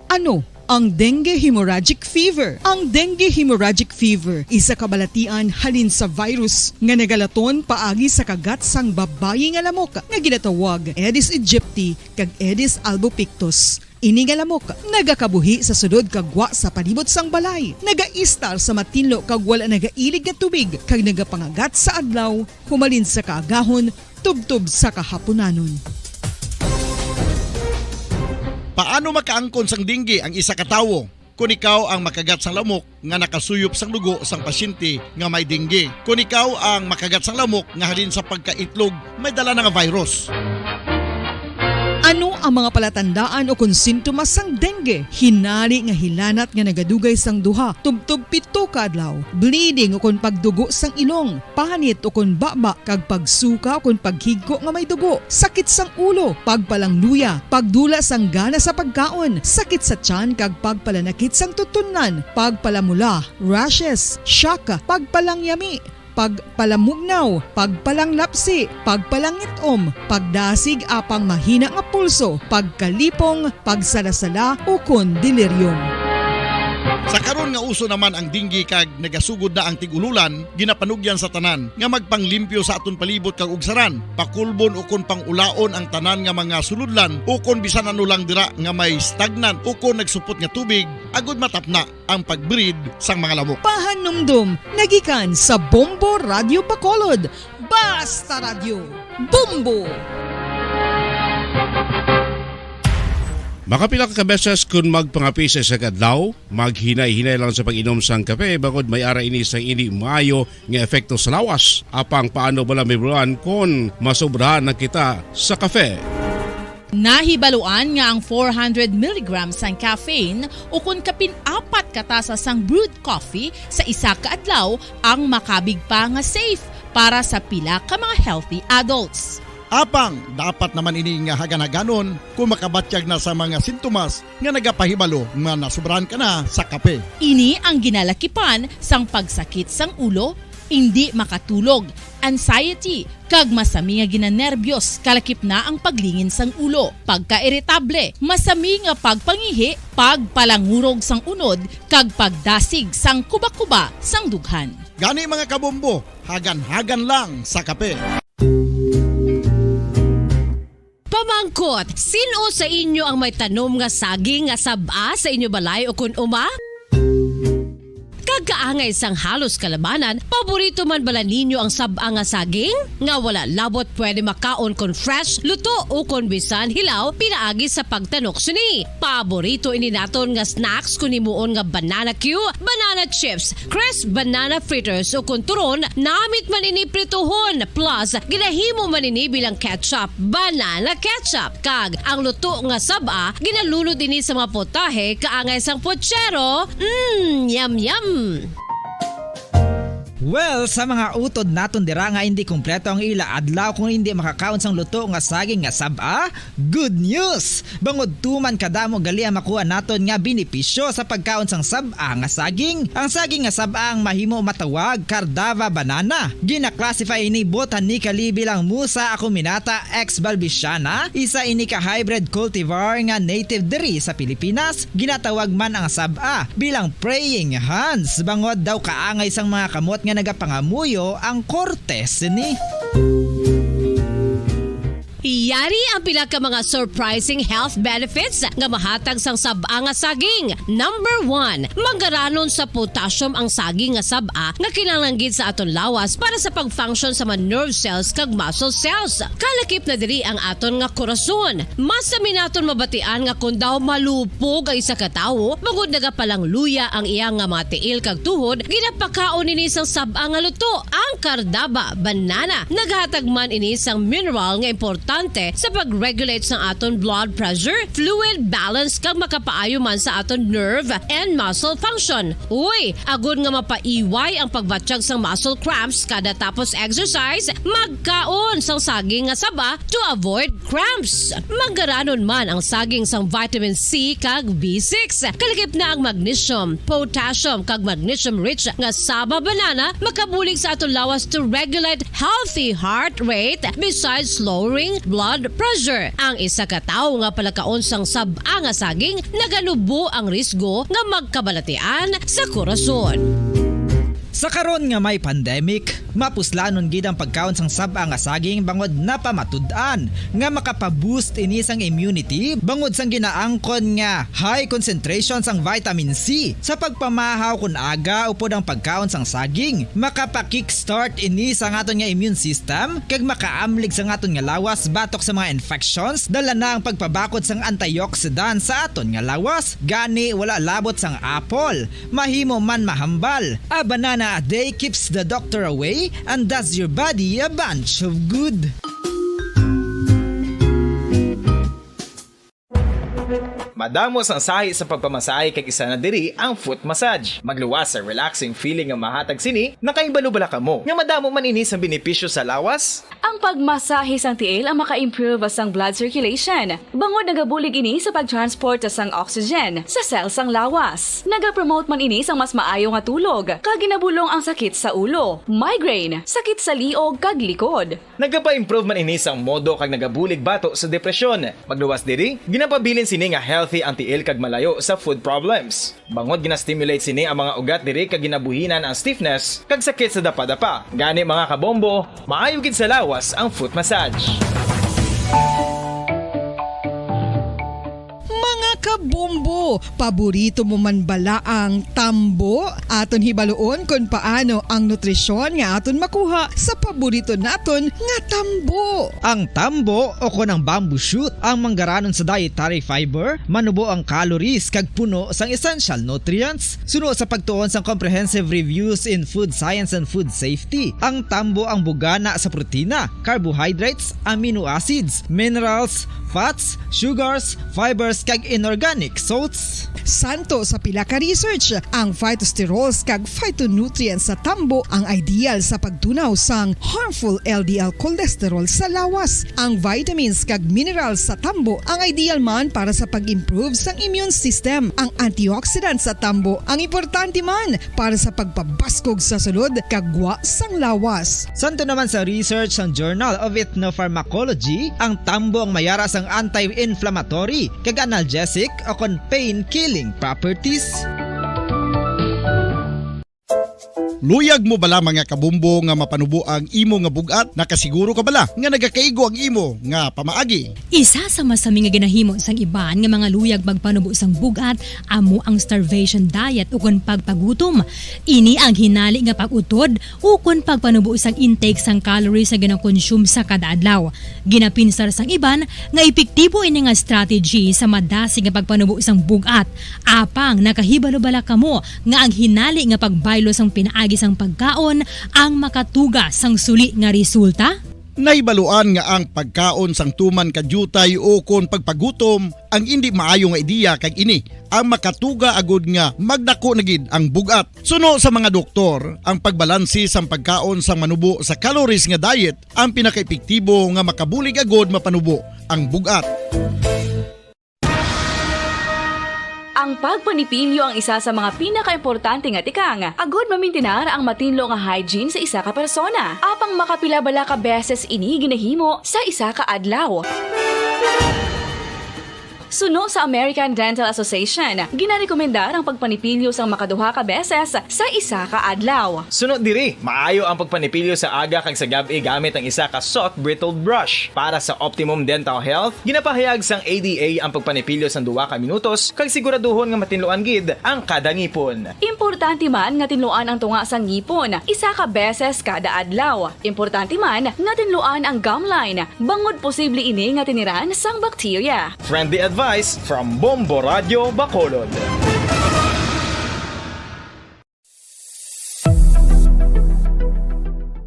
Ano ang dengue hemorrhagic fever? Ang dengue hemorrhagic fever isa ka balatian halin sa virus nga nagalaton paagi sa kagat sang babayi nga lamok nga ginatawag Aedes aegypti kag Aedes albopictus. Ini nga lamok nagakabuhi sa sulod kag gwa sa palibot sang balay, nagaistar sa matinlo kag wala nagailig nga tubig, kag nagapangagat sa adlaw humalin sa kaagahon tubtob sa kahapunanon. Paano makaangkon sang dengue ang isa ka tawo? Kon ikaw ang makagat sang lamok nga nakasuyop sang dugo sang pasyente nga may dengue. Kon ikaw ang makagat sang lamok nga halin sa pagkaitlog may dala na nga virus. Ano ang mga palatandaan ukon sintomas sang dengue? Hinari nga hilanat nga nagadugay sang duha tubtob pito ka adlaw, bleeding ukon pagdugo sang ilong, panit ukon baba kag pagsuka ukon paghigko nga may dugo, sakit sang ulo, pagpalangluya, pagdula sang gana sa pagkaon, sakit sa tiyan kag pagpalanakit sang tutunlan, pagpalamula, rashes, shock, pagpalangyami, pagpalamugnaw, pagpalanglapsi, pagpalangit-om, pagdasig apang mahina nga pulso, pagkalipong, pagsalasala, ukon delirium. Sa karon nga uso naman ang dengue kag nagasugod na ang tig-ululan, ginapanugyan sa tanan nga magpanglimpyo sa aton palibot kag ugsaran, pakulbon ukon pang-ulaon ang tanan nga mga sulodlan ukon bisan ano lang dira nga may stagnant ukon nagsupot nga tubig, agud matapna ang pag-breed sang mga lamok. Pahanumdom nga gikan sa Bombo Radyo Bacolod. Basta Radyo, Bombo! Makapila ka beses kon magpangape sa isa ka adlaw, maghinay-hinay lang sa pag-inom sang kape, bangod may ara ini sang indi maayo nga epekto sa lawas. Apang paano bala mahibaluan kon masobra na kita sa kape? Nahibaluan nga ang four hundred milligrams sang caffeine ukon kapin apat ka tasa sang brewed coffee sa isa ka adlaw ang makabig pa nga safe para sa pila ka mga healthy adults. Apang dapat naman ini nga hagan-haganon kung makabatyag na sa mga sintomas nga nagapahibalo nga nasobrahan ka na sa kape. Ini ang ginalakipan sang pagsakit sang ulo, indi makatulog, anxiety, kag masami nga ginanerbyos, kalakip na ang paglingin sang ulo, pagkairitable, masami nga pagpangihi, pagpalangurog sang unod, kag pagdasig sang kubakuba sang dughan. Gani, mga kabombo, hagan-hagan lang sa kape. Pamangkot, sin-o sa inyo ang may tanom nga saging nga sab-a sa inyo balay o kon uma? Kag kaangay sang halos kalabanan, paborito man bala ninyo ang sab-a nga saging? Nga wala labot pwede makaon kon fresh, luto, o kon bisan hilaw pinaagi sa pagtanok sini. Paborito ini naton nga snacks kon himuon nga banana cue, banana chips, crisp banana fritters, o kon turon, namit man ini prituhon, plus ginahimo man ini bilang ketchup, banana ketchup. Kag ang luto nga sab-a, ginalunod ini sa mga putahe kaangay sang putsero. Mm, yum, yum! Well, sa mga utod naton dira nga indi kompleto ang ila adlaw kung indi makakaon sang luto nga saging nga sab-a, good news! Bangod tuman kadamo gali ang makuha naton nga benepisyo sa pagkaon sang sab-a nga saging. Ang saging nga sab-a ang mahimo matawag Cardava banana. Gina-classify ini botanically bilang Musa acuminata ex balbisiana, isa ini ka hybrid cultivar nga native diri sa Pilipinas. Ginatawag man ang sab-a bilang praying hands, bangod daw kaangay sang mga kamot nga nagapangamuyo ang korte sini. Yari ang pila ka mga surprising health benefits nga mahatag sang sab-a nga saging. Number one, manggaranon sa potassium ang saging nga sab-a nga kinahanglan gid sa aton lawas para sa pag-function sa mga nerve cells kag muscle cells. Kalakip na diri ang aton nga korason. Mas sami naton mabatian nga kon daw malupog ang isa ka tawo, bangod nagapalangluya ang iya nga mga tiil kag tuhod, ginapakaon ini sang sab-a nga luto. Ang kardaba, banana, nagahatag man ini sang mineral nga importante sa pag-regulate sang aton blood pressure, fluid balance, kag makapaayo man sa aton nerve and muscle function. Uy, agod nga mapaiway ang pagbatyag sang muscle cramps kada tapos exercise, magkaon sang saging nga saba to avoid cramps. Manggaranon man ang saging sang vitamin C kag B six. Kalakip na ang magnesium, potassium, kag magnesium-rich nga saba banana makabulig sa aton lawas to regulate healthy heart rate besides lowering blood pressure. Ang isa ka tawo nga palakaon sang sab-a nga saging naganubo ang risgo nga magkabalatian sa korason. Sa karon nga may pandemic, mapuslanon gid ang pagkaon sang sab-a nga saging bangod napamatud-an nga makapa-boost ini sang immunity bangod sang ginaangkon nga high concentration sang vitamin C. Sa pagpamahaw kon aga upod ang pagkaon sang saging, makapa-kickstart ini sa aton nga immune system kag makaamlig sa aton nga lawas batok sa mga infections, dala na ang pagpabakod sang antioxidant sa aton nga lawas. Gani, wala labot sang apple, mahimo man mahambal. A banana a day keeps the doctor away and does your body a bunch of good. Madamo sang sahi sa pagpamasahe kag isa na diri ang foot massage. Magluwas sa relaxing feeling nga mahatag sini, nakahibalo bala kamo nga madamo man ini sa benepisyo sa lawas? Ang pagmasahe sang tiil ang maka-improve sang blood circulation, bangod nagabulig ini sa pag-transport sang oxygen sa cell sang lawas. Nagapromote man ini sang mas maayo nga tulog, kag ginabulong ang sakit sa ulo, migraine, sakit sa liog, kag likod. Nagapa-improve man ini sang modo kag nagabulig bato sa depresyon. Magluwas diri, ginapabilin sini nga healthy ang tiil kag malayo sa foot problems. Bangod gina-stimulate sini ang mga ugat diri kag ginabuhinan ang stiffness kag sakit sa dapadapa. Gani, mga kabombo, maayo gid sa lawas ang foot massage. Mga kabombo, paborito mo man bala ang tambo? Aton hibaluon kon paano ang nutrisyon nga aton makuha sa paborito naton nga tambo. Ang tambo, o kon ang bamboo shoot, ang manggaranon sa dietary fiber, manubo ang calories kag puno sang essential nutrients. Suno sa pagtuon sang Comprehensive Reviews in Food Science and Food Safety, ang tambo ang bugana sa protina, carbohydrates, amino acids, minerals, fats, sugars, fibers, kag inorganic salts. Santo sa pila ka research, ang phytosterols kag phytonutrients sa tambo ang ideal sa pagtunaw sang harmful L D L cholesterol sa lawas. Ang vitamins kag minerals sa tambo ang ideal man para sa pag-improve sang immune system. Ang antioxidants sa tambo ang importante man para sa pagpabaskog sa sulod kag gwa sang lawas. Santo naman sa research sang Journal of Ethnopharmacology, ang tambo ang mayara sang anti-inflammatory kag analgesic o kon pain-killing properties. Luyag mo bala, mga kabombo, nga mapanubo ang imo nga bug-at? Nakasiguro ka bala nga nagakaigo ang imo nga pamaagi? Isa sa masami nga ginahimo sang iban nga mga luyag magpanubo sang bug-at amo ang starvation diet ukon pagpagutom. Ini ang hinali nga pag-utod ukon pagpanubo sang intake sang calories nga ginakonsume sa kada adlaw. Ginapinsar sang iban nga epektibo ini nga strategy sa madasig nga pagpanubo sang bug-at. Apang nakahibalo bala kamo nga ang hinali nga pagbaylo sang pinaagi sang pagkaon ang makatuga sang suli nga resulta? Nahibaluan nga ang pagkaon sang tuman ka diutay ukon pagpagutom ang indi maayo nga ideya, kag ini ang makatuga agud nga magdako na gid ang bug-at. Suno sa mga doktor, ang pagbalanse sang pagkaon sang manubo sa calories nga diet ang pinakaepektibo nga makabulig agud mapanubo ang bug-at. Ang pagpanipilyo ang isa sa mga pinakaimportante nga tikang agud mamintinar ang matinlo nga hygiene sa isa ka persona. Apang makapila bala ka beses ini ginahimo sa isa ka adlaw? Suno sa American Dental Association, ginarekomendar ang pagpanipilyo sang makaduha ka beses sa isa ka adlaw. Suno diri, maayo ang pagpanipilyo sa aga kag sa gab-i gamit ang isa ka soft bristled brush. Para sa optimum dental health, ginapahayag sang A D A ang pagpanipilyo sang duha ka minutos kag siguraduhon nga matinluan gid ang kada ngipon. Importante man nga tinluan ang tunga sang ngipon isa ka beses kada adlaw. Importante man nga tinluan ang gum line, bangod posible ini nga tiniran sang bakterya. Friendly advice from Bombo Radio Bacolod.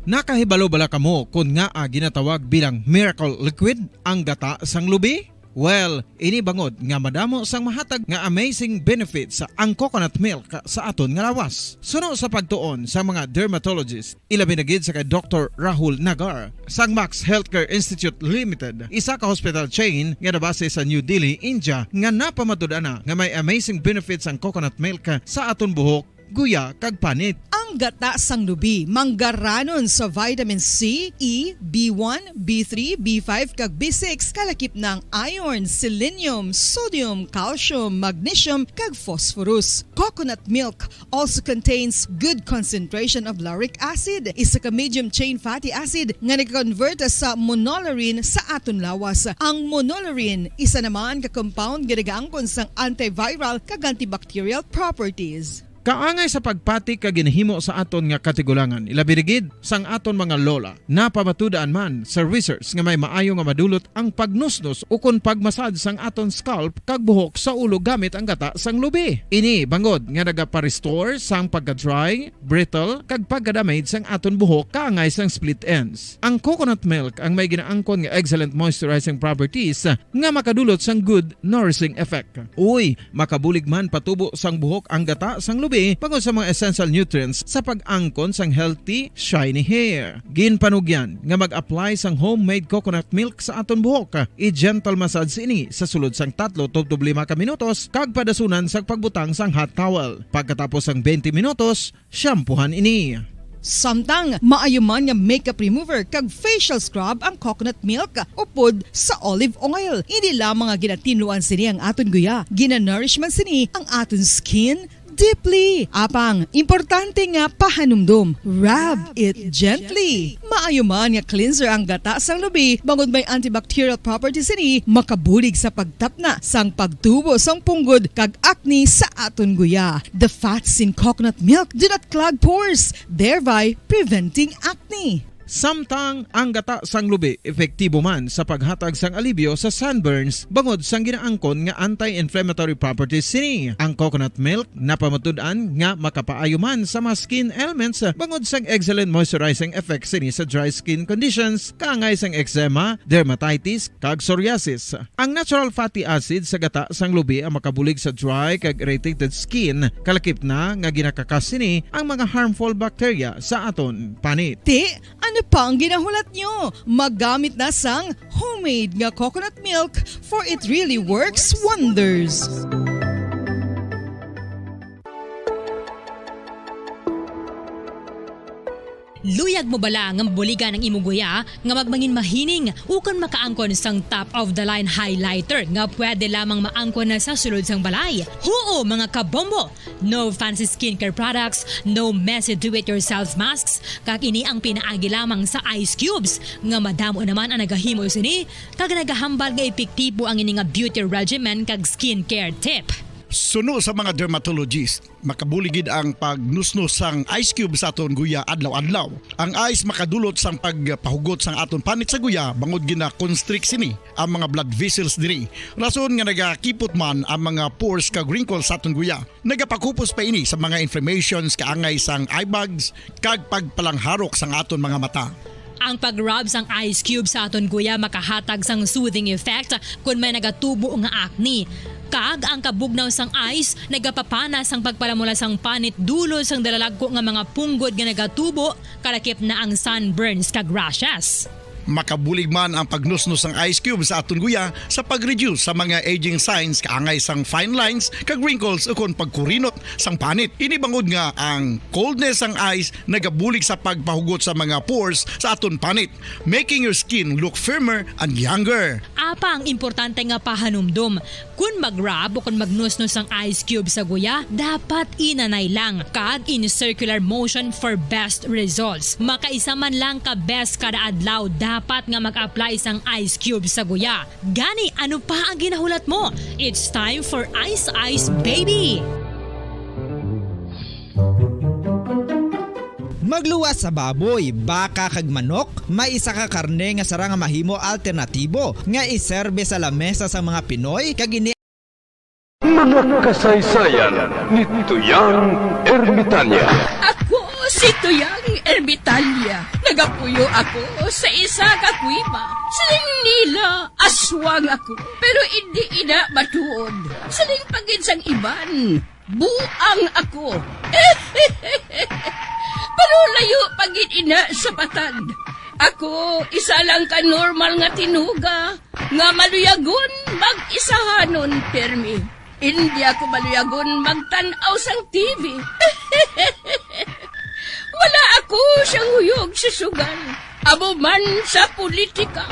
Nakahibalo bala kamo kon ngaa ginatawag bilang miracle liquid ang gata sang lubi? Well, ini bangod nga madamo sang mahatag nga amazing benefits ang coconut milk sa aton nga lawas. Suno sa pagtuon sa mga dermatologist, ilabi na gid sa kay Doktor Rahul Nagar sang Max Healthcare Institute Limited, isa ka hospital chain nga nabase sa New Delhi, India, nga napamatud-an na nga may amazing benefits ang coconut milk sa aton buhok, guya, kag panit. Ang gata sang lubi manggaranon sa vitamin C, E, B one, B three, B five, kag B six, kalakip na ang iron, selenium, sodium, calcium, magnesium, kag phosphorus. Coconut milk also contains good concentration of lauric acid, isa ka medium chain fatty acid nga nag-convert sa monolaurin sa aton lawas. Ang monolaurin isa naman ka compound nga nagaangkon sang antiviral kag antibacterial properties. Kaangay sa pagpati kag ginahimo sa aton nga katigulangan, ilabi na gid sang aton mga lola, napamatud-an man sa research nga may maayo nga madulot ang pagnusnos ukon pagmasad sang aton scalp kag buhok sa ulo gamit ang gata sang lubi. Ini bangod nga nagapa-restore sang pagka-dry, brittle, kag pagka-damage sang aton buhok kaangay sang split ends. Ang coconut milk ang may ginaangkon nga excellent moisturizing properties nga makadulot sang good nourishing effect. Uy, makabulig man patubo sang buhok ang gata sang lubi bangod sa mga essential nutrients sa pag-angkon sang healthy, shiny hair. Ginpanugyan nga mag-apply sang homemade coconut milk sa aton buhok. I-gentle massage ini sa sulod sang tatlo tubtob lima ka minutos kag padasunan sang pagbutang sang hot towel. Pagkatapos sang twenty minutos, shampoohan ini. Samtang maayo man nga makeup remover kag facial scrub ang coconut milk upod sa olive oil. Hindi lamang nga ginatinluan sini ang aton guya, ginanourish man sini ang aton skin deeply. Apang, importante nga pahanumdom, rub it gently. Maayo man nga cleanser ang gata sang lubi, bangod may antibacterial properties sini, makabulig sa pagtapna sang pagtubo sang punggod kag acne sa aton guya. The fats in coconut milk do not clog pores, thereby preventing acne. Samtang ang gata sang lubi epektibo man sa paghatag sang alibyo sa sunburns bangod sang ginaangkon nga anti-inflammatory properties sini. Ang coconut milk napamatud-an nga makapaayo man sa mga skin ailments bangod sang excellent moisturizing effects sini sa dry skin conditions, kaangay sang eczema, dermatitis, kag psoriasis. Ang natural fatty acid sa gata sang lubi ang makabulig sa dry kag irritated skin, kalakip na nga ginakakas sini ang mga harmful bacteria sa aton panit. Ti, ano pa ang ginahulat nyo? Magamit na sang homemade nga coconut milk, for it really works wonders. Luyag mo bala nga mabuligan ang imo guya nga magmangin mahining ukon makaangkon sang top of the line highlighter nga pwede lamang maangkon na sa sulod sang balay? Huo, mga kabombo! No fancy skincare products, no messy do-it-yourself masks, kag ini ang pinaagi lamang sa ice cubes nga madamo naman ang nagahimo sini kag nagahambal nga epektibo ang ini nga beauty regimen kag skincare tip. Suno sa mga dermatologist, makabulig gid ang pagnusnos sang ice cube sa aton guya adlaw-adlaw. Ang ice makadulot sang pagpahugot sang aton panit sa guya bangod gina-constrict sini ang mga blood vessels diri. Rason nga nagakipot man ang mga pores kag wrinkles sa aton guya. Nagapakupos pa ini sa mga inflammations kaangay sang eye bags kag pagpalangharok sang aton mga mata. Ang pag-rub sang ice cube sa aton guya makahatag sang soothing effect kon may nagatubo nga acne. Kag ang kabugnaw sang ice nagapapana sang pagpalamula sang panit dulot sang dalalagko nga mga punggod nga nagatubo, kalakip na ang sunburns kag rashes. Makabulig man ang pagnusnos sang ice cube sa aton guya sa pag-reduce sa mga aging signs kaangay sang fine lines kag wrinkles ukon pagkurinot sang panit. Ini bangod nga ang coldness sang ice nagabulig sa pagpahugot sa mga pores sa aton panit, making your skin look firmer and younger. Apang importante nga pahanumdom, Kon mag-rub o kon magnusnos ang ice cube sa guya, dapat inanay lang, kag in circular motion for best results. Makaisa man lang ka beses kada adlaw dapat nga mag-apply sang ice cube sa guya. Gani, ano pa ang ginahulat mo? It's time for Ice Ice Baby! Magluwas sa baboy, baka, kag manok, may isa ka karne nga sarang nga mahimo alternatibo nga iserbe sa lamesa sang mga Pinoy, kag ini Mga kasaysayan ni Tuyang Ermitanya. Ako si Tuyang Ermitanya. Nagapuyo ako sa isa ka kuweba. Siling nila, aswang ako, pero indi ina matuod. Siling pa gid sang iban, buang ako. Pero layo pa gid ina sa patad. Ako, isa lang ka normal nga tinuga nga maluyagon mag-isahanon pirmi. Indi ako maluyagon magtan-aw sang T V. Wala ako siyang huyog sa sugal, amo man sa politika.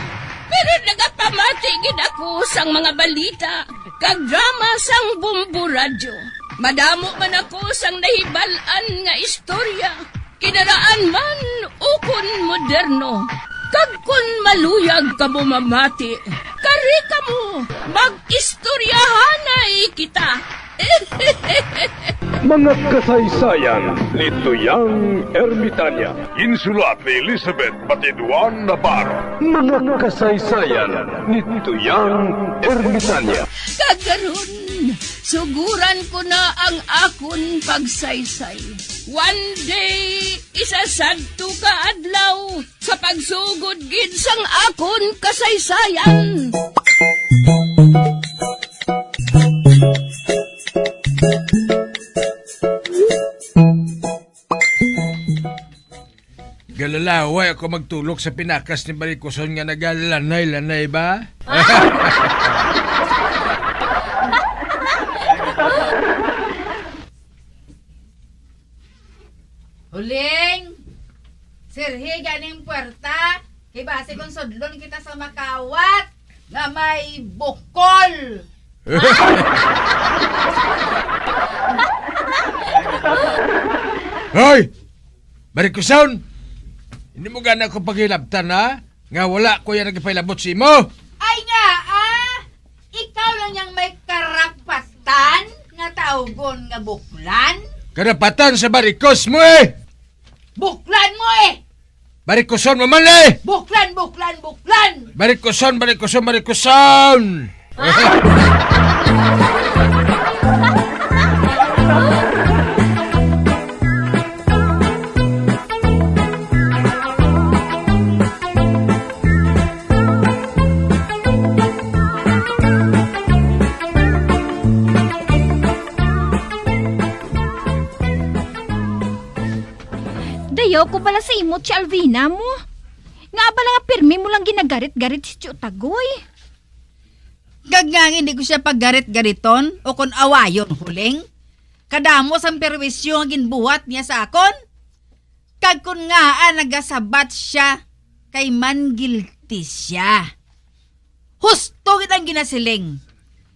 Pero nagapamati gid ako sang mga balita kag drama sang Bombo Radyo. Madamo man ako sang nahibal-an nga istorya, kinaraan man ukon moderno. Kag kon maluyag kamo mamati, kari kamo, mag-istoryahanay kita. Mga kasaysayan ni Tuyang Ermitanya. Ginsulat ni Elizabeth Batiduan Navarro. Mga kasaysayan ni Tuyang Ermitanya. Kag karon, suguran ko na ang akon pagsaysay. One day, isa sadto ka adlaw, sa pagsugod gid sang akon kasaysayan. Galala, way ako magtulok sa pinakas ni Barikoson nga nagalanay-lanay ba? Huling, sirhi ganing puwerta, kay basi kung sudlon kita sa makawat nga may bukol. Hoy! Barikoson! Hindi mo gana ko paghilabtan, ha? Nga wala ko yan nagpailabot sa imo? Ay nga, ah! Ikaw lang yang may karapatan nga tawgon nga buklan? Karapatan sa barikos mo, eh! Buklan mo, eh! Barikoson mo man, eh! Buklan, buklan, buklan! Barikoson, barikoson, barikoson! Dayaw ko bala sa imo, Tia Alvina mo. Nga bala nga pirmi mo lang ginagarit-garit si Tio Tagoy. Kag nga hindi ko siya paggarit-gariton o kon awayon, Huling. Kadamo sang perwisyo nga ginbuhat niya sa akon. Kag kon ngaa nagasabat siya, kay manggilti siya. Husto gid ang ginasiling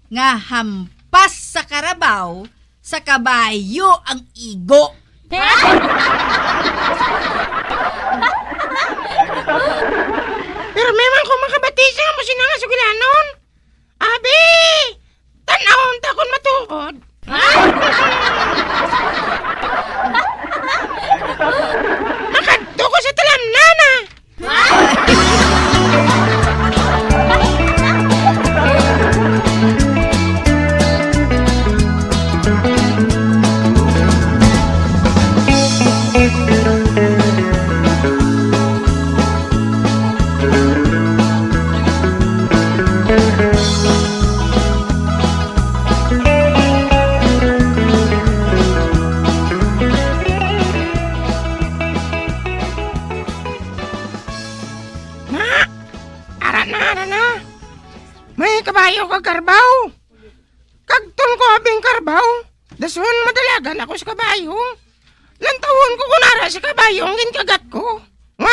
nga hampas sa karabaw sa kabayo ang igo. Pero may man ko makabati sa amo sina nga sugilanon. Abi! Tan-awon ta kon matuod. Makadto ko sa talamnan, ah! Ma, ara na, ara na. May kabayo kag karbaw. Kagton ko abing karbaw. Dason madalagan ako sa kabayo. Lantawon ko kon ara sa kabayo ang ginkagat ko. Hmm,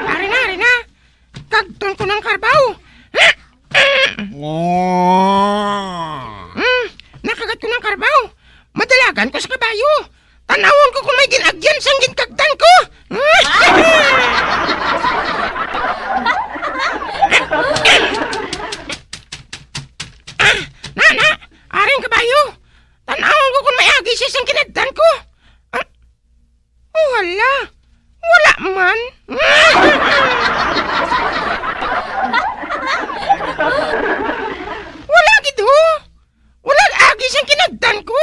ari na, ari na. Kagton ko ng karbaw. Hmm, nakagat ko ng karbaw. Madalagan ko sa kabayo. Tanawon ko kung may gin-agyan sang ginkagtan ko. Ah, na, na, aring kabayo. Tanawon ko kung may agi siya sang kinagtan ko. Ah, oh, hala. Wala man. Wala gid, ho. Wala agi siyang kinagtan ko.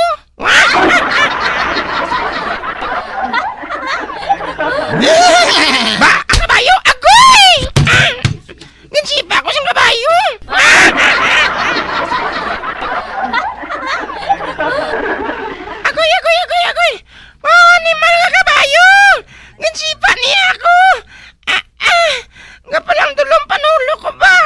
Ba, ang kabayo, agoy! Ginsipa ko siyang kabayo. Agoy, agoy, agoy, agoy! Mga animal nga kabayo! Ginsipa niya ako! Ah, ah! Nga palang dulom panulo ko ba?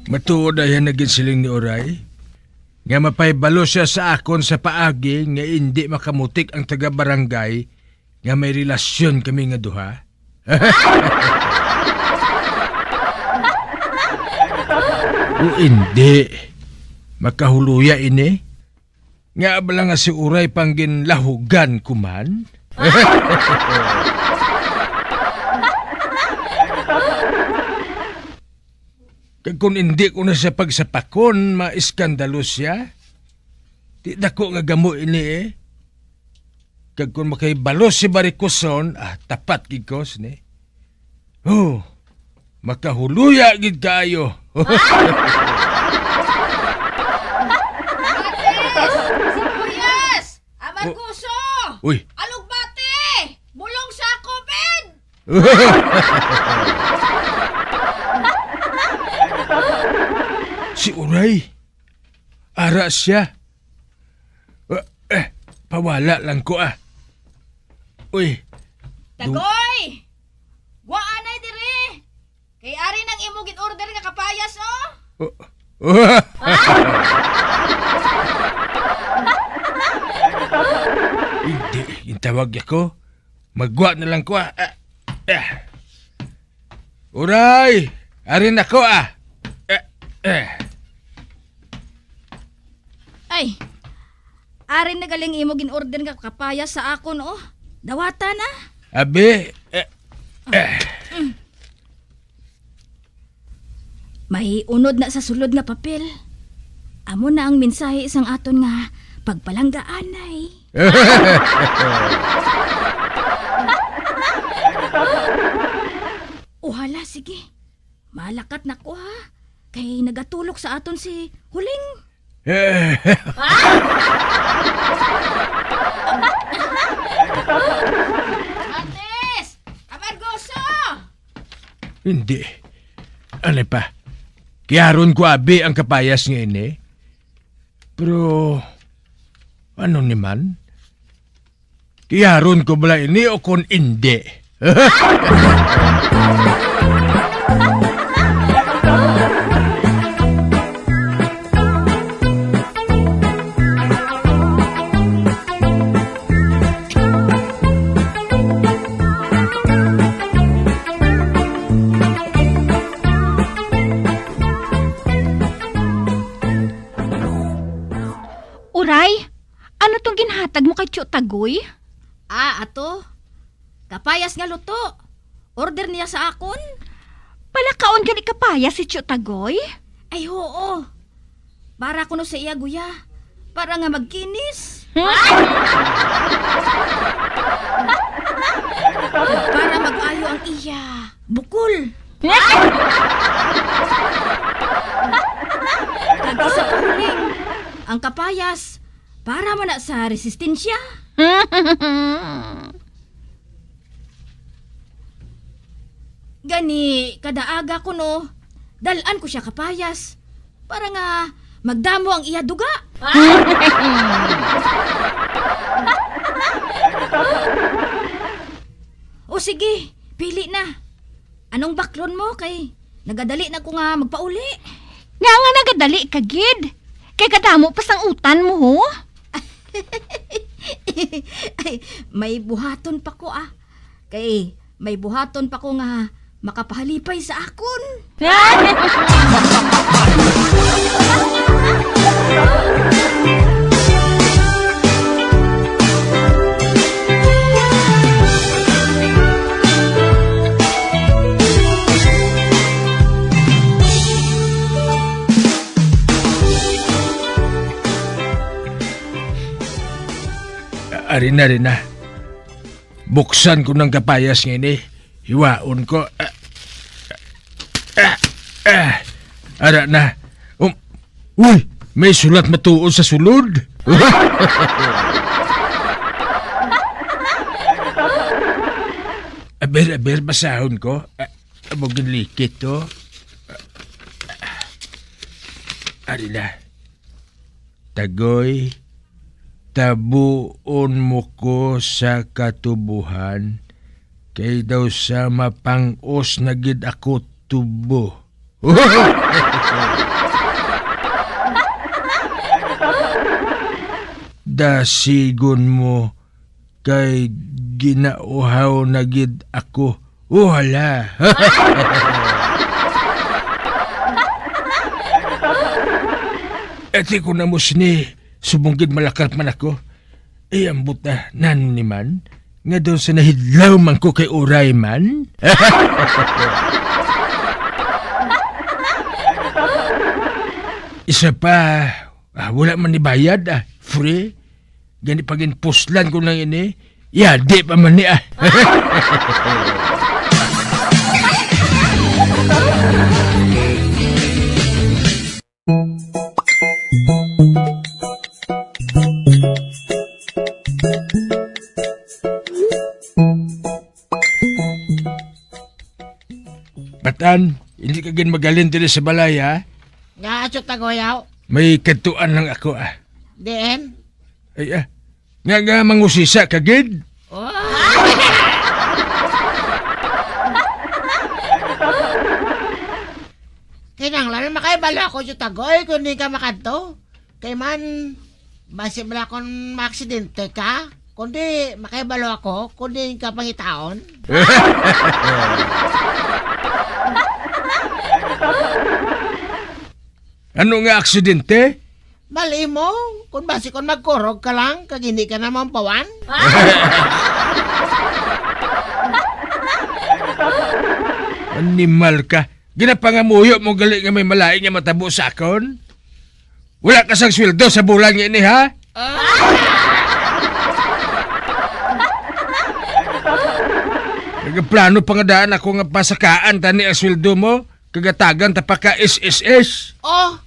Matuod, ay ang naginsiling ni Oray, nga mapahibalo siya sa akon sa paagi nga indi makamutik ang taga-barangay nga may relasyon kami nga duha? O indi, makahuluya ini. Nga bala nga si Uray pang ginlahugan ko man? Kag kon indi ko na siya pagsapakon, maiskandalo siya. Di dako nga gamo ini, eh. Kag kon makahibalo si Barikoson, ah, tapat gid ko sini. Oh, makahuluya gid kaayo. Kamatis! Sibuyas! Amargoso! Uy. Alugbati! Bulong sa COVID! Si Uray. Ara siya. Eh, eh, pawala lang ko, ah. Uy. Tagoy! Wa anay diri. Kay ari nang imo gin-order nga kapayas, oh. Oh. Hindi, gintawag ako. Magwa na lang ko, ah. Ah, ah. Uray! Ari na ko, ah. Eh, eh. Ay, ari na galing imo gin-order nga kapayas sa akon, oh. Dawata na. Abi, eh, eh. May unod na sa sulod nga papel. Amo na ang mensahe sang aton nga pagpalanggaanay. O hala, sige. Malakat na ko, ha? Kay nagatulok sa aton si Huling. Matis! Amargoso! Hindi. Ano pa? Kiyaron ko abi ang kapayas nga ini. Pero, ano ni man? Kiyaron ko bala ini o kon indi? Uray, ano tong ginhatag mo kay Tio Tagoy? Ah, ato. Kapayas nga luto. Order niya sa akon. Palakaon gani kapayas si Tio Tagoy? Ay, oo. Para kuno sa iya, guya. Para nga magkinis. Para mag-ayo ang iya bukol. Kag isa pa, Huling, ang kapayas, para man na sa resistensya. Gani, kada aga kuno, dal-an ko siya kapayas para nga magdamo ang iya duga. O sige, pili na. Anong baklon mo kay nagadali na ko nga magpauli? Nga nga nagadali ka gid. Kay kadamo pa sang utan mo, ho? Ay, may buhaton pa ko, ah. Kay may buhaton pa ko nga makapahalipay sa akon. Ari na, ari na. Buksan ko ng kapayas nga ini. Hiwaon ko. Ah, ah, ah. Ara na. Um, uy, may sulat matuod sa sulod. Aber, aber, basahon ko. Ah, amo ginlikit to. Ari na. Tagoy, tabuon mo ko sa katubohan, kay daw sa mapang-os na gid ako tubo. Dasigon mo kay ginauhaw na gid ako. Oh, hala. Ati ko na mo sini, subong gid malakat man ako. Ay, ambot na, nano ni man? Nga daw sa nahidlaw man ko kay uray man? Isa pa, ah, wala man ni bayad, ah, free. Gani pag-inpuslan ko lang ini, yadi pa man ni, ah. Batan, hindi ka gid magalin diri sa balay, ha? Nga, Tyo Tagoy, aw. May kadtuan lang ako, ah. Diin? Ay, ah. Nga, nga, mangusisa ka gid? Oh. Kinahanglan makahibalo ako, Tyo Tagoy, kung di ka makadto. Kay man, basi bala kon maaksidente ka, kundi makahibalo ako, kundi ka pangitaon. Ano nga aksidente? Bali mo, kung basi kon magkurog ka lang, kag hindi ka na mampawan. Animal ka. Ginapangamuyo mo gali nga may malain nga matabo sa akon? Wala ka sang sweldo sa bulan nga ini, ha? Ah! Nagaplano pa nga daan ako nga pasakaan tani ang sweldo mo, kagatagan ta pa ka S S S. Oh!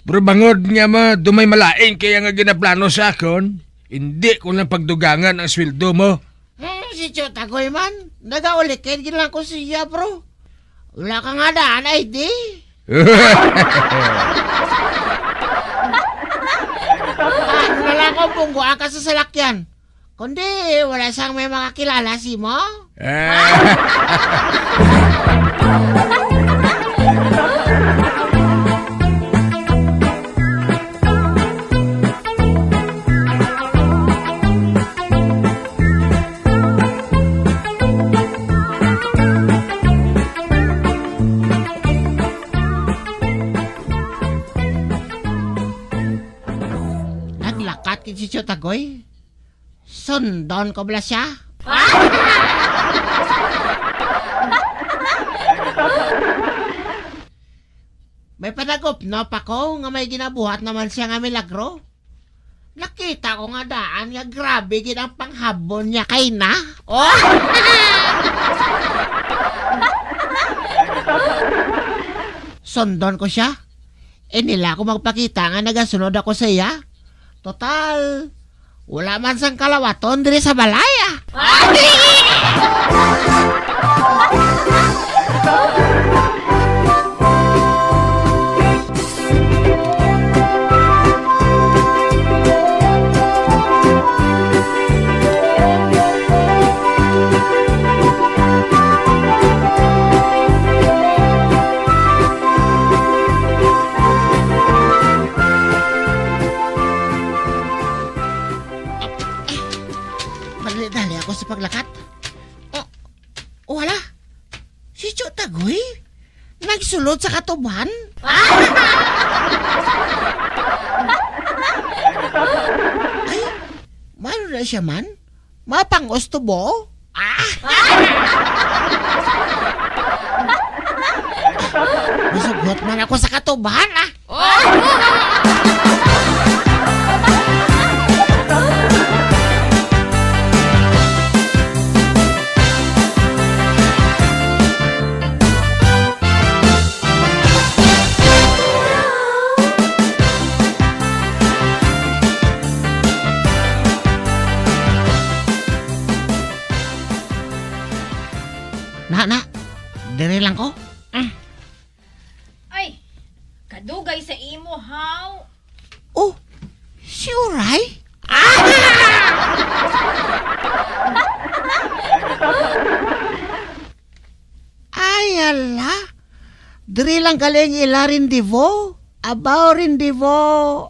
Pero bangod nga ma, dumay malain kaya nga ginaplano sa akon, hindi ko lang pagdugangan ang sweldo mo. Hmm, si Tyo Tagoy man, nagaulikid gid lang ko siya, bro. Wala ka nga daan, I D. Ano na lang kung pungguan ka sa salakyan? Kundi, wala sang may makakilala simo? Ah. Naglakat gid si Tyo Tagoy. Sundon ko bala sia. May panagop na pa ko nga may ginabuhat naman siya nga milagro. Nakita ko nga daan nga grabe gid ang panghabon niya kay na. Oh! Sundon ko sia. Inila ko magpakita nga nagasunod ako sa iya. Total, wala man sang kalawaton diri sa balay, ah. Si Cho Tagoy? Nagsulod sa katubhan? Ay, mano na siya man? Mapangos to, bo? Ah! Masugot man ako sa katubhan, ah! Na, na. Diri lang ko. Mm. Ay, kadugay sa imo, haw. Oh, si Uray? Ay, ala. Diri lang galing ila rendezvous. Abaw rendezvous.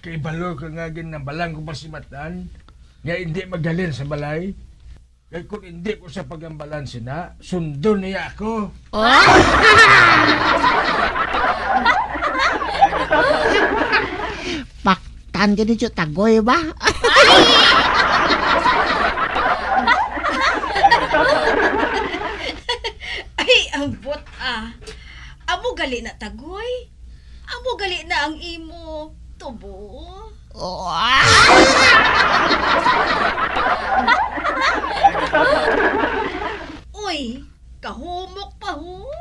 Kay balo ka nga ginabalang ko pa si Matan, nga hindi maghalin sa balay. Kay kung hindi ko sa pagambalan sina, sundon niya ako. Paktan gani, Cho Tagoy ba? Ay, ambot, ah. Amo gali na, Tagoy. Amo gali na ang imo tubo. Oh. Uy, kahumok pa, ho.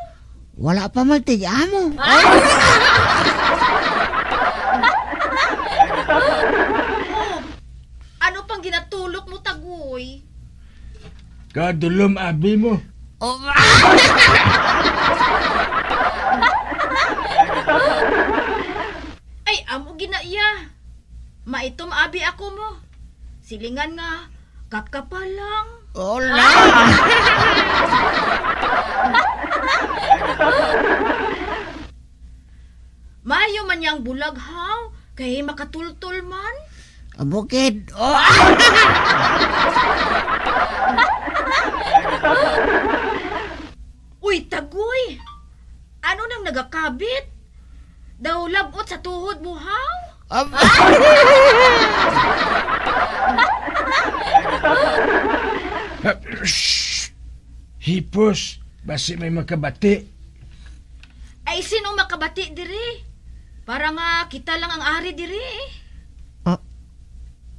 Wala pa man tig-amo. Oh, ano pang ginatulok mo, Tagoy? Kadulom abi mo. Oh. Ay, amo gina iya. Maitom abi ako mo. Silingan nga, kapkapa lang. Hola! Maayo man yang bulag, haw, kay makatultol man. Bukid. Oh. Uy, Tagoy! Ano nang nagakabit? Daw labot sa tuhod mo, haw? Ab- Shh! Hipos, basi may makabati. Ay, sino makabati diri? Para nga kita lang ang ari diri, eh. Ah,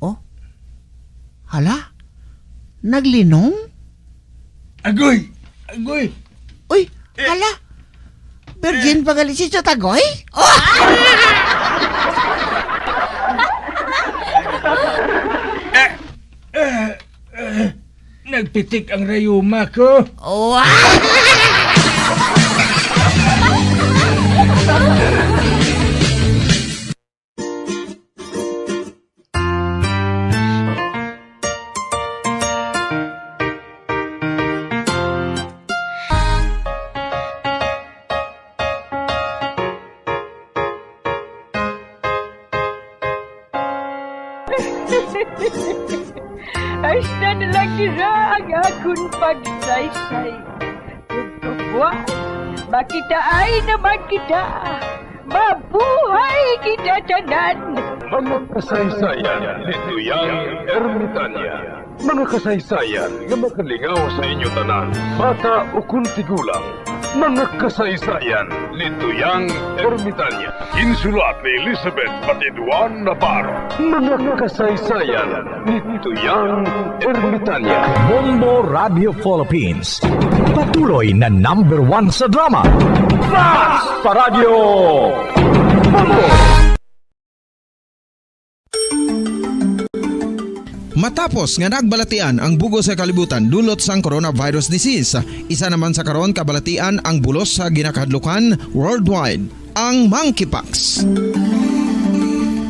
oh? Hala? Naglinong? Agoy! Agoy! Uy, hala? Virgin pa gali si Cho Tagoy? Oh! Eh, eh, eh, nagpitik ang rayuma ko. Oh! Hasta na lang dira ang akon pagsaysay. Ug buwas, makitaay naman kita. Mabuhay kita tanan! Mga kasaysayan ni Tuyang Ermitania. Mga kasaysayan nga makalingaw sa inyo tanan, bata ukon tigulang. Mga kasaysayan ni Tuyang Ermitania. Insulat ni Elizabeth Batiduan Navarro. Mga kasaysayan ni Tuyang Ermitania. Bombo Radio Philippines. Patuloy na number one sa drama. Fast Paradyo! Bombo! Matapos nga nagbalatian ang bug-os nga kalibutan dulot sang coronavirus disease, isa naman sa karon kabalatian ang bulos sa ginakahadlukan worldwide, ang monkeypox.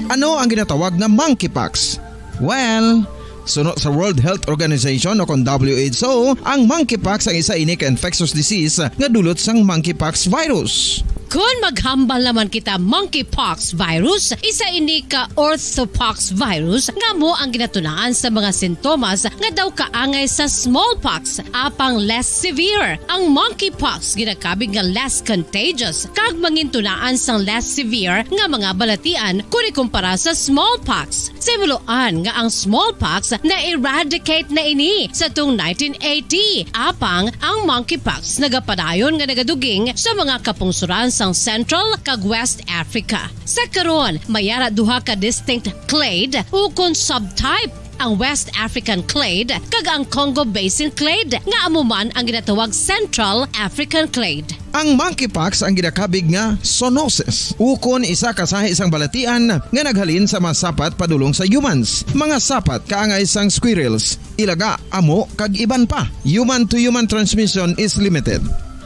Ano ang ginatawag na monkeypox? Well, suno sa World Health Organization o kon W H O, ang monkeypox ang isa ini ka infectious disease nga dulot sang monkeypox virus. Kon maghambal naman kita monkeypox virus, isa ini ka orthopox virus nga amo ang ginatunaan sa mga sintomas nga daw kaangay sa smallpox, apang less severe. Ang monkeypox ginakabig nga less contagious kag mangintunaan sang less severe nga mga balatian kon ikumpara sa smallpox. Sa himuloan nga ang smallpox na-eradicate na ini sa tuong nineteen eighty, apang ang monkeypox nagapadayon nga nagaduging sa mga kapungsoran sang Central kag West Africa. Sa karon, may ara duha ka distinct clade ukon subtype, ang West African clade kag ang Congo Basin clade, nga amo man ang ginatawag Central African clade. Ang monkeypox ang ginakabig nga zoonosis, ukon isa ka sahi sang balatian nga naghalin sa mga sapat padulong sa humans, mga sapat kaangay sang squirrels, ilaga, amo, kag iban pa. Human-to-human transmission is limited.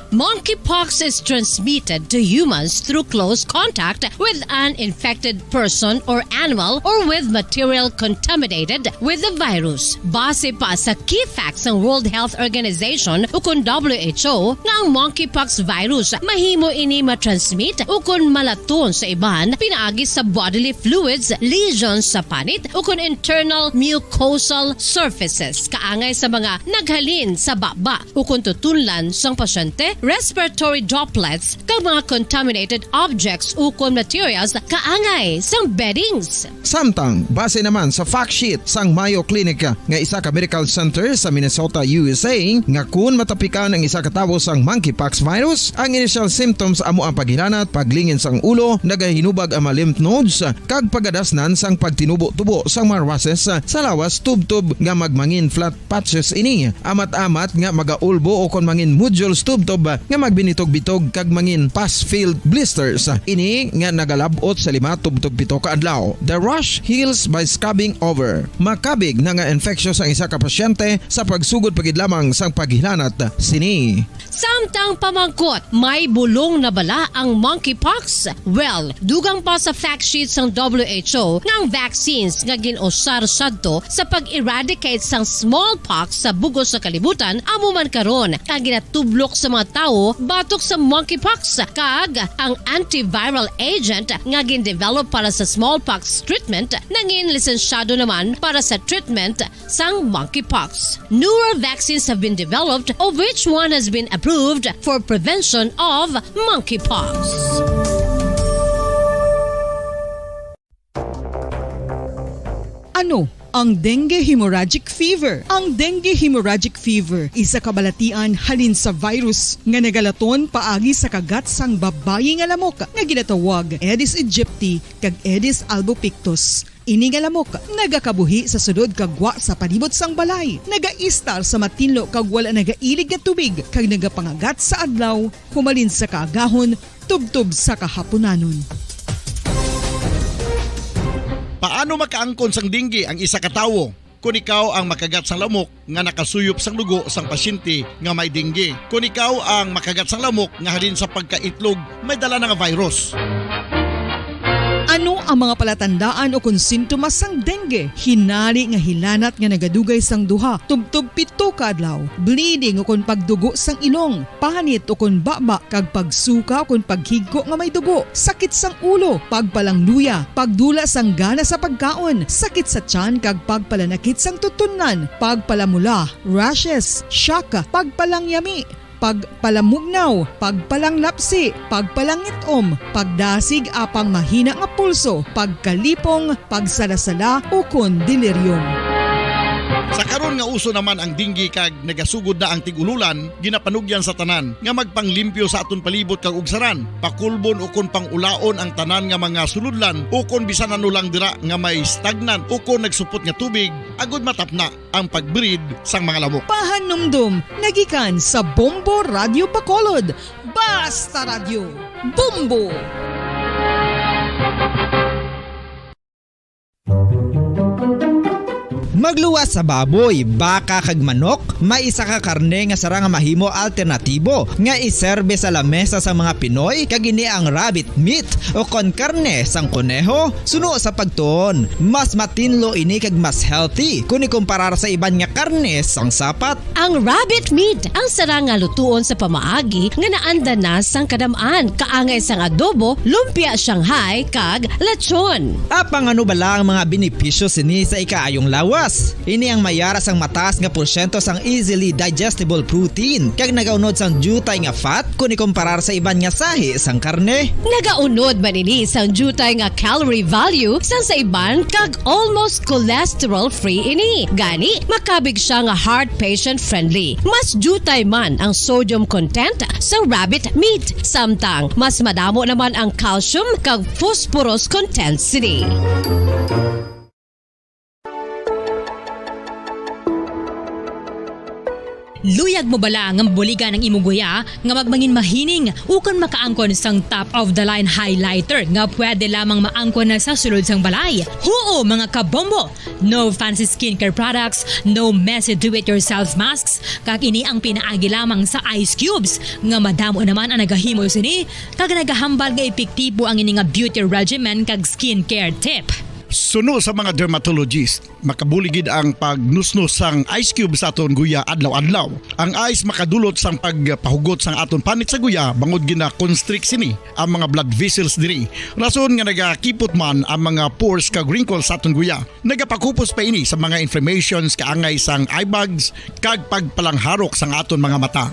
Monkeypox is transmitted to humans through close contact with an infected person or animal or with material contaminated with the virus. Base pa sa key facts sang World Health Organization ukon W H O nga ang monkeypox virus mahimo ini matransmit ukon malaton sa iban pinaagi sa bodily fluids, lesions sa panit, ukon internal mucosal surfaces kaangay sa mga naghalin sa baba ukon tutunlan sang pasyente, respiratory droplets, kag mga contaminated objects ukon materials kaangay sang beddings. Samtang, base naman sa fact sheet sang Mayo Clinic nga isa ka medical center sa Minnesota, U S A, nga kun matapikan ang isa ka tawo sang monkeypox virus, ang initial symptoms amo ang paghilanat, paglingin sang ulo, nagahinubag ang mga lymph nodes, kag pagadasnan sang pagtinubo-tubo sang mga rashes sa lawas tubtob nga magmangin flat patches ini, amat-amat nga magaulbo ukon mangin nodules tubtob nga magbinitog-bitog kag mangin pus-filled blisters. Ini nga nagalab-ot sa lima tubtob pito ka adlaw. The rash heals by scabbing over. Makabig na nga infectious ang isa ka pasyente sa pagsugod pa gid lamang sang paghilanat sini. Samtang pamangkot, may bulong na bala ang monkeypox? Well, dugang pa sa fact sheet sang W H O nga ang vaccines nga gin-usar sadto sa pag-eradicate sang smallpox sa bug-os nga kalibutan amo man karon ang ginatublok sa mga tawo batok sa monkeypox, kag ang antiviral agent nga gin-develop para sa smallpox treatment nangin lisensyado naman para sa treatment sang monkeypox. Newer vaccines have been developed, of which one has been approved for prevention of monkeypox. Ano ang dengue hemorrhagic fever? Ang dengue hemorrhagic fever isa ka balatian halin sa virus nga nagalaton paagi sa kagat sang babayi nga lamok nga ginatawag Aedes aegypti kag Aedes albopictus. Ini nga lamok nagakabuhi sa sulod kag gwa sa palibot sang balay, nagaistar sa matinlo kag wala nagailig nga tubig, kag nagapangagat sa adlaw humalin sa kaagahon tubtob sa kahapunanon. Paano makaangkon sang dengue ang isa ka tawo? Kon ikaw ang makagat sang lamok nga nakasuyop sang dugo sang pasyente nga may dengue. Kon ikaw ang makagat sang lamok nga halin sa pagkaitlog may dala na nga virus. Ano ang mga palatandaan ukon sintomas sang dengue? Hinari nga hilanat nga nagadugay sang duha tubtob pito ka adlaw, bleeding ukon pagdugo sang ilong, panit ukon baba, kag pagsuka ukon paghigko nga may dugo, sakit sang ulo, pagpalangluya, pagdula sang gana sa pagkaon, sakit sa tiyan kag pagpalanakit sang tutunlan, pagpalamula, rashes, shock, pagpalangyami, pagpalamugnaw, pagpalanglapsi, pagpalangit-om, pagdasig apang mahina nga pulso, pagkalipong, pagsalasala, ukon delirium. Sa karon nga uso naman ang dengue kag nagasugod na ang tig-ululan, ginapanugyan sa tanan nga magpanglimpyo sa aton palibot kag ugsaran, pakulbon ukon pang-ulaon ang tanan nga mga sulodlan ukon bisan ano lang dira nga may stagnant ukon nagsupot nga tubig, agud matapna ang pag-breed sang mga lamok. Pahanumdom nagikan sa Bombo Radyo Bacolod. Basta Radyo, Bombo! Magluwas sa baboy, baka kag manok, may isa ka karne nga sarang nga mahimo alternatibo nga iserbe sa lamesa sa mga Pinoy, kag ini ang rabbit meat o kon karne sang koneho. Suno sa pagtuon, mas matinlo ini kag mas healthy kon ikumparar sa iban nga karne sang sapat. Ang rabbit meat ang sarang nga lutuon sa pamaagi nga naanda na sang kadam-an, kaangay sang adobo, lumpia Shanghai, kag lechon. Apang ano bala ang mga benepisyo sini sa ikaayong lawas? Ini ang may ara sang mataas nga porsyento sang easily digestible protein, kag nagaunod sang diutay nga fat kon ikumparar sa iban nga sahi sang karne. Nagaunod man ini sang diutay nga calorie value sang sa iban, kag almost cholesterol-free ini. Gani, makabig siya nga heart patient-friendly. Mas diutay man ang sodium content sa rabbit meat, samtang mas madamo naman ang calcium kag phosphorus content sini. Luyag mo bala nga mabuligan ang imo guya nga magmangin mahining ukon makaangkon sang top-of-the-line highlighter nga pwede lamang maangkon na sa sulod sang balay? Huo, mga kabombo! No fancy skincare products, no messy do-it-yourself masks, kag ini ang pinaagi lamang sa ice cubes, nga madamo naman ang nagahimo sini, kag nagahambal nga epektibo ang ini nga beauty regimen kag skincare tip. Suno sa mga dermatologist, makabulig gid ang pagnusnos sang ice cube sa aton guya adlaw-adlaw. Ang ice makadulot sang pagpahugot sang aton panit sa guya, bangod gina-constrict sini ang mga blood vessels diri. Rason nga nagakipot man ang mga pores kag wrinkles sa aton guya. Nagapakupos pa ini sa mga inflammations kaangay sang eye bags kag pagpalangharok sang aton mga mata.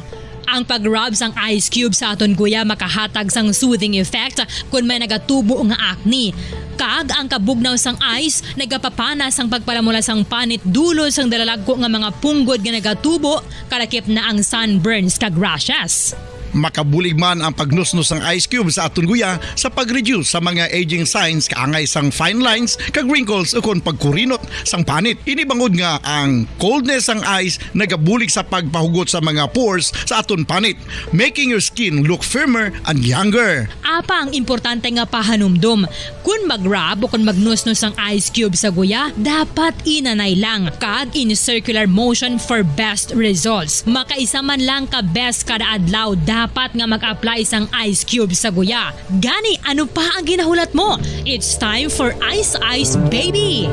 Ang pag-rub sang ice cube sa aton guya makahatag sang soothing effect kon may nagatubo nga acne. Kag ang kabugnaw sang ice nagapapana sang pagpalamula sang panit dulod sang dalalagko nga mga punggod nga nagatubo, kalakip na ang sunburns kag rashes. Makabulig man ang pagnusnos sang ice cube sa aton guya sa pag-reduce sa mga aging signs kaangay sang fine lines kag wrinkles ukon pagkurinot sang panit. Ini bangod nga ang coldness sang ice nagabulig sa pagpahugot sa mga pores sa aton panit, making your skin look firmer and younger. Apang importante nga pahanumdom, kon mag-rub o kon magnusnos ang ice cube sa guya, dapat inanay lang kag in circular motion for best results. Makaisa man lang ka beses kada adlaw dapat nga mag-apply sang ice cube sa guya. Gani, ano pa ang ginahulat mo? It's time for Ice Ice Baby!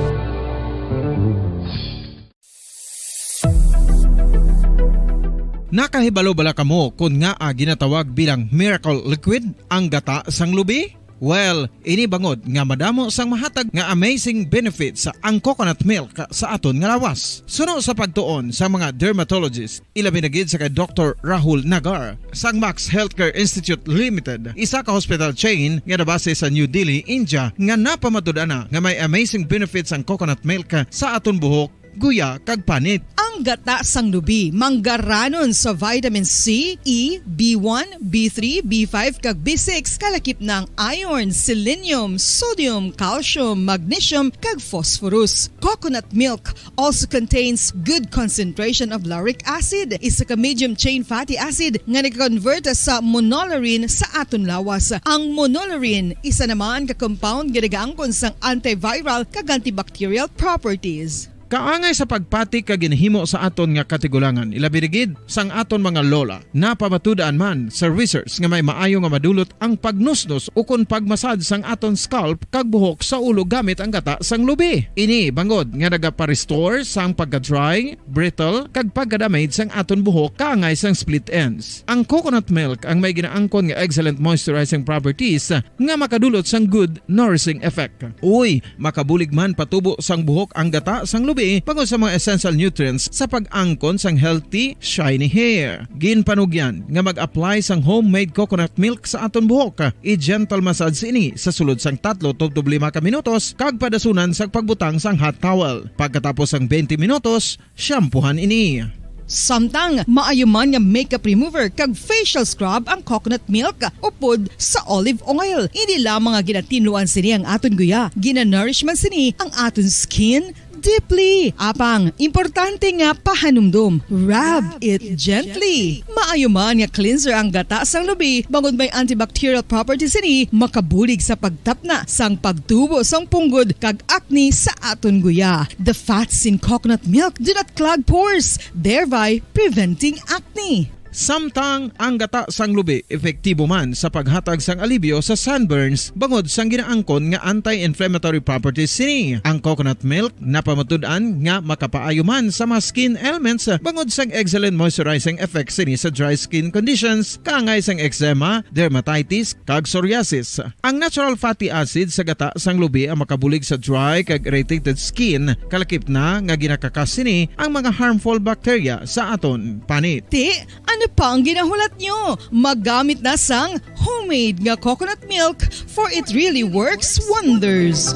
Nakahibalo bala kamo kon ngaa ginatawag bilang miracle liquid ang gata sang lubi? Well, ini bangod nga madamo sang mahatag nga amazing benefits ang coconut milk sa aton nga lawas. Suno sa pagtuon sa mga dermatologist, ilabi na gid sa kay Doktor Rahul Nagar sang Max Healthcare Institute Limited, isa ka hospital chain nga nabase sa New Delhi, India, nga napamatud-an na nga may amazing benefits ang coconut milk sa aton buhok, guya, kag panit. Ang gata sang lubi manggaranon sa vitamin C, E, B one, B three, B five, kag B six, kalakip na ang iron, selenium, sodium, calcium, magnesium, kag phosphorus. Coconut milk also contains good concentration of lauric acid, isa ka medium chain fatty acid nga nag-convert sa monolaurin sa aton lawas. Ang monolaurin isa naman ka compound nga nagaangkon sang antiviral kag antibacterial properties. Kaangay sa pagpati kag ginhimo sa aton nga katigulangan, ilabi na gid sang aton mga lola, napamatud-an man sa research nga may maayo nga madulot ang pagnusnos ukon pagmasad sang aton scalp kag buhok sa ulo gamit ang gata sang lubi. Ini bangod nga nagapa-restore sang pagka-dry, brittle, kag pagka-damage sang aton buhok kaangay sang split ends. Ang coconut milk ang may ginaangkon nga excellent moisturizing properties nga makadulot sang good nourishing effect. Uy, makabulig man patubo sang buhok ang gata sang lubi bangod sa mga essential nutrients sa pag-angkon sang healthy, shiny hair. Ginpanugyan nga mag-apply sang homemade coconut milk sa aton buhok. I-gentle massage ini sa sulod sang tatlo tubtob lima ka minutos kag padasunan sang pagbutang sang hot towel. Pagkatapos sang twenty minutos, shampoohan ini. Samtang maayo man nga makeup remover kag facial scrub ang coconut milk upod sa olive oil. Ini lamang nga ginatinluan sini ang aton guya. Ginanourish man sini ang aton skin, deeply. Apang, importante nga pahanumdom, rub it gently. Maayo man nga cleanser ang gata sang lubi, bangod may antibacterial properties sini, makabulig sa pagtapna sang pagtubo sang punggod kag acne sa aton guya. The fats in coconut milk do not clog pores, thereby preventing acne. Samtang ang gata sang lubi epektibo man sa paghatag sang alibyo sa sunburns bangod sang ginaangkon nga anti-inflammatory properties sini. Ang coconut milk napamatud-an nga makapaayo man sa mga skin ailments bangod sang excellent moisturizing effect sini sa dry skin conditions, kaangay sang eczema, dermatitis, kag psoriasis. Ang natural fatty acid sa gata sang lubi ang makabulig sa dry kag irritated skin, kalakip na nga ginakakas sini ang mga harmful bacteria sa aton panit. Ti, ano pa ang ginahulat nyo? Magamit na sang homemade nga coconut milk, for it really works wonders.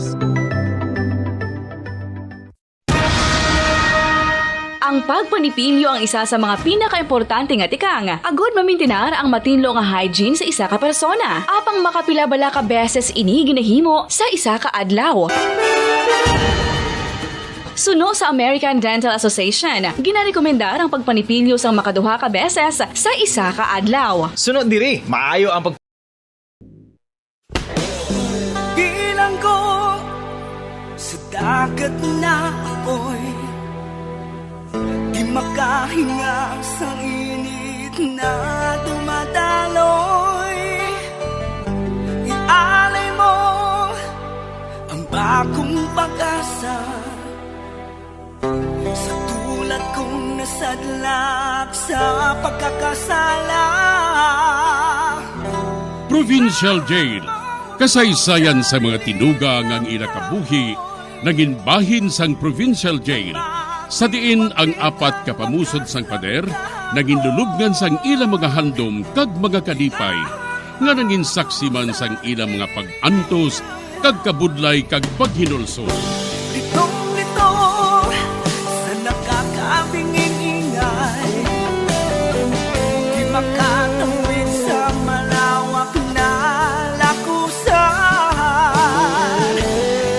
Ang pagpanipilyo ang isa sa mga pinakaimportante nga tikang agod mamintinar ang matinlo nga hygiene sa isa ka persona. Apang makapila bala ka beses ini ginahimo sa isa ka adlaw? Suno sa American Dental Association, ginarekomendar ang pagpanipilyo sang makaduha ka beses sa isa ka adlaw. Suno diri, maayo ang pag- Bilanggo sa dagat na apoy, di makahinga sa init na dumadaloy. Ialay mo ang bagong pag-asa sa tulad kong nasadlak sa pagkakasala. Provincial Jail, kasaysayan sa mga tinuga nga ang ila kabuhi nangin bahin sang Provincial Jail, sa diin ang apat ka pamusod sang pader nangin lulubngan sang ila mga handom kag mga kalipay, nga nangin saksi man sang ila mga pag-antos kag kabudlay kag paghinulsol. Litong-lito sa nakakabinging ingay, di makatawid sa malawak na lakusan.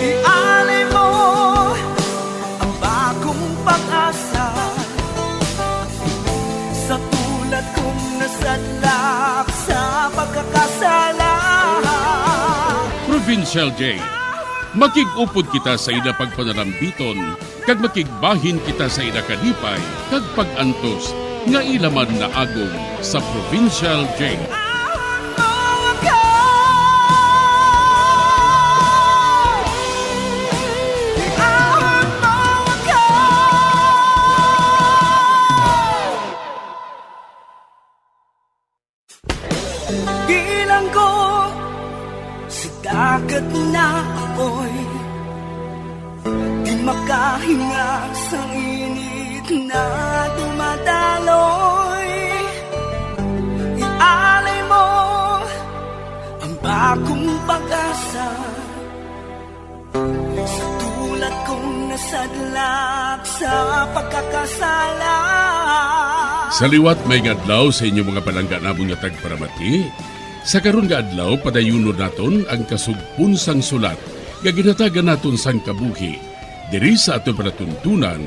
Ialay mo ang bagong pag-asa sa tulad kong nasadlak sa pagkakasala. Provincial Jail, makig-upod kita sa ila pagpanalambiton, kag makigbahin kita sa ila kalipay kag pag-antos nga ila man naagom sa Provincial Jail. Bilanggo sa dagat na apoy, di makahinga sa init na dumadaloy. Ialay mo ang bagong pag-asa sa tulad kong nasadlak sa pagkakasala. Sa liwat, maayong adlaw sa inyo, mga palangga namon nga tagparamati. Sa karon nga adlaw, padayunon naton ang kasugpon sang sulat nga ginhatagan naton sang kabuhi diri sa aton palatuntunan,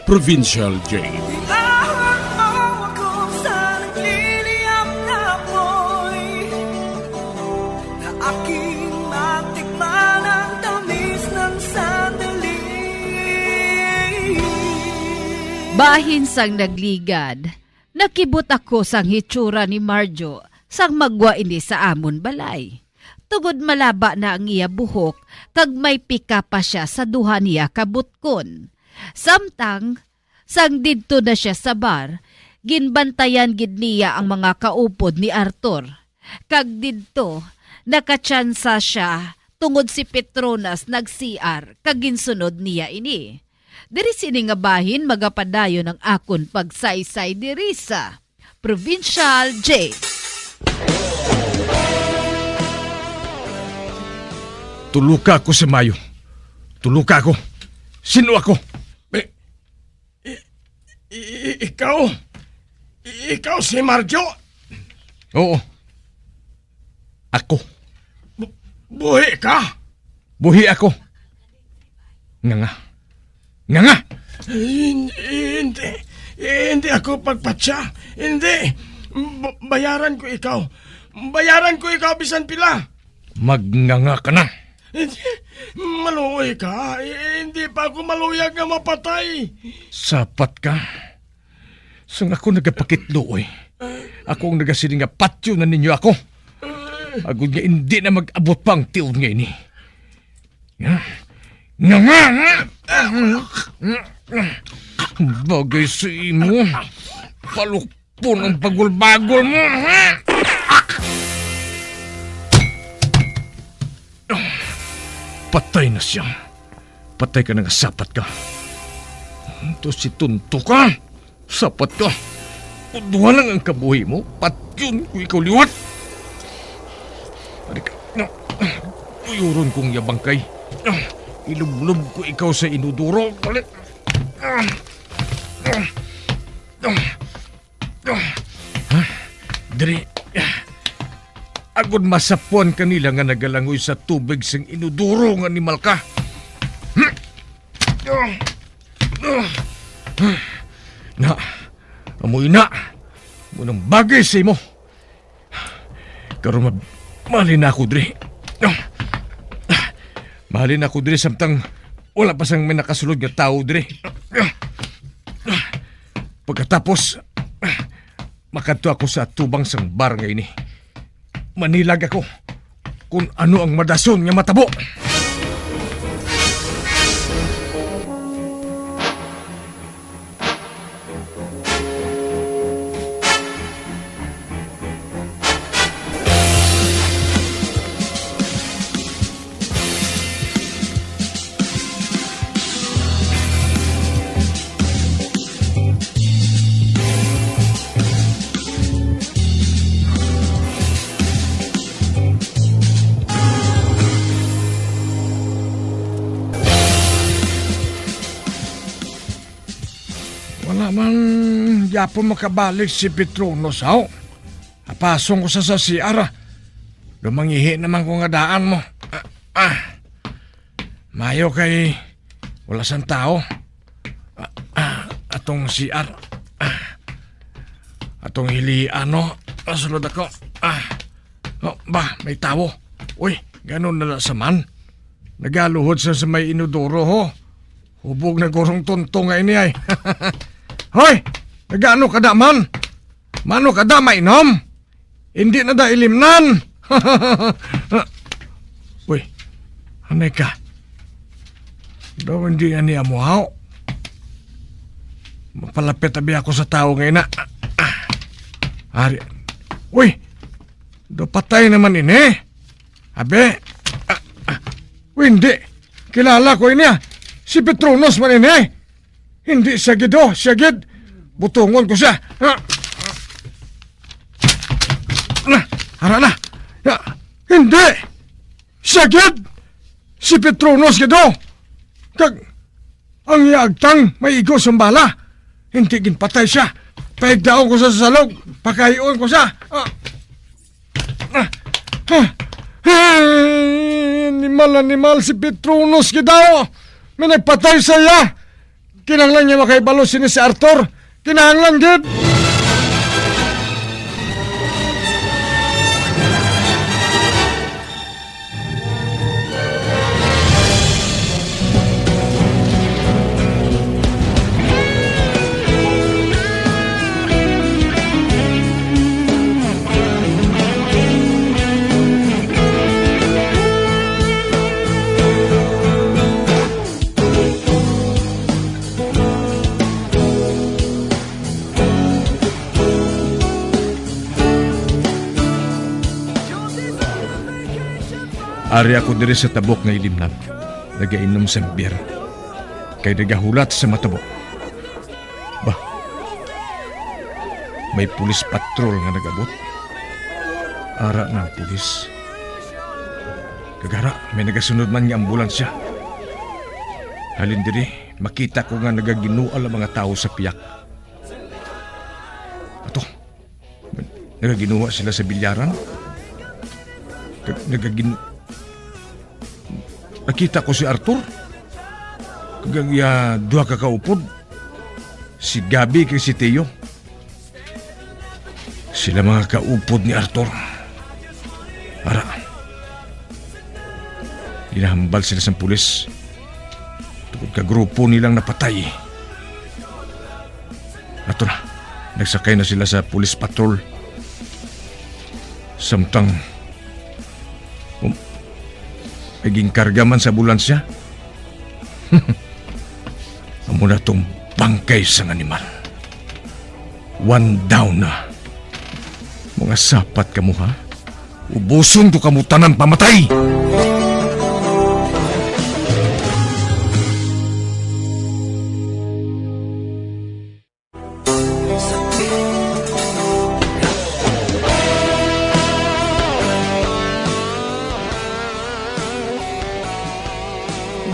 Provincial Jail. Iahon mo ako sa nagliliyab na apoy, na aking matikman ang tamis ng sandali. Bahin sang nagligad, nakibot ako sang hitsura ni Marjo sang magwa ini sa amon balay. Tungod malaba na ang iya buhok, kag may pika pa sia sa duha niya ka butkon. Samtang, sang didto na sia sa bar, ginbantayan gid niya ang mga kaupod ni Arthur. Kag didto, nakatsansa sia tungod si Petronas nag-C R kag ginsunod niya ini. Diri sini nga bahin magapadayon ang akon pagsaysay diri sa Provincial Jail. Tuloka ako si Mayo. Tuloka ako. Sino ako? Eh, i-, i-, ikaw? I-, ikaw si Marjo? Oo. Ako. Bu-, buhi ka? Buhi ako. Nga nga. Nga nga! Hin-, hindi. Hindi ako pagpatya. Hindi. B-, bayaran ko ikaw. Bayaran ko ikaw bisan pila. Magnganga ka na. Hindi. Maluoy ka. Hindi pa ako maluyag nga mapatay. Sapat ka. Sang ako nagapakitluoy, ako ang nagasiling nga patyon na ninyo ako, agod nga indi na mag-abot pa ang tion nga ini. Nga, nga, nga, nga. Bagay sa imo. Palukpon ang bagol-bagol mo, ha? Patay na siya. Patay ka na nga sapat ka. Ito si Tunto ka. Sapat ka. Duha lang ang kabuhi mo. Patyon ko ikaw liwat. Ari ka. Uyuron kong yabangkay. Ilublob ko ikaw sa inodoro. Dali. Ha? Diri. Agod masapuan kanila nga nagalangoy sa tubig sing inodoro nga animal ka. Na, amoy na. Munang bagay sa imo. Karon mab-, mahalin na ako diri. Mahalin na ako diri samtang wala pa sang may nakasulod nga tawo diri. Pagkatapos, makadto ako sa atubang sang bar nga ini. Manilag ako kung ano ang madason nga matabo. Wala man gyapon makabalik si Petronos, haw. Apasong ko sa, sa C R, ah. Lumangihi naman ko nga daan mo. Ah, ah. Mayo kay wala sang tao. Ah, ah, atong C R. Ah. Atong hilian, no? Masulod ako. Ah. Oh, ba, may tawo. Uy, ganun na la sa man. Nagaluhod sa, sa may inodoro, ho. Hubog na gurong Tunto nga ini ay. Hoy! Nagaano ka da man? Mano ka da mainom? Hindi na da ilimnan. Uy, anay ka. Daw hindi ani amo haw. Mapalapit abi ako sa tawo nga ina. Ari. Uy, do patay naman ini. Abi. Ah, ah. Uy, hindi. Kilala ko ini, ah. Si Petronos man ini. Hindi siya gid, oh, siya gid. Butungon ko siya. Ah. Ah, ara na. Ya, hindi. Siya gid. Si Petronos gid, oh. Kag ang iya agtang may igo sang bala. Hindi ginpatay siya. Paigdaon ko sa salog. Pakahion ko siya. Ah. Ah, ah, ah, animal, animal si Petronos gid daw. May nagpatay sa iya. Kinahanglan niya makahibalo sini si Arthur. Kinahanglan gid. Ari ako diri sa tabok nga ilimnan, nagainom sang beer, kay nagahulat sa matabo. Bah, may pulis patrol nga nag-abot. Ara na ang pulis. Kag ara, may nagasunod man nga ambulansya. Halin diri, makita ko nga nagaginual ang mga tawo sa piyak. Ato, nagaginuwa sila sa bilyaran. Nag-, nagagin-, nakita ko si Arthur. Kag ang iya duha ka kaupod, si Gabi kag si Teo. Sila mga kaupod ni Arthur. Ara, ginahambal sila sang pulis tungod ka grupo nilang napatay. Ato na, nagsakay na sila sa police patrol. Samtang, um, may ginkarga man sa ambulansya. Amo na tong bangkay sang animal. One down na. Mga sapat kamo, ha? Ubuson ko kamo tanan pamatay!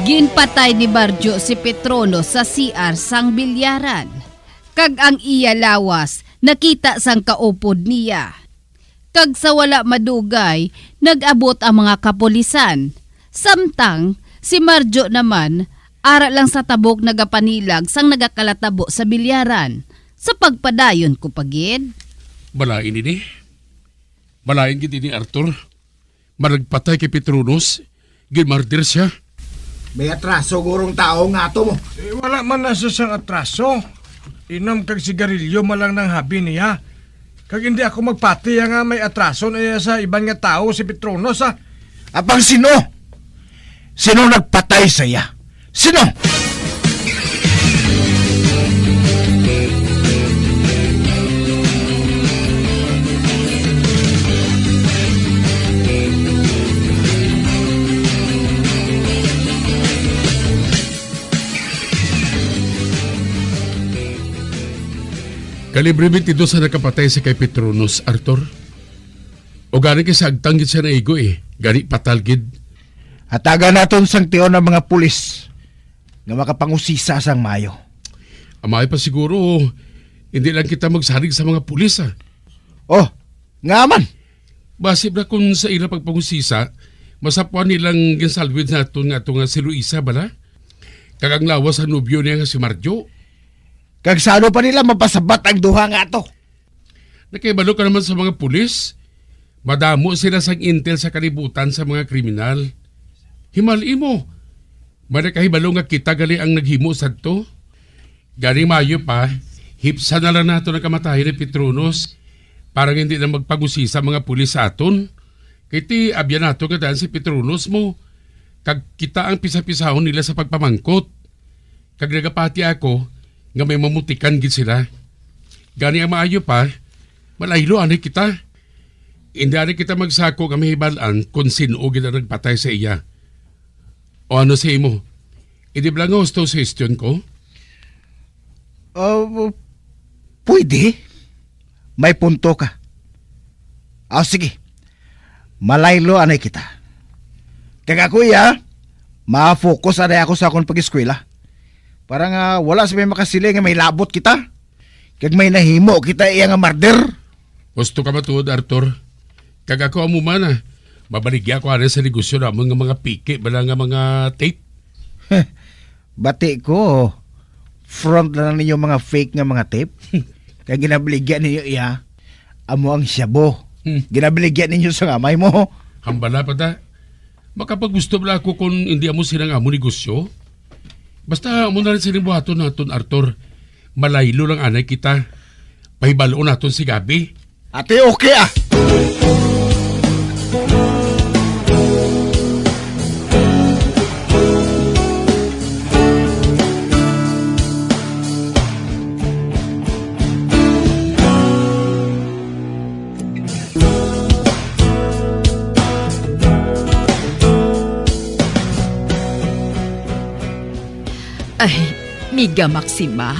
Ginpatay ni Barjo si Petrono sa C R sang bilyaran, kag ang iya lawas nakita sang kaupod niya. Kag sa wala madugay, nag-abot ang mga kapulisan. Samtang si Marjo naman, ara lang sa tabok nagapanilag sang nagakalatabo sa bilyaran. Sa pagpadayon ko pa gid. Malain ini. Malain gid ini, Arthur. Maragpatay kay Petronos, ginmardir siya. May atraso gurong tao nga ato mo. Eh, wala man na sa sang atraso. Inom kag sigarilyo man lang nang habi niya. Kag hindi ako magpati nga may atraso na iya sa iban nga tao si Petronos, ah. Apang sino? Sino nagpatay sa iya? Sino? Kalibre twenty-two sa nakapatay si kay Petronos, Arthur. O gani kay sagtang gid siya naigo eh. Gani patal gid. Hatagan naton sang tion ang mga pulis nga makapangusisa sang maayo. Amay pa siguro, hindi lang kita magsarig sa mga pulis, ah. Oh, nga man. Basi ba kung sa ila pagpangusisa, masapuan nilang ginsalwid naton nga ato nga si Luisa bala? Kag ang lawas sa nobyo niya nga si Marjo. Kag sa ano pa nila mapasabat ang duha nga ato? Nakahibalo ka naman sa mga pulis. Madamo sila sang intel sa kalibutan sa mga kriminal. Himal-i mo. May nakahibalo nga kita gali ang naghimo sadto. Gani maayo pa, hipsa na lang nato ang kamatayon ni Petronos para nga hindi na magpangusisa ang mga pulis sa aton. Kay ti abyan nato nga daan si Petronos mo, kag kita ang pisa-pisahon nila sa pagpamangkot. Kag nagapati ako nga may mamutikan gid sila. Gani ang maayo pa, malaylo anay kita. Hindi anay kita magsako nga mahibal-an kon sin-o gid ang nagpatay sa iya. O ano sa imo? Hindi bala nga husto ang suhestyon ko? Uh, pwede. May punto ka. Ah, sige. Malaylo anay kita. Kag ako iya, ma-focus anay ako sa akon pag-eskwela. Para nga wala sa may makasili nga may labot kita. Kag may nahimo kita iya nga murder. Gusto ka matuod, Arthur? Kag ako amo man, ah, mabaligya ko anay sa negosyo namon nga mga piki bala nga mga tape. Bati ko, front lang ninyo mga fake nga mga tape. Kay ginabaligya ninyo iya, amo ang shabu. Hmm. Ginabaligya ninyo sa ngamay mo. Hambala pa ta. Makapaggusto bala ako kung hindi amo sila nga amo negosyo? Basta amo na rin sining buhaton naton, Arthur. Malaylo lang anay kita. Pahibalo naton si Gabi. Ate, okay ah. Ay, Miga Maxima,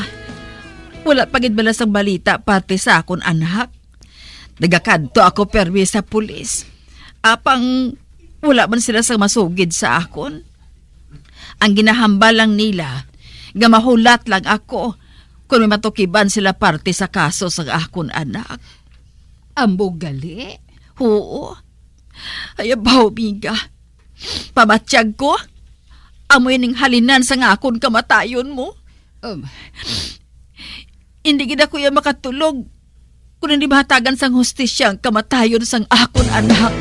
wala pa gid bala sang balita parte sa akon anak. Nagakadto ako permi sa pulis. Apang wala man sila sang masugid sa akon. Ang ginahambal lang nila nga mahulat lang ako kon may matukiban sila parte sa kaso sang akon anak. Amo gali? Oo. Ay, abaw, Miga. Pabatyag ko, Amo ining halinan sang akon kamatayon mo. Um. Indi gid ako iya makatulog kon indi mahatagan sang hustisya ang kamatayon sang akon anak.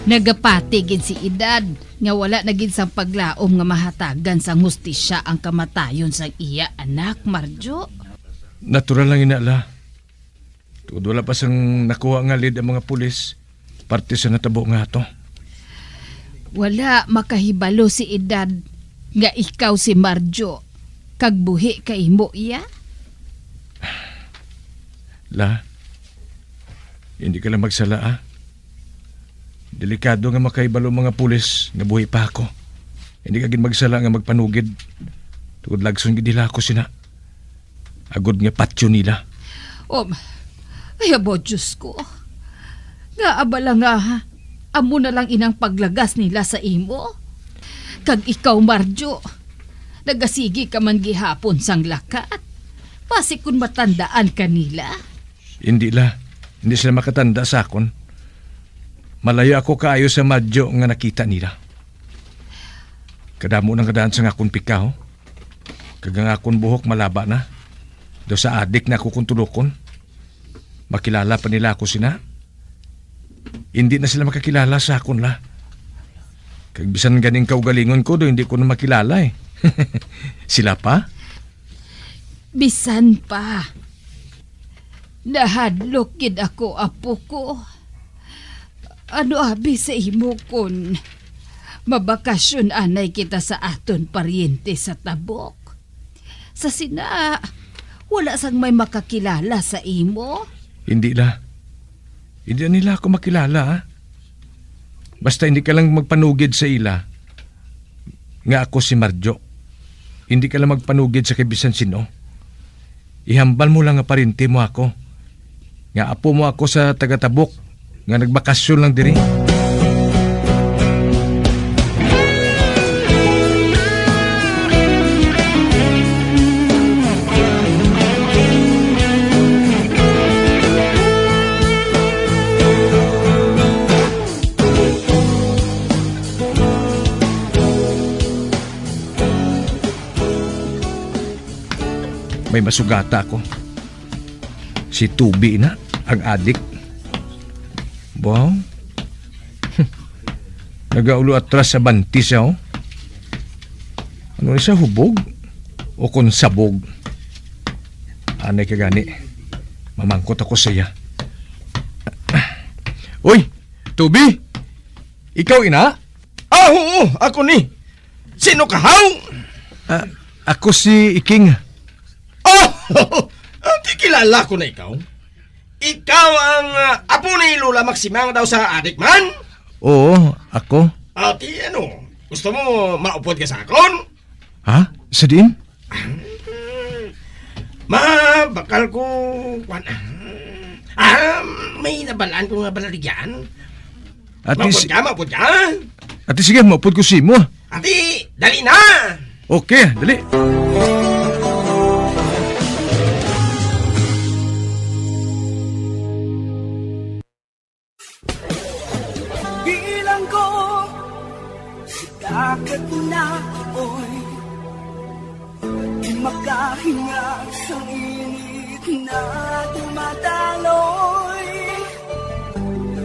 Nagapati gid si Edad nga wala na gid sang paglaom nga mahatagan sang hustisya ang kamatayon sang iya anak, Marjo. Natural lang ina, La. Tungod wala pa sang nakuha nga lead ang mga pulis, parte sa natabo nga ato. Wala makahibalo si Edad nga ikaw si Marjo, kag buhi ka imo iya? La, hindi ka lang magsala, ah. Delikado nga makahibalo ang mga pulis nga buhi pa ako. Hindi ka gid magsala nga magpanugid. Tungod lagson gid nila ako sina. Agod nga patyon nila. Um, ay, abo, Diyos ko. Nga abala nga, amo na lang inang paglagas nila sa imo. Kag ikaw, Marjo, nagasigi ka man gihapon sang lakat. Basi kun matandaan ka nila. Hindi, La. Hindi sila makatanda sa akon. Malayo ako kaayo sa madyo nga nakita nila. Kadamo na nga daan sang akon pikaw. Kag ang akon buhok malaba na. Daw sa adik na ako kung tulokon. Makilala pa nila ako sina. Hindi na sila makakilala sa akon, La. Kag bisan ganing kaugalingon ko, do hindi ko na makilala, eh. Sila pa? Bisan pa. Nahadlok gid ako, apo ko. Ano abi sa imo kon mabakasyon anay kita sa aton paryente sa Tabok? Sa sina, wala sang may makakilala sa imo? Hindi, La. Hindi nila ako makilala, ha? Basta hindi ka lang magpanugid sa ila nga ako si Marjo. Hindi ka lang magpanugid sa kay bisan sino. Ihambal mo lang nga paryente mo ako, nga apo mo ako sa taga-Tabok, nga nagbakasyon lang diri. May masugata ako. Si Tubi na, ang adik. Wow. Nagaulo atras sa banti siya, oh. Ano ni siya, hubog? O kon sabog? Anay ka gani. Mamangkot ako sa iya. Uy, Tubi! Ikaw ina? Ah, oo, ako ni. Sino ka, haw? Ah, ako si Iking. Oh! Ati, kilala ko na ikaw. Ikaw ang, ah, apo ni Lola Maxima nga daw sa adik man? Oo, ako. Ati, ano? Gusto mo maupod ka sa akon? Ha? Sa diin? Ma, bakal ko, kwan, ah, may nabalaan ko nga baligyan. Ati, maupod si-, ka, maupod ka. Ati, sige, maupod ko sa imo. Ati, dali na. Okay, dali. Bilang ko, si dagat na apoy, di makahinga sa init na dumadaloy.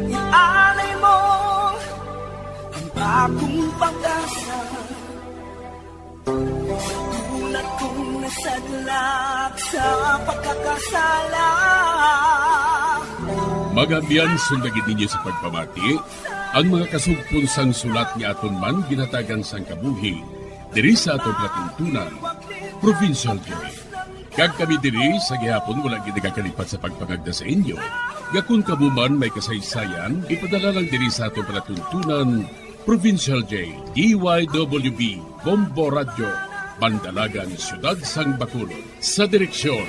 Ialay mo ang bagong pag-asa. Tulad kong nasadlak sa pagkakasala. Mga abyan, sundagi ninyo sa pagpamati ang mga kasugpon sang sulat nga aton man ginhatagan sang kabuhi diri sa aton palatuntunan, Provincial Gazette. Kag kami diri sa gihapon wala gid nagakalipat sa pagpangagda sa inyo nga kon kamo man may kasaysayan, ipadala lang diri sa aton palatuntunan, Provincial Jail, D Y W B, Bombo Radyo, Bandalagan, Siyudad sang Bacolod, sa direksyon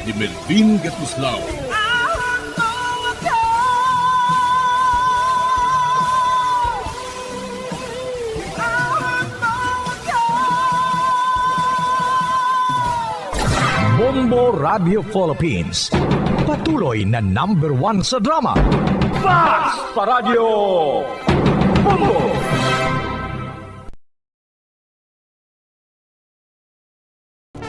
ni Melvin Gatuslao. Bombo Radio Philippines, patuloy na number one sa drama. Fast pa Radyo Bombo!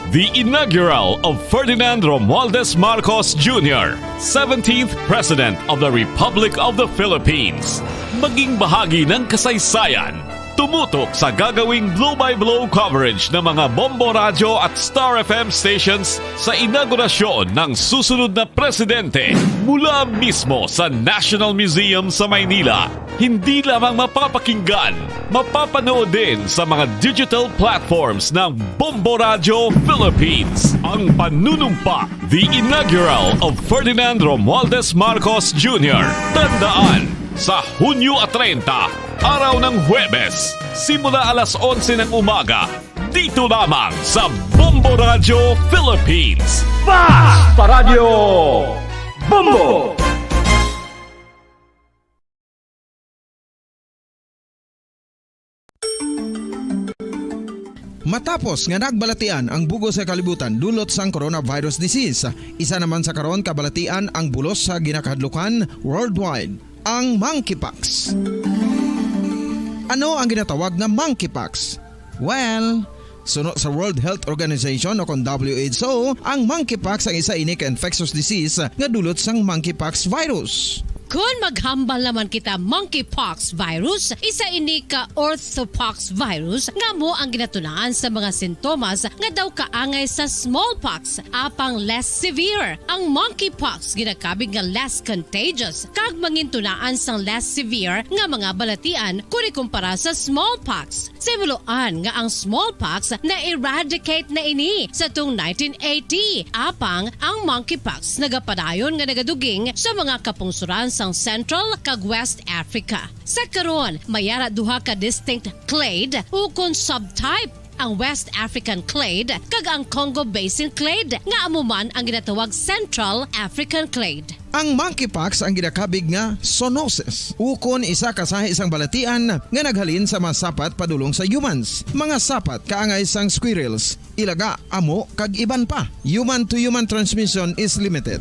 The inaugural of Ferdinand Romualdez Marcos Junior, seventeenth President of the Republic of the Philippines. Maging bahagi ng kasaysayan. Tumutok sa gagawing blow-by-blow coverage ng mga Bombo Radyo at Star F M stations sa inaugurasyon ng susunod na presidente, mula mismo sa National Museum sa Maynila. Hindi lamang mapapakinggan, mapapanood din sa mga digital platforms ng Bombo Radyo Philippines. Ang panunumpa, The Inaugural of Ferdinand Romualdez Marcos Junior. Tandaan, sa Hunyo treinta, araw ng Huwebes, simula alas onse ng umaga, dito lamang sa Bombo Radyo Philippines. Fast pa Radyo Bombo! Matapos nga nagbalatian ang bug-os nga kalibutan dulot sang coronavirus disease, isa naman sa karon kabalatian ang bulos sa ginakahadlukan worldwide, ang monkeypox. Ano ang ginatawag nga monkeypox? Well, suno sa World Health Organization o kon W H O, ang monkeypox ang isa ini ka infectious disease nga dulot sang monkeypox virus. Kon maghambal naman kita, monkeypox virus, isa ini ka orthopox virus nga amo ang ginatunaan sa mga sintomas nga daw kaangay sa smallpox, apang less severe. Ang monkeypox ginakabig nga less contagious kag mangintunaan sang less severe nga mga balatian kon ikumpara sa smallpox. Sa himuloan nga ang smallpox na-eradicate na ini sa tung nineteen eighty, apang ang monkeypox nagapadayon nga nagaduging sa mga kapungsoran sang Central kag West Africa. Sa karon, may ara duha ka distinct clade ukon subtype, ang West African clade kag ang Congo Basin clade, nga amo man ang ginatawag Central African clade. Ang monkeypox ang ginakabig nga zoonosis, ukon isa ka sahi sang balatian nga naghalin sa mga sapat padulong sa humans. Mga sapat kaangay sang squirrels, ilaga, amo, kag iban pa. Human-to-human transmission is limited.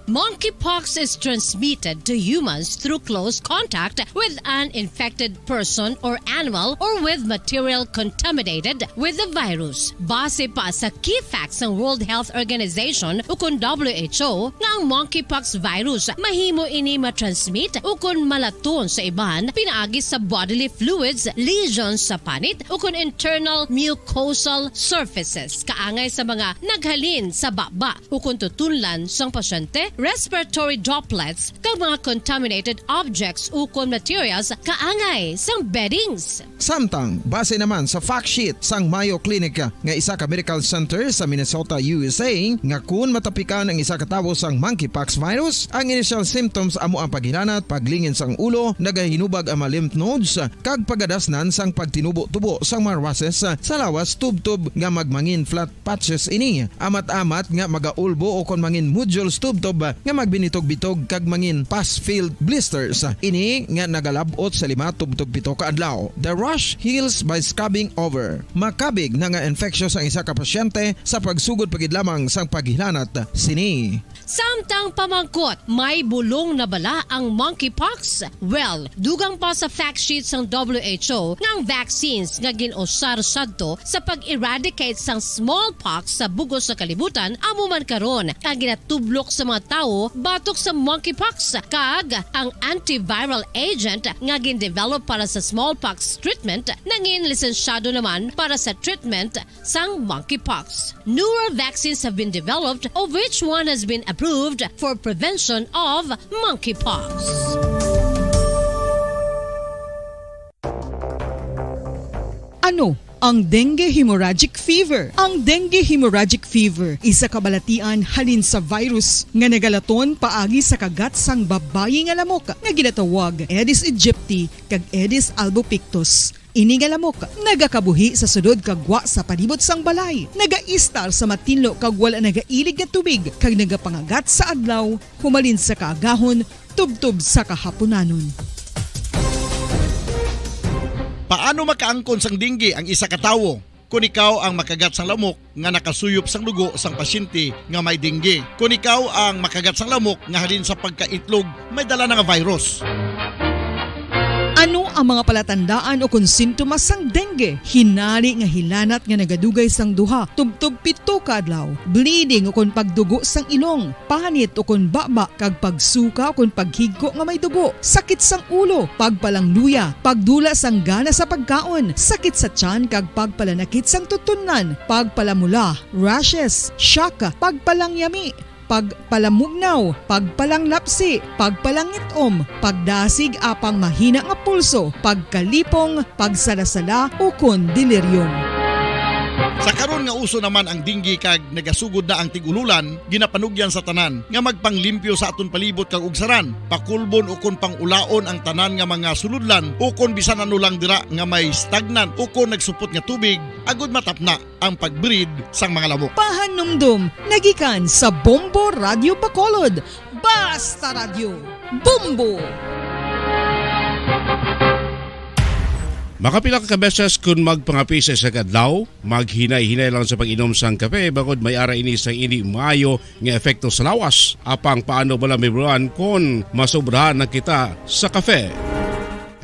Monkeypox is transmitted to humans through close contact with an infected person or animal or with material contaminated with the virus. Base pa sa key facts sang World Health Organization ukon W H O, nga ang monkeypox virus mahimo ini matransmit ukon malaton sa iban pinaagi sa bodily fluids, lesions sa panit, ukon internal mucosal surfaces kaangay sa mga naghalin sa baba ukon tutunlan sang pasyente, respiratory droplets, kag mga contaminated objects ukon materials kaangay sang beddings. Samtang, base naman sa fact sheet sang Mayo Clinic nga isa ka medical center sa Minnesota, U S A, nga kun matapikan ang isa ka tawo sang monkeypox virus, ang initial symptoms amo ang paghilanat, paglingin sang ulo, nagahinubag ang mga lymph nodes, kag pagadasnan sang pagtinubo-tubo sang mga rushes sa lawas tubtob nga magmangin flat patches ini. Amat-amat nga magaulbo ukon mangin nodules tubtob nga magbinitog-bitog kag mangin pus-filled blisters. Ini nga nagalab-ot sa lima tubtob pito ka adlaw. The rash heals by scrubbing over. Makabig na nga infectious ang isa ka pasyente sa pagsugod pa gid lamang sang paghilanat sini. Samtang pamangkot, may bulong na bala ang monkeypox? Well, dugang pa sa fact sheet sang W H O nga ang vaccines nga gin-usar sadto sa pag-eradicate sang smallpox sa bug-os nga kalibutan amo man karon ang ginatublok sa mga tawo batok sa monkeypox, kag ang antiviral agent nga gin-develop para sa smallpox treatment nangin lisensyado naman para sa treatment sang monkeypox. Newer vaccines have been developed, of which one has been approved for prevention of monkeypox. Ano Ang dengue hemorrhagic fever. Ang dengue hemorrhagic fever isa ka balatian halin sa virus nga nagalaton paagi sa kagat sang babayi nga lamok nga ginatawag Aedes aegypti kag Aedes albopictus. Ini nga lamok nagakabuhi sa sulod kag gwa sa palibot sang balay, nagaistar sa matinlo kag wala nagailig nga tubig, kag nagapangagat sa adlaw humalin sa kaagahon tubtob sa kahapunanon. Paano makaangkon sang dengue ang isa ka tawo? Kon ikaw ang makagat sang lamok nga nakasuyop sang dugo sang pasyente nga may dengue, kon ikaw ang makagat sang lamok nga halin sa pagkaitlog may dala na nga virus. Ano ang mga palatandaan ukon sintomas sang dengue? Hinari nga hilanat nga nagadugay sang duha tubtob pito ka adlaw, bleeding ukon pagdugo sang ilong, panit ukon baba, kag pagsuka ukon paghigko nga may dugo, sakit sang ulo, pagpalangluya, pagdula sang gana sa pagkaon, sakit sa tiyan kag pagpalanakit sang tutunlan, pagpalamula, rashes, shock, pagpalangyami, pagpalamugnaw, pagpalanglapsi, pagpalangit-om, pagdasig apang mahina nga pulso, pagkalipong, pagsalasala, ukon delirium. Sa karon nga uso naman ang dengue kag nagasugod na ang tig-ululan, ginapanugyan sa tanan nga magpanglimpyo sa aton palibot kag ugsaran, pakulbon ukon pang-ulaon ang tanan nga mga sulodlan ukon bisan ano lang dira nga may stagnant ukon nagsupot nga tubig, agud matapna ang pag-breed sang mga lamok. Pahanumdom nagikan sa Bombo Radio Bacolod. Basta Radyo, Bombo! Makapila ka beses kon magpangape sa isa ka adlaw, maghinay-hinay lang sa pag-inom sang kape, bangod may ara ini sang indi maayo nga epekto sa lawas. Apang paano bala, Mibruan, kon masobrahan na kita sa kape?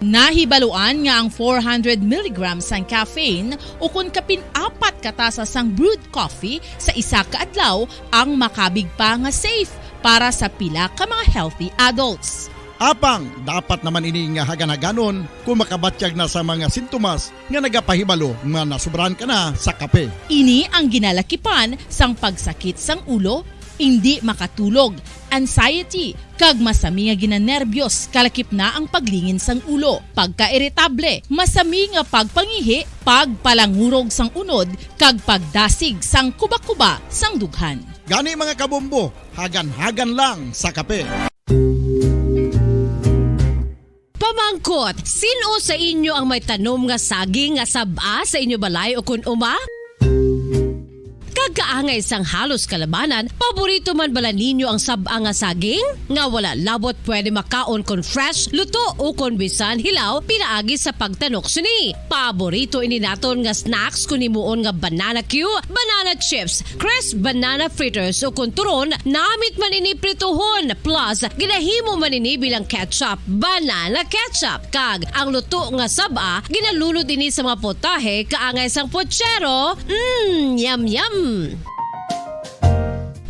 Nahibaluan nga ang four hundred milligrams sang caffeine ukon kapin apat ka tasa sang brewed coffee sa isa ka adlaw ang makabig pa nga safe para sa pila ka mga healthy adults. Apang dapat naman ini nga hagan-haganon kon makabatyag na sa mga sintomas nga nagapahibalo nga nasobrahan ka na sa kape. Ini ang ginalakipan sang pagsakit sang ulo, indi makatulog, anxiety, kag masami nga ginanerbiyos, kalakip na ang paglingin sang ulo, pagkairitable, masami nga pagpangihi, pagpalangurog sang unod, kag pagdasig sang kubakuba sang dughan. Gani, mga kabombo, hagan-hagan lang sa kape. Pamangkot, sin-o sa inyo ang may tanom nga saging nga sab-a sa inyo balay ukon uma? Kag kaangay sang halos kalabanan, paborito man bala ninyo ang sab-a nga saging? Nga wala labot pwede makaon kon fresh, luto, ukon bisan hilaw pinaagi sa pagtanok sini. Paborito ini naton nga snacks kon himuon nga banana cue, banana chips, crisp banana fritters, ukon turon, namit man ini prituhon, plus ginahimo man ini bilang ketchup, banana ketchup, kag ang luto nga sab-a ginalunod ini sa mga potahe kaangay sang pochero. Mm, yum, yum!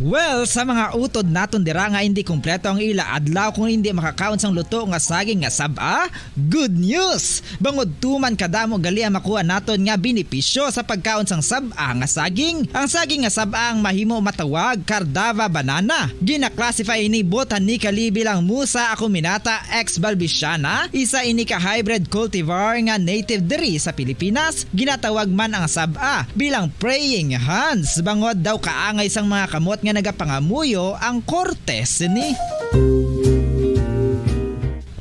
Well, sa mga utod naton dira nga indi kompleto ang ila adlaw kung indi makakaon sang luto nga saging nga sab-a, good news! Bangod tuman kadamo gali ang makuha naton nga benepisyo sa pagkaon sang sab-a nga saging. Ang saging nga sab-a ang mahimo matawag Cardava banana. Gina-classify ini botanically bilang Musa acuminata ex balbisiana, isa ini ka hybrid cultivar nga native diri sa Pilipinas. Ginatawag man ang sab-a bilang praying hands, bangod daw kaangay sang mga kamot nga nagapangamuyo ang korte sini.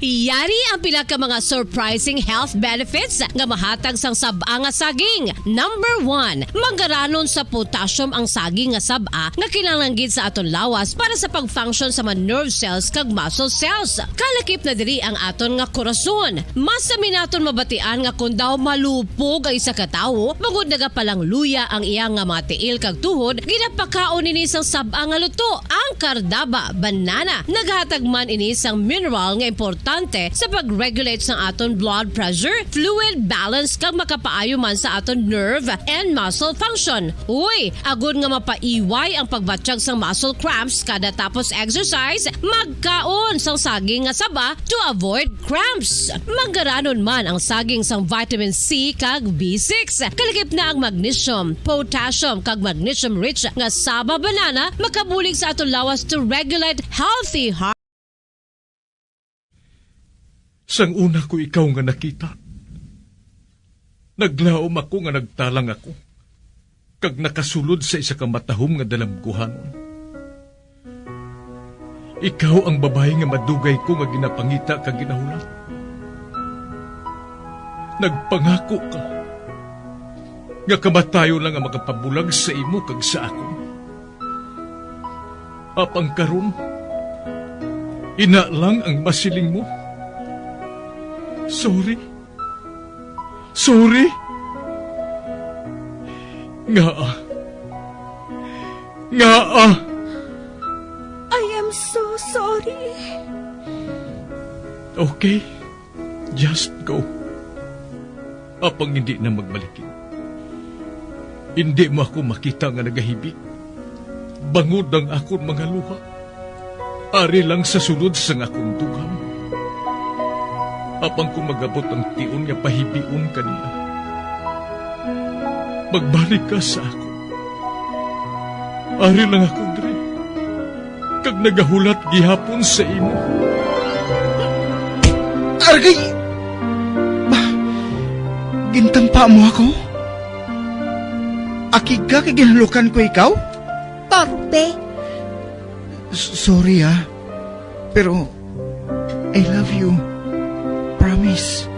Yari ang pila ka mga surprising health benefits nga mahatag sang sab-a nga saging. Number one, mangaranon sa potassium ang saging nga sab-a nga kinahanglan gid sa aton lawas para sa pag-function sa mga nerve cells kag muscle cells. Kalakip na diri ang aton nga korason. Masami naton mabatian nga kon daw malupog ang isa ka tawo, bangod nagapalangluya ang iya nga mga tiil kag tuhod, ginapakaon ini sang sab-a nga luto, ang Cardaba banana. Naghatag man ini sang mineral nga importante sa pag-regulate sang aton blood pressure, fluid balance, kag makapaayo man sa aton nerve and muscle function. Uy, agod nga mapaiway ang pagbatyag sang muscle cramps kada tapos exercise, magkaon sang saging nga saba to avoid cramps. Manggaranon man ang saging sang vitamin C kag B six. Kalakip na ang magnesium, potassium, kag magnesium-rich nga saba banana makabulig sa aton lawas to regulate healthy heart. Sang una ko ikaw nga nakita, Naglaom ako nga nagtalang ako, kag nakasulod sa isa ka matahom nga dalamguhanon. Ikaw ang babayi nga madugay ko nga ginapangita kag ginahulat. Nagpangako ka nga kamatayon lang ang makapabulag sa imo kag sa akon. Apang karon, ina lang ang masiling mo. Sorry. Sorry. Ngaa? Ngaa? I am so sorry. Okay. Just go. Apang hindi na magbalikin. Hindi mo ako makita nga nagahibi. Bangod ang akon mga luha. Ari lang sa sulod sang akon dughan. Apang kung magabot ang tion nga pahibion ka niya, magbalik ka sa akon. Ari lang ako diri, kag nagahulat gihapon sa imo. Argay! Ba, gintampa mo ako? Akig ka kay ginhalukan ko ikaw? Torpe. S- sorry ah. Pero I love you. Promise.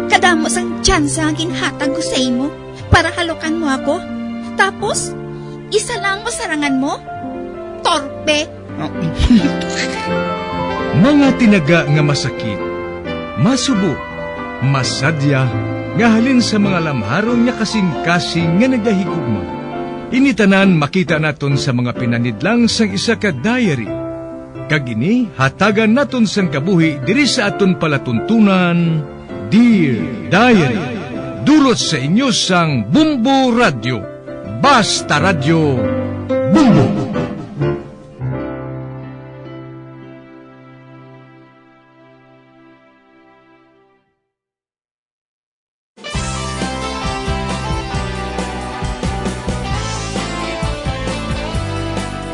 Kadamo sang tsansa nga ginhatag ko sa imo para halukan mo ako. Tapos, isa lang masarangan mo? Torpe! Mga tinaga nga masakit, masubo, masadya, nga halin sa mga lamharon nga kasing-kasing nga nagahigugma. Ini tanan makita naton sa mga pinanidlang sang isa ka diary. Kag ini hatagan naton sang kabuhi diri sa aton palatuntunan, Dear Diary. Dulot sa inyo sang Bombo Radyo. Basta Radyo, Bombo!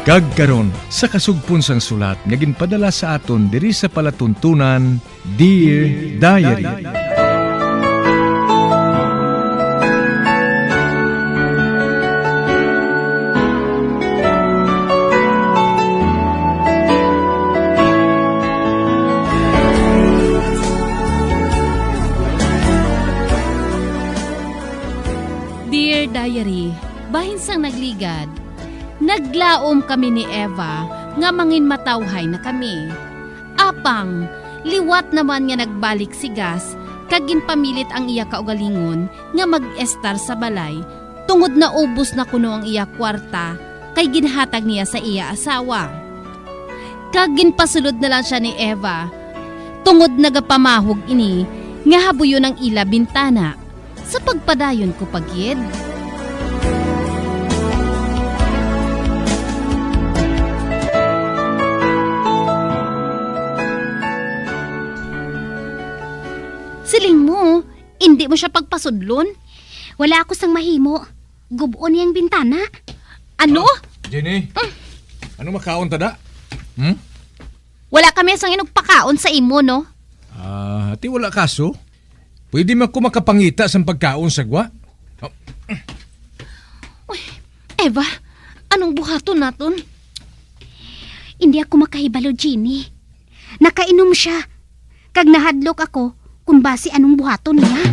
Kag karon, sa kasugpon sang sulat nga ginpadala sa aton diri sa palatuntunan, Dear Diary. Dear Diary, bahin sang nagligad, naglaom kami ni Eva nga manginmatawhay na kami. Apang, liwat naman nga nagbalik si Gus kag ginpamilit ang iya kaugalingon nga mag-estar sa balay tungod naubos na kuno ang iya kwarta kay ginhatag niya sa iya asawa. Kag ginpasulod na lang sia ni Eva, tungod nagapamahog ini nga habuyon ang ila bintana. Sa pagpadayon ko pa gid. Siling mo, indi mo sia pagpasudlon? Wala ako sang mahimo. Gub-on niya ang bintana. Ano? Ah, Jenny, ano makaon ta da? Hmm? Wala kami sang inugpakaon sa imo, no? Ah, ti wala kaso? Pwede man ko makapangita sang pagkaon sa gwa? Oh, Uy, Eva, anong buhaton naton? Hindi ako makahibalo, Jeannie. Nakainom siya, kag nahadlok ako kung basi anong buhaton niya.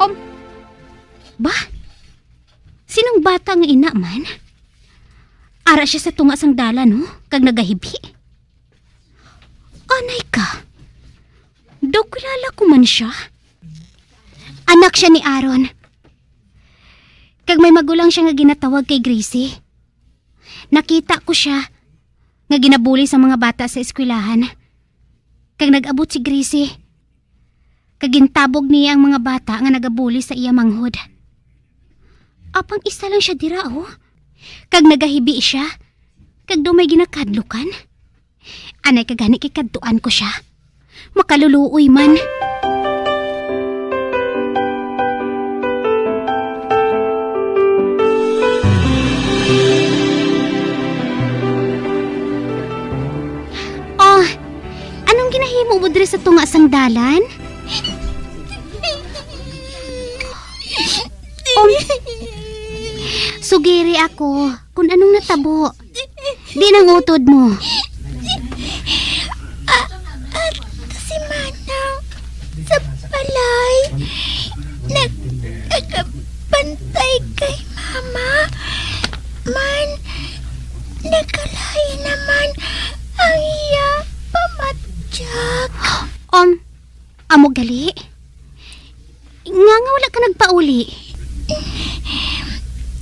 Um, ba? Sinong bata nga ina man? Ara siya sa tunga sang dalan, no? Kag nagahibhi. Anay ka. Daw kilala ko man siya. Anak siya ni Aaron. Kag may magulang siya nga ginatawag kay Gracie. Nakita ko siya nga ginabuli sa mga bata sa eskwelahan. Kag nag-abot si Gracie. Kag gintabog niya ang mga bata nga nagabuli sa iya manghod. Apang isa lang siya dira, oh. Kag nagahibi siya. Kag daw may ginakadlukan. Anay ka gani kay kadtuan ko sia. Makaluluoy man. Oh, anong ginahimo mo diri sa tunga sang dalan? Um, sugiri ako kung anong natabo. Di nang utod mo. Ah, ah, si Manang sa balay. Nag-, nagabantay kay Mama. Man, nagkalain naman ang iya pamatyag. Um, amo gali? Nga nga wala ka nagpauli?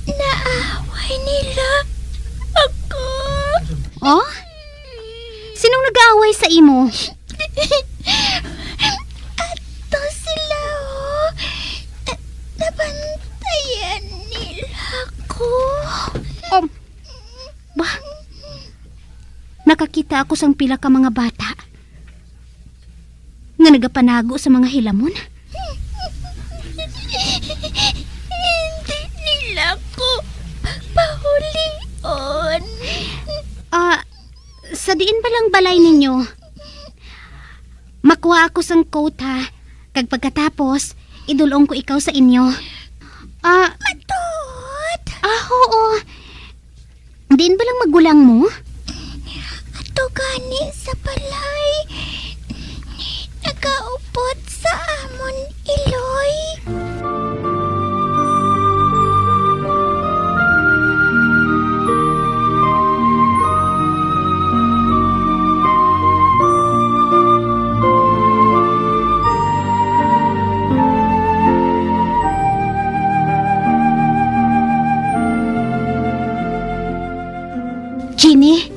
Naaway nila ako. Oh? Sinong nag-aaway sa imo? Ato sila, oh. Nabantayan nila ako. Um, ba? Nakakita ako sang pila ka mga bata nga nagapanago sa mga hilamon. Hindi nila ko pagpahulion. Ah, sa diin ba lang balay ninyo? Makuha ako sang coat, ha? Kag pagkatapos, idul-ong ko ikaw sa inyo. Ah, Matot? Ah, oo. Diin ba lang magulang mo? Ato gani sa balay. Nagaupod sa amon, Iloy. Jeannie,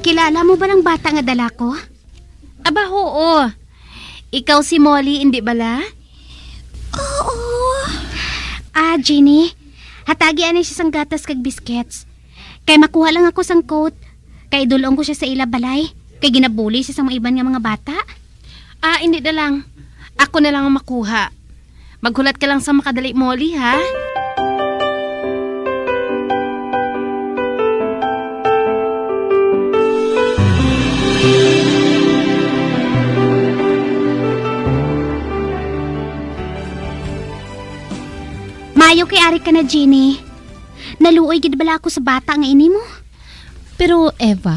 kilala mo ba ang bata nga dala ko? Aba, oo. Ikaw si Molly, indi bala? Oo. Ah, Jeannie, hatagi ani siya sang gatas kag biscuits. Kay makuha lang ako sang coat, kay idul-ong ko sia sa ila balay, kay ginabuli sia sang mga iban nga mga bata. Ah, indi na lang. Ako na lang ang makuha. Maghulat ka lang sa makadali, Molly, ha? Maayo kay ari ka na, Jeannie. Naluoy gid bala ako sa bata nga ini mo. Pero, Eva,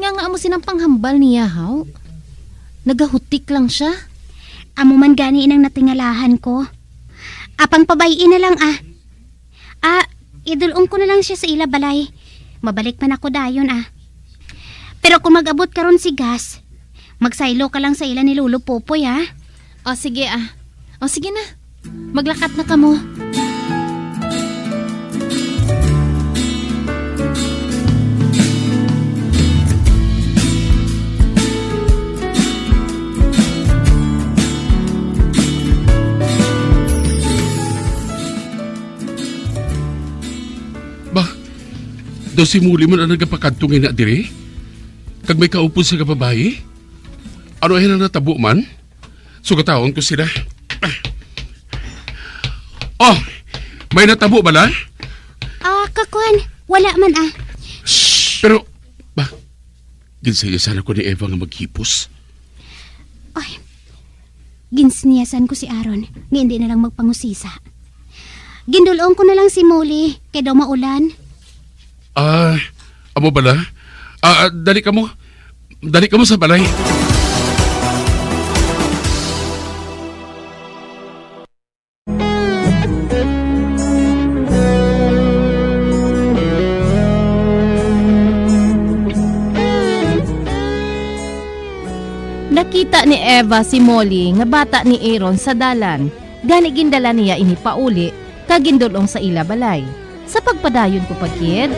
nga nga amo sina ang panghambal niya, haw? Nagahutik lang sia. Amo man gani inang natingalahan ko. Apang pabay-i na lang, ah. Ah, idul-ong ko na lang sia sa ila balay. Mabalik man ako dayon, ah. Pero kung mag-abot karon si Gas, magsaylo ka lang sa ila ni Lolo Popoy, ha? O, sige, ah. O, sige na. Maglakat na kamo. Ba, daw si Molly man ang nagapakadto nga ina diri? Kag may kaupod sa kababayi? Ano ay nang natabo man? Sugatahon ko sila. Oh, may natabo bala? Ah, kakwan, wala man, ah. Shh! Pero, ba, ginsayasan ako ni Eva nga maghipos. Ay, ginsiniyasan ko si Aaron nga hindi na lang magpangusisa. Gindul-ong ko na lang si Molly kay daw maulan. Ah, amo bala? Ah, ah, dali kamo. Dali kamo sa balay. Nakita ni Eva si Molly nga bata ni Aaron sa dalan, gani gindala niya ini pauli kag gindul-ong sa ila balay. Sa pagpadayon ko pa gid.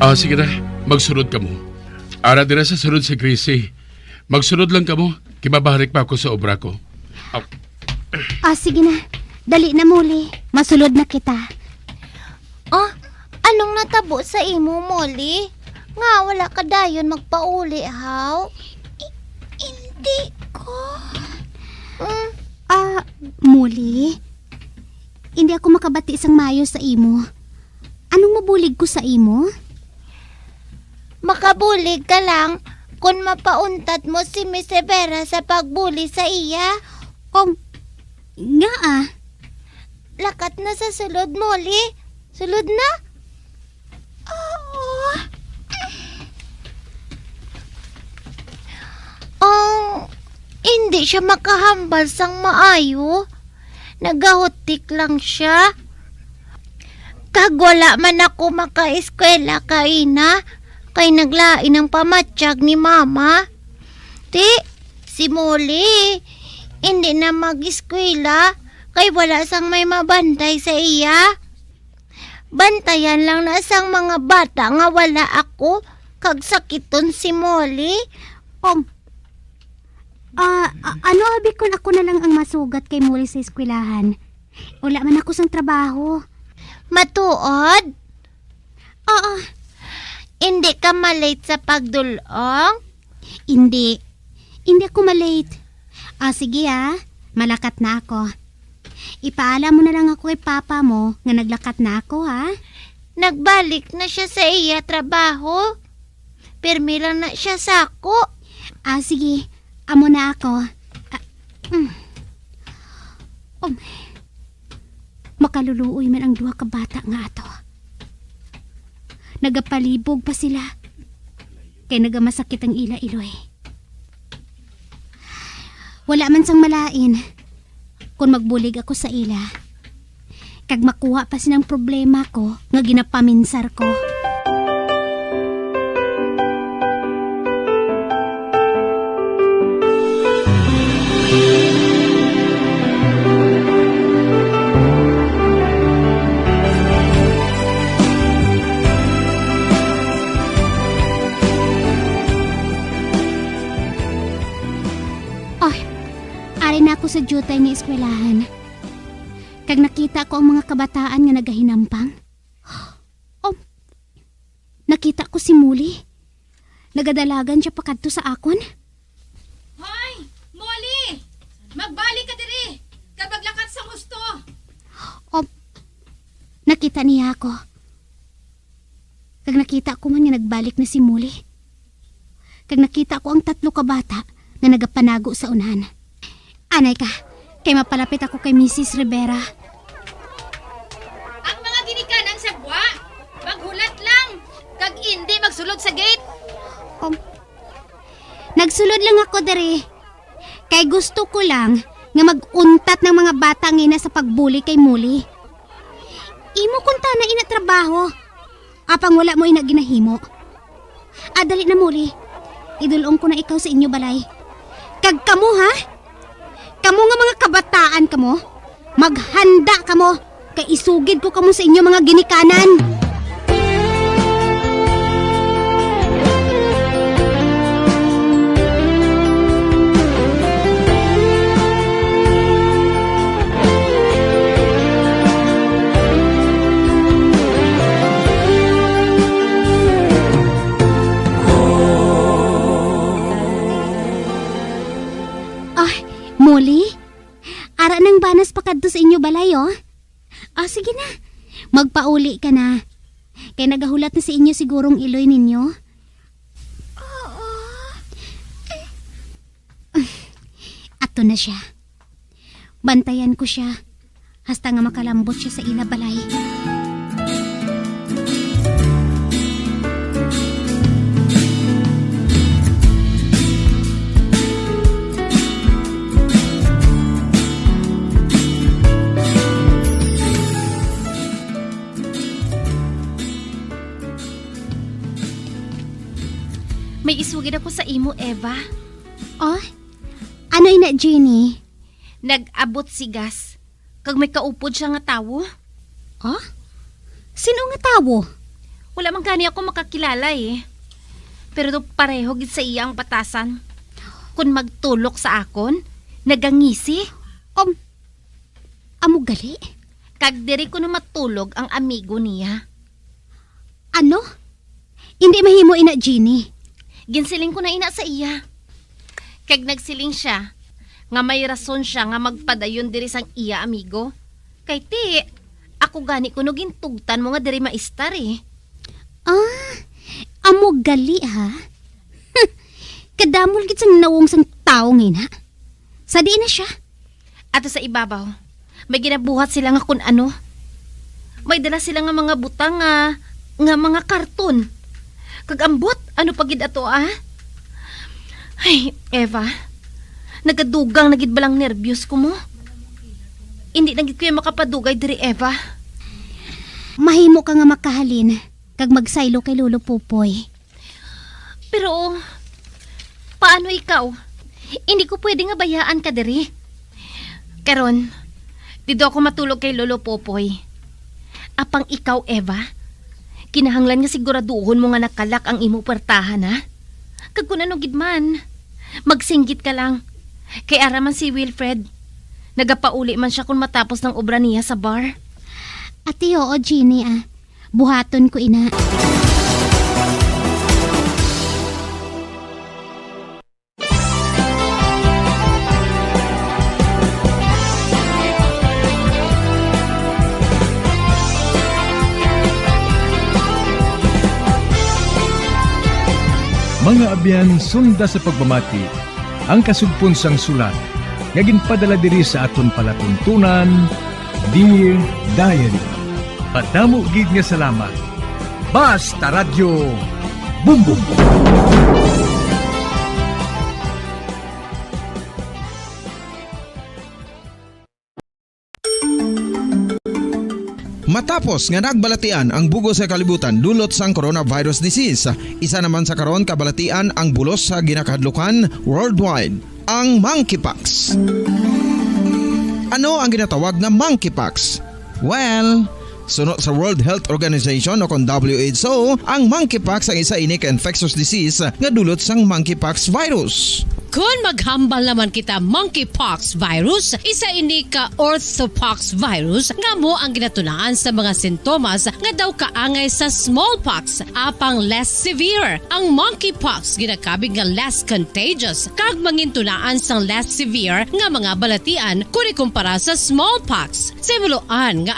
Ah, sige na. Magsunod kamo. Ara dira sa sulod si Gracie. Magsunod lang kamo. Kay mabalik pa ako sa obra ko. Ah, Ah, sige na. Dali na, Molly. Masulod na kita. Ah, anong natabo sa imo, Molly? Nga wala ka dayon magpauli, haw? I-, hindi ko. Mm. Ah, Molly, hindi ako makabati sang maayo sa imo. Anong mabulig ko sa imo? Makabulig ka lang kon mapauntat mo si Miss Rivera sa pagbuli sa iya. Kung nga, ah. Lakat na sa sulod, Molly. Sulod na. Oo. Ang hindi siya makahambal sang maayo. Nagahutik lang siya. Kag wala man ako makaeskwela kaina, kay naglain ang pamatyag ni Mama. Ti, si Molly, hindi na mag-eskwela, kay wala sang may mabantay sa iya. Bantayan lang na sang mga bata nga wala ako, kag sakiton si Molly. Um, ah, a-, ano abi kun ako na lang ang masugat kay Molly sa eskwelahan? Wala man ako sang trabaho. Matuod? Oo. Hindi ka ma-late sa pagdul-ong? Hindi. Hindi ako ma-late. Ah, sige, ah. Malakat na ako. Ipaalam mo na lang ako kay papa mo nga naglakat na ako, ha? Nagbalik na siya sa iya trabaho. Pirmi lang na siya sa ako. Ah, sige. Amo na ako. Ah, mm. Um, makaluluoy man ang duha ka bata nga ato. Nagapalibog pa sila, kay nagamasakit ang ila iloy. Wala man sang malain kon magbulig ako sa ila, kag makuha pa sinang problema ko nga ginapaminsar ko. Ay, ari na ako sa diutay nga eskwelahan. Kag nakita ko ang mga kabataan nga nagahinampang. Oh, nakita ko si Molly. Nagadalagan siya pakadto sa akon. Hoy, Molly! Magbalik ka diri, kag maglakat sa husto. Oh, nakita niya ako. Kag nakita ko man nga nagbalik na si Molly. Kag nakita ko ang tatlo ka bata nga nagapanago sa unahan. Anay ka, kay mapalapit ako kay Misis Rivera. Ang mga ginikanan sa gwa, maghulat lang, kag indi magsulod sa gate. Um, nagsulod lang ako diri, kay gusto ko lang nga mag-untat ng mga bata nga ina sa pagbuli kay Molly. Imo kuntana ina trabaho, apang wala mo ina ginahimo. Ah, dali na, Molly. Idul-ong ko na ikaw sa inyo balay. Kag kamo, ha? Kamo nga mga kabataan kamo, maghanda kamo, kay isugid ko kamo sa inyo mga ginikanan. Ah, Molly? Ara nang banas pakadto sa inyo balay, oh. Ah, sige na. Magpauli ka na. Kay nagahulat na sa inyo sigurong iloy ninyo. Oo. Ato na siya. Bantayan ko siya hasta nga makalambot siya sa ila balay. May isugid ako sa imo, Eva. Oh? Ano ina, Jenny? Nag-abot si Gas, kag may kaupod siya nga tawo. Ah? Sino nga tawo? Wala man gani ako makakilala, eh. Pero do pareho gid sa iya ang batasan. Kon magtulok sa akon, nagangisi. Um, amo gali? Kag diri kuno matulog ang amigo niya. Ano? Indi mahimo ina, Jeannie. Ginsiling ko na ina sa iya. Kag nagsiling sia nga may rason sia nga magpadayon diri sang iya amigo. Kay ti, ako gani kuno gintugtan mo nga diri maistar, eh. Ah, amo gali, ha? Kadamol gid sang nawong sang tawo nga ina. Sa diin na sia? Ato sa ibabaw, may ginabuhat sila nga kun ano. May dala sila nga mga butang nga, nga mga karton. Kag ambot, ano pa gid ato, ah? Ay, Eva, nagadugang na gid balang nerbyos ko mo. Hindi na gid ko yan makapadugay diri, Eva. Mahimo ka nga makahalin kag magsaylo kay Lolo Popoy. Pero, paano ikaw? Hindi ko pwede nga bayaan ka diri. Karon, didto ako matulog kay Lolo Popoy. Apang ikaw, Eva, kinahanglan nga siguraduhon mo nga nakalak ang imo puwertahan, ha? Kag kun ano gid man, magsinggit ka lang. Kay ara man si Wilfred, nagapauli man sia kun matapos ang obra niya sa bar. Ati, oo, Jeannie, ah. Buhaton ko ina. Mga abyan, sunda sa pagpamati ang kasugpon sang sulat nga ginpadala diri sa aton palatuntunan, Dear Diary. Madamo gid nga salamat. Basta Radyo, Bumbong. Matapos nga nagbalatian ang bug-os nga kalibutan dulot sang coronavirus disease, isa naman sa karon kabalatian ang bulos sa ginakahadlukan worldwide, ang monkeypox. Ano ang ginatawag nga monkeypox? Well, suno sa World Health Organization o kon W H O, ang monkeypox ang isa ini ka infectious disease nga dulot sang monkeypox virus. Kon maghambal naman kita monkeypox virus, isa ini ka orthopox virus nga amo ang ginatunaan sa mga sintomas nga daw kaangay sa smallpox, apang less severe. Ang monkeypox ginakabig nga less contagious kag mangintunaan sang less severe nga mga balatian kon ikumpara sa smallpox. Sa himuloan nga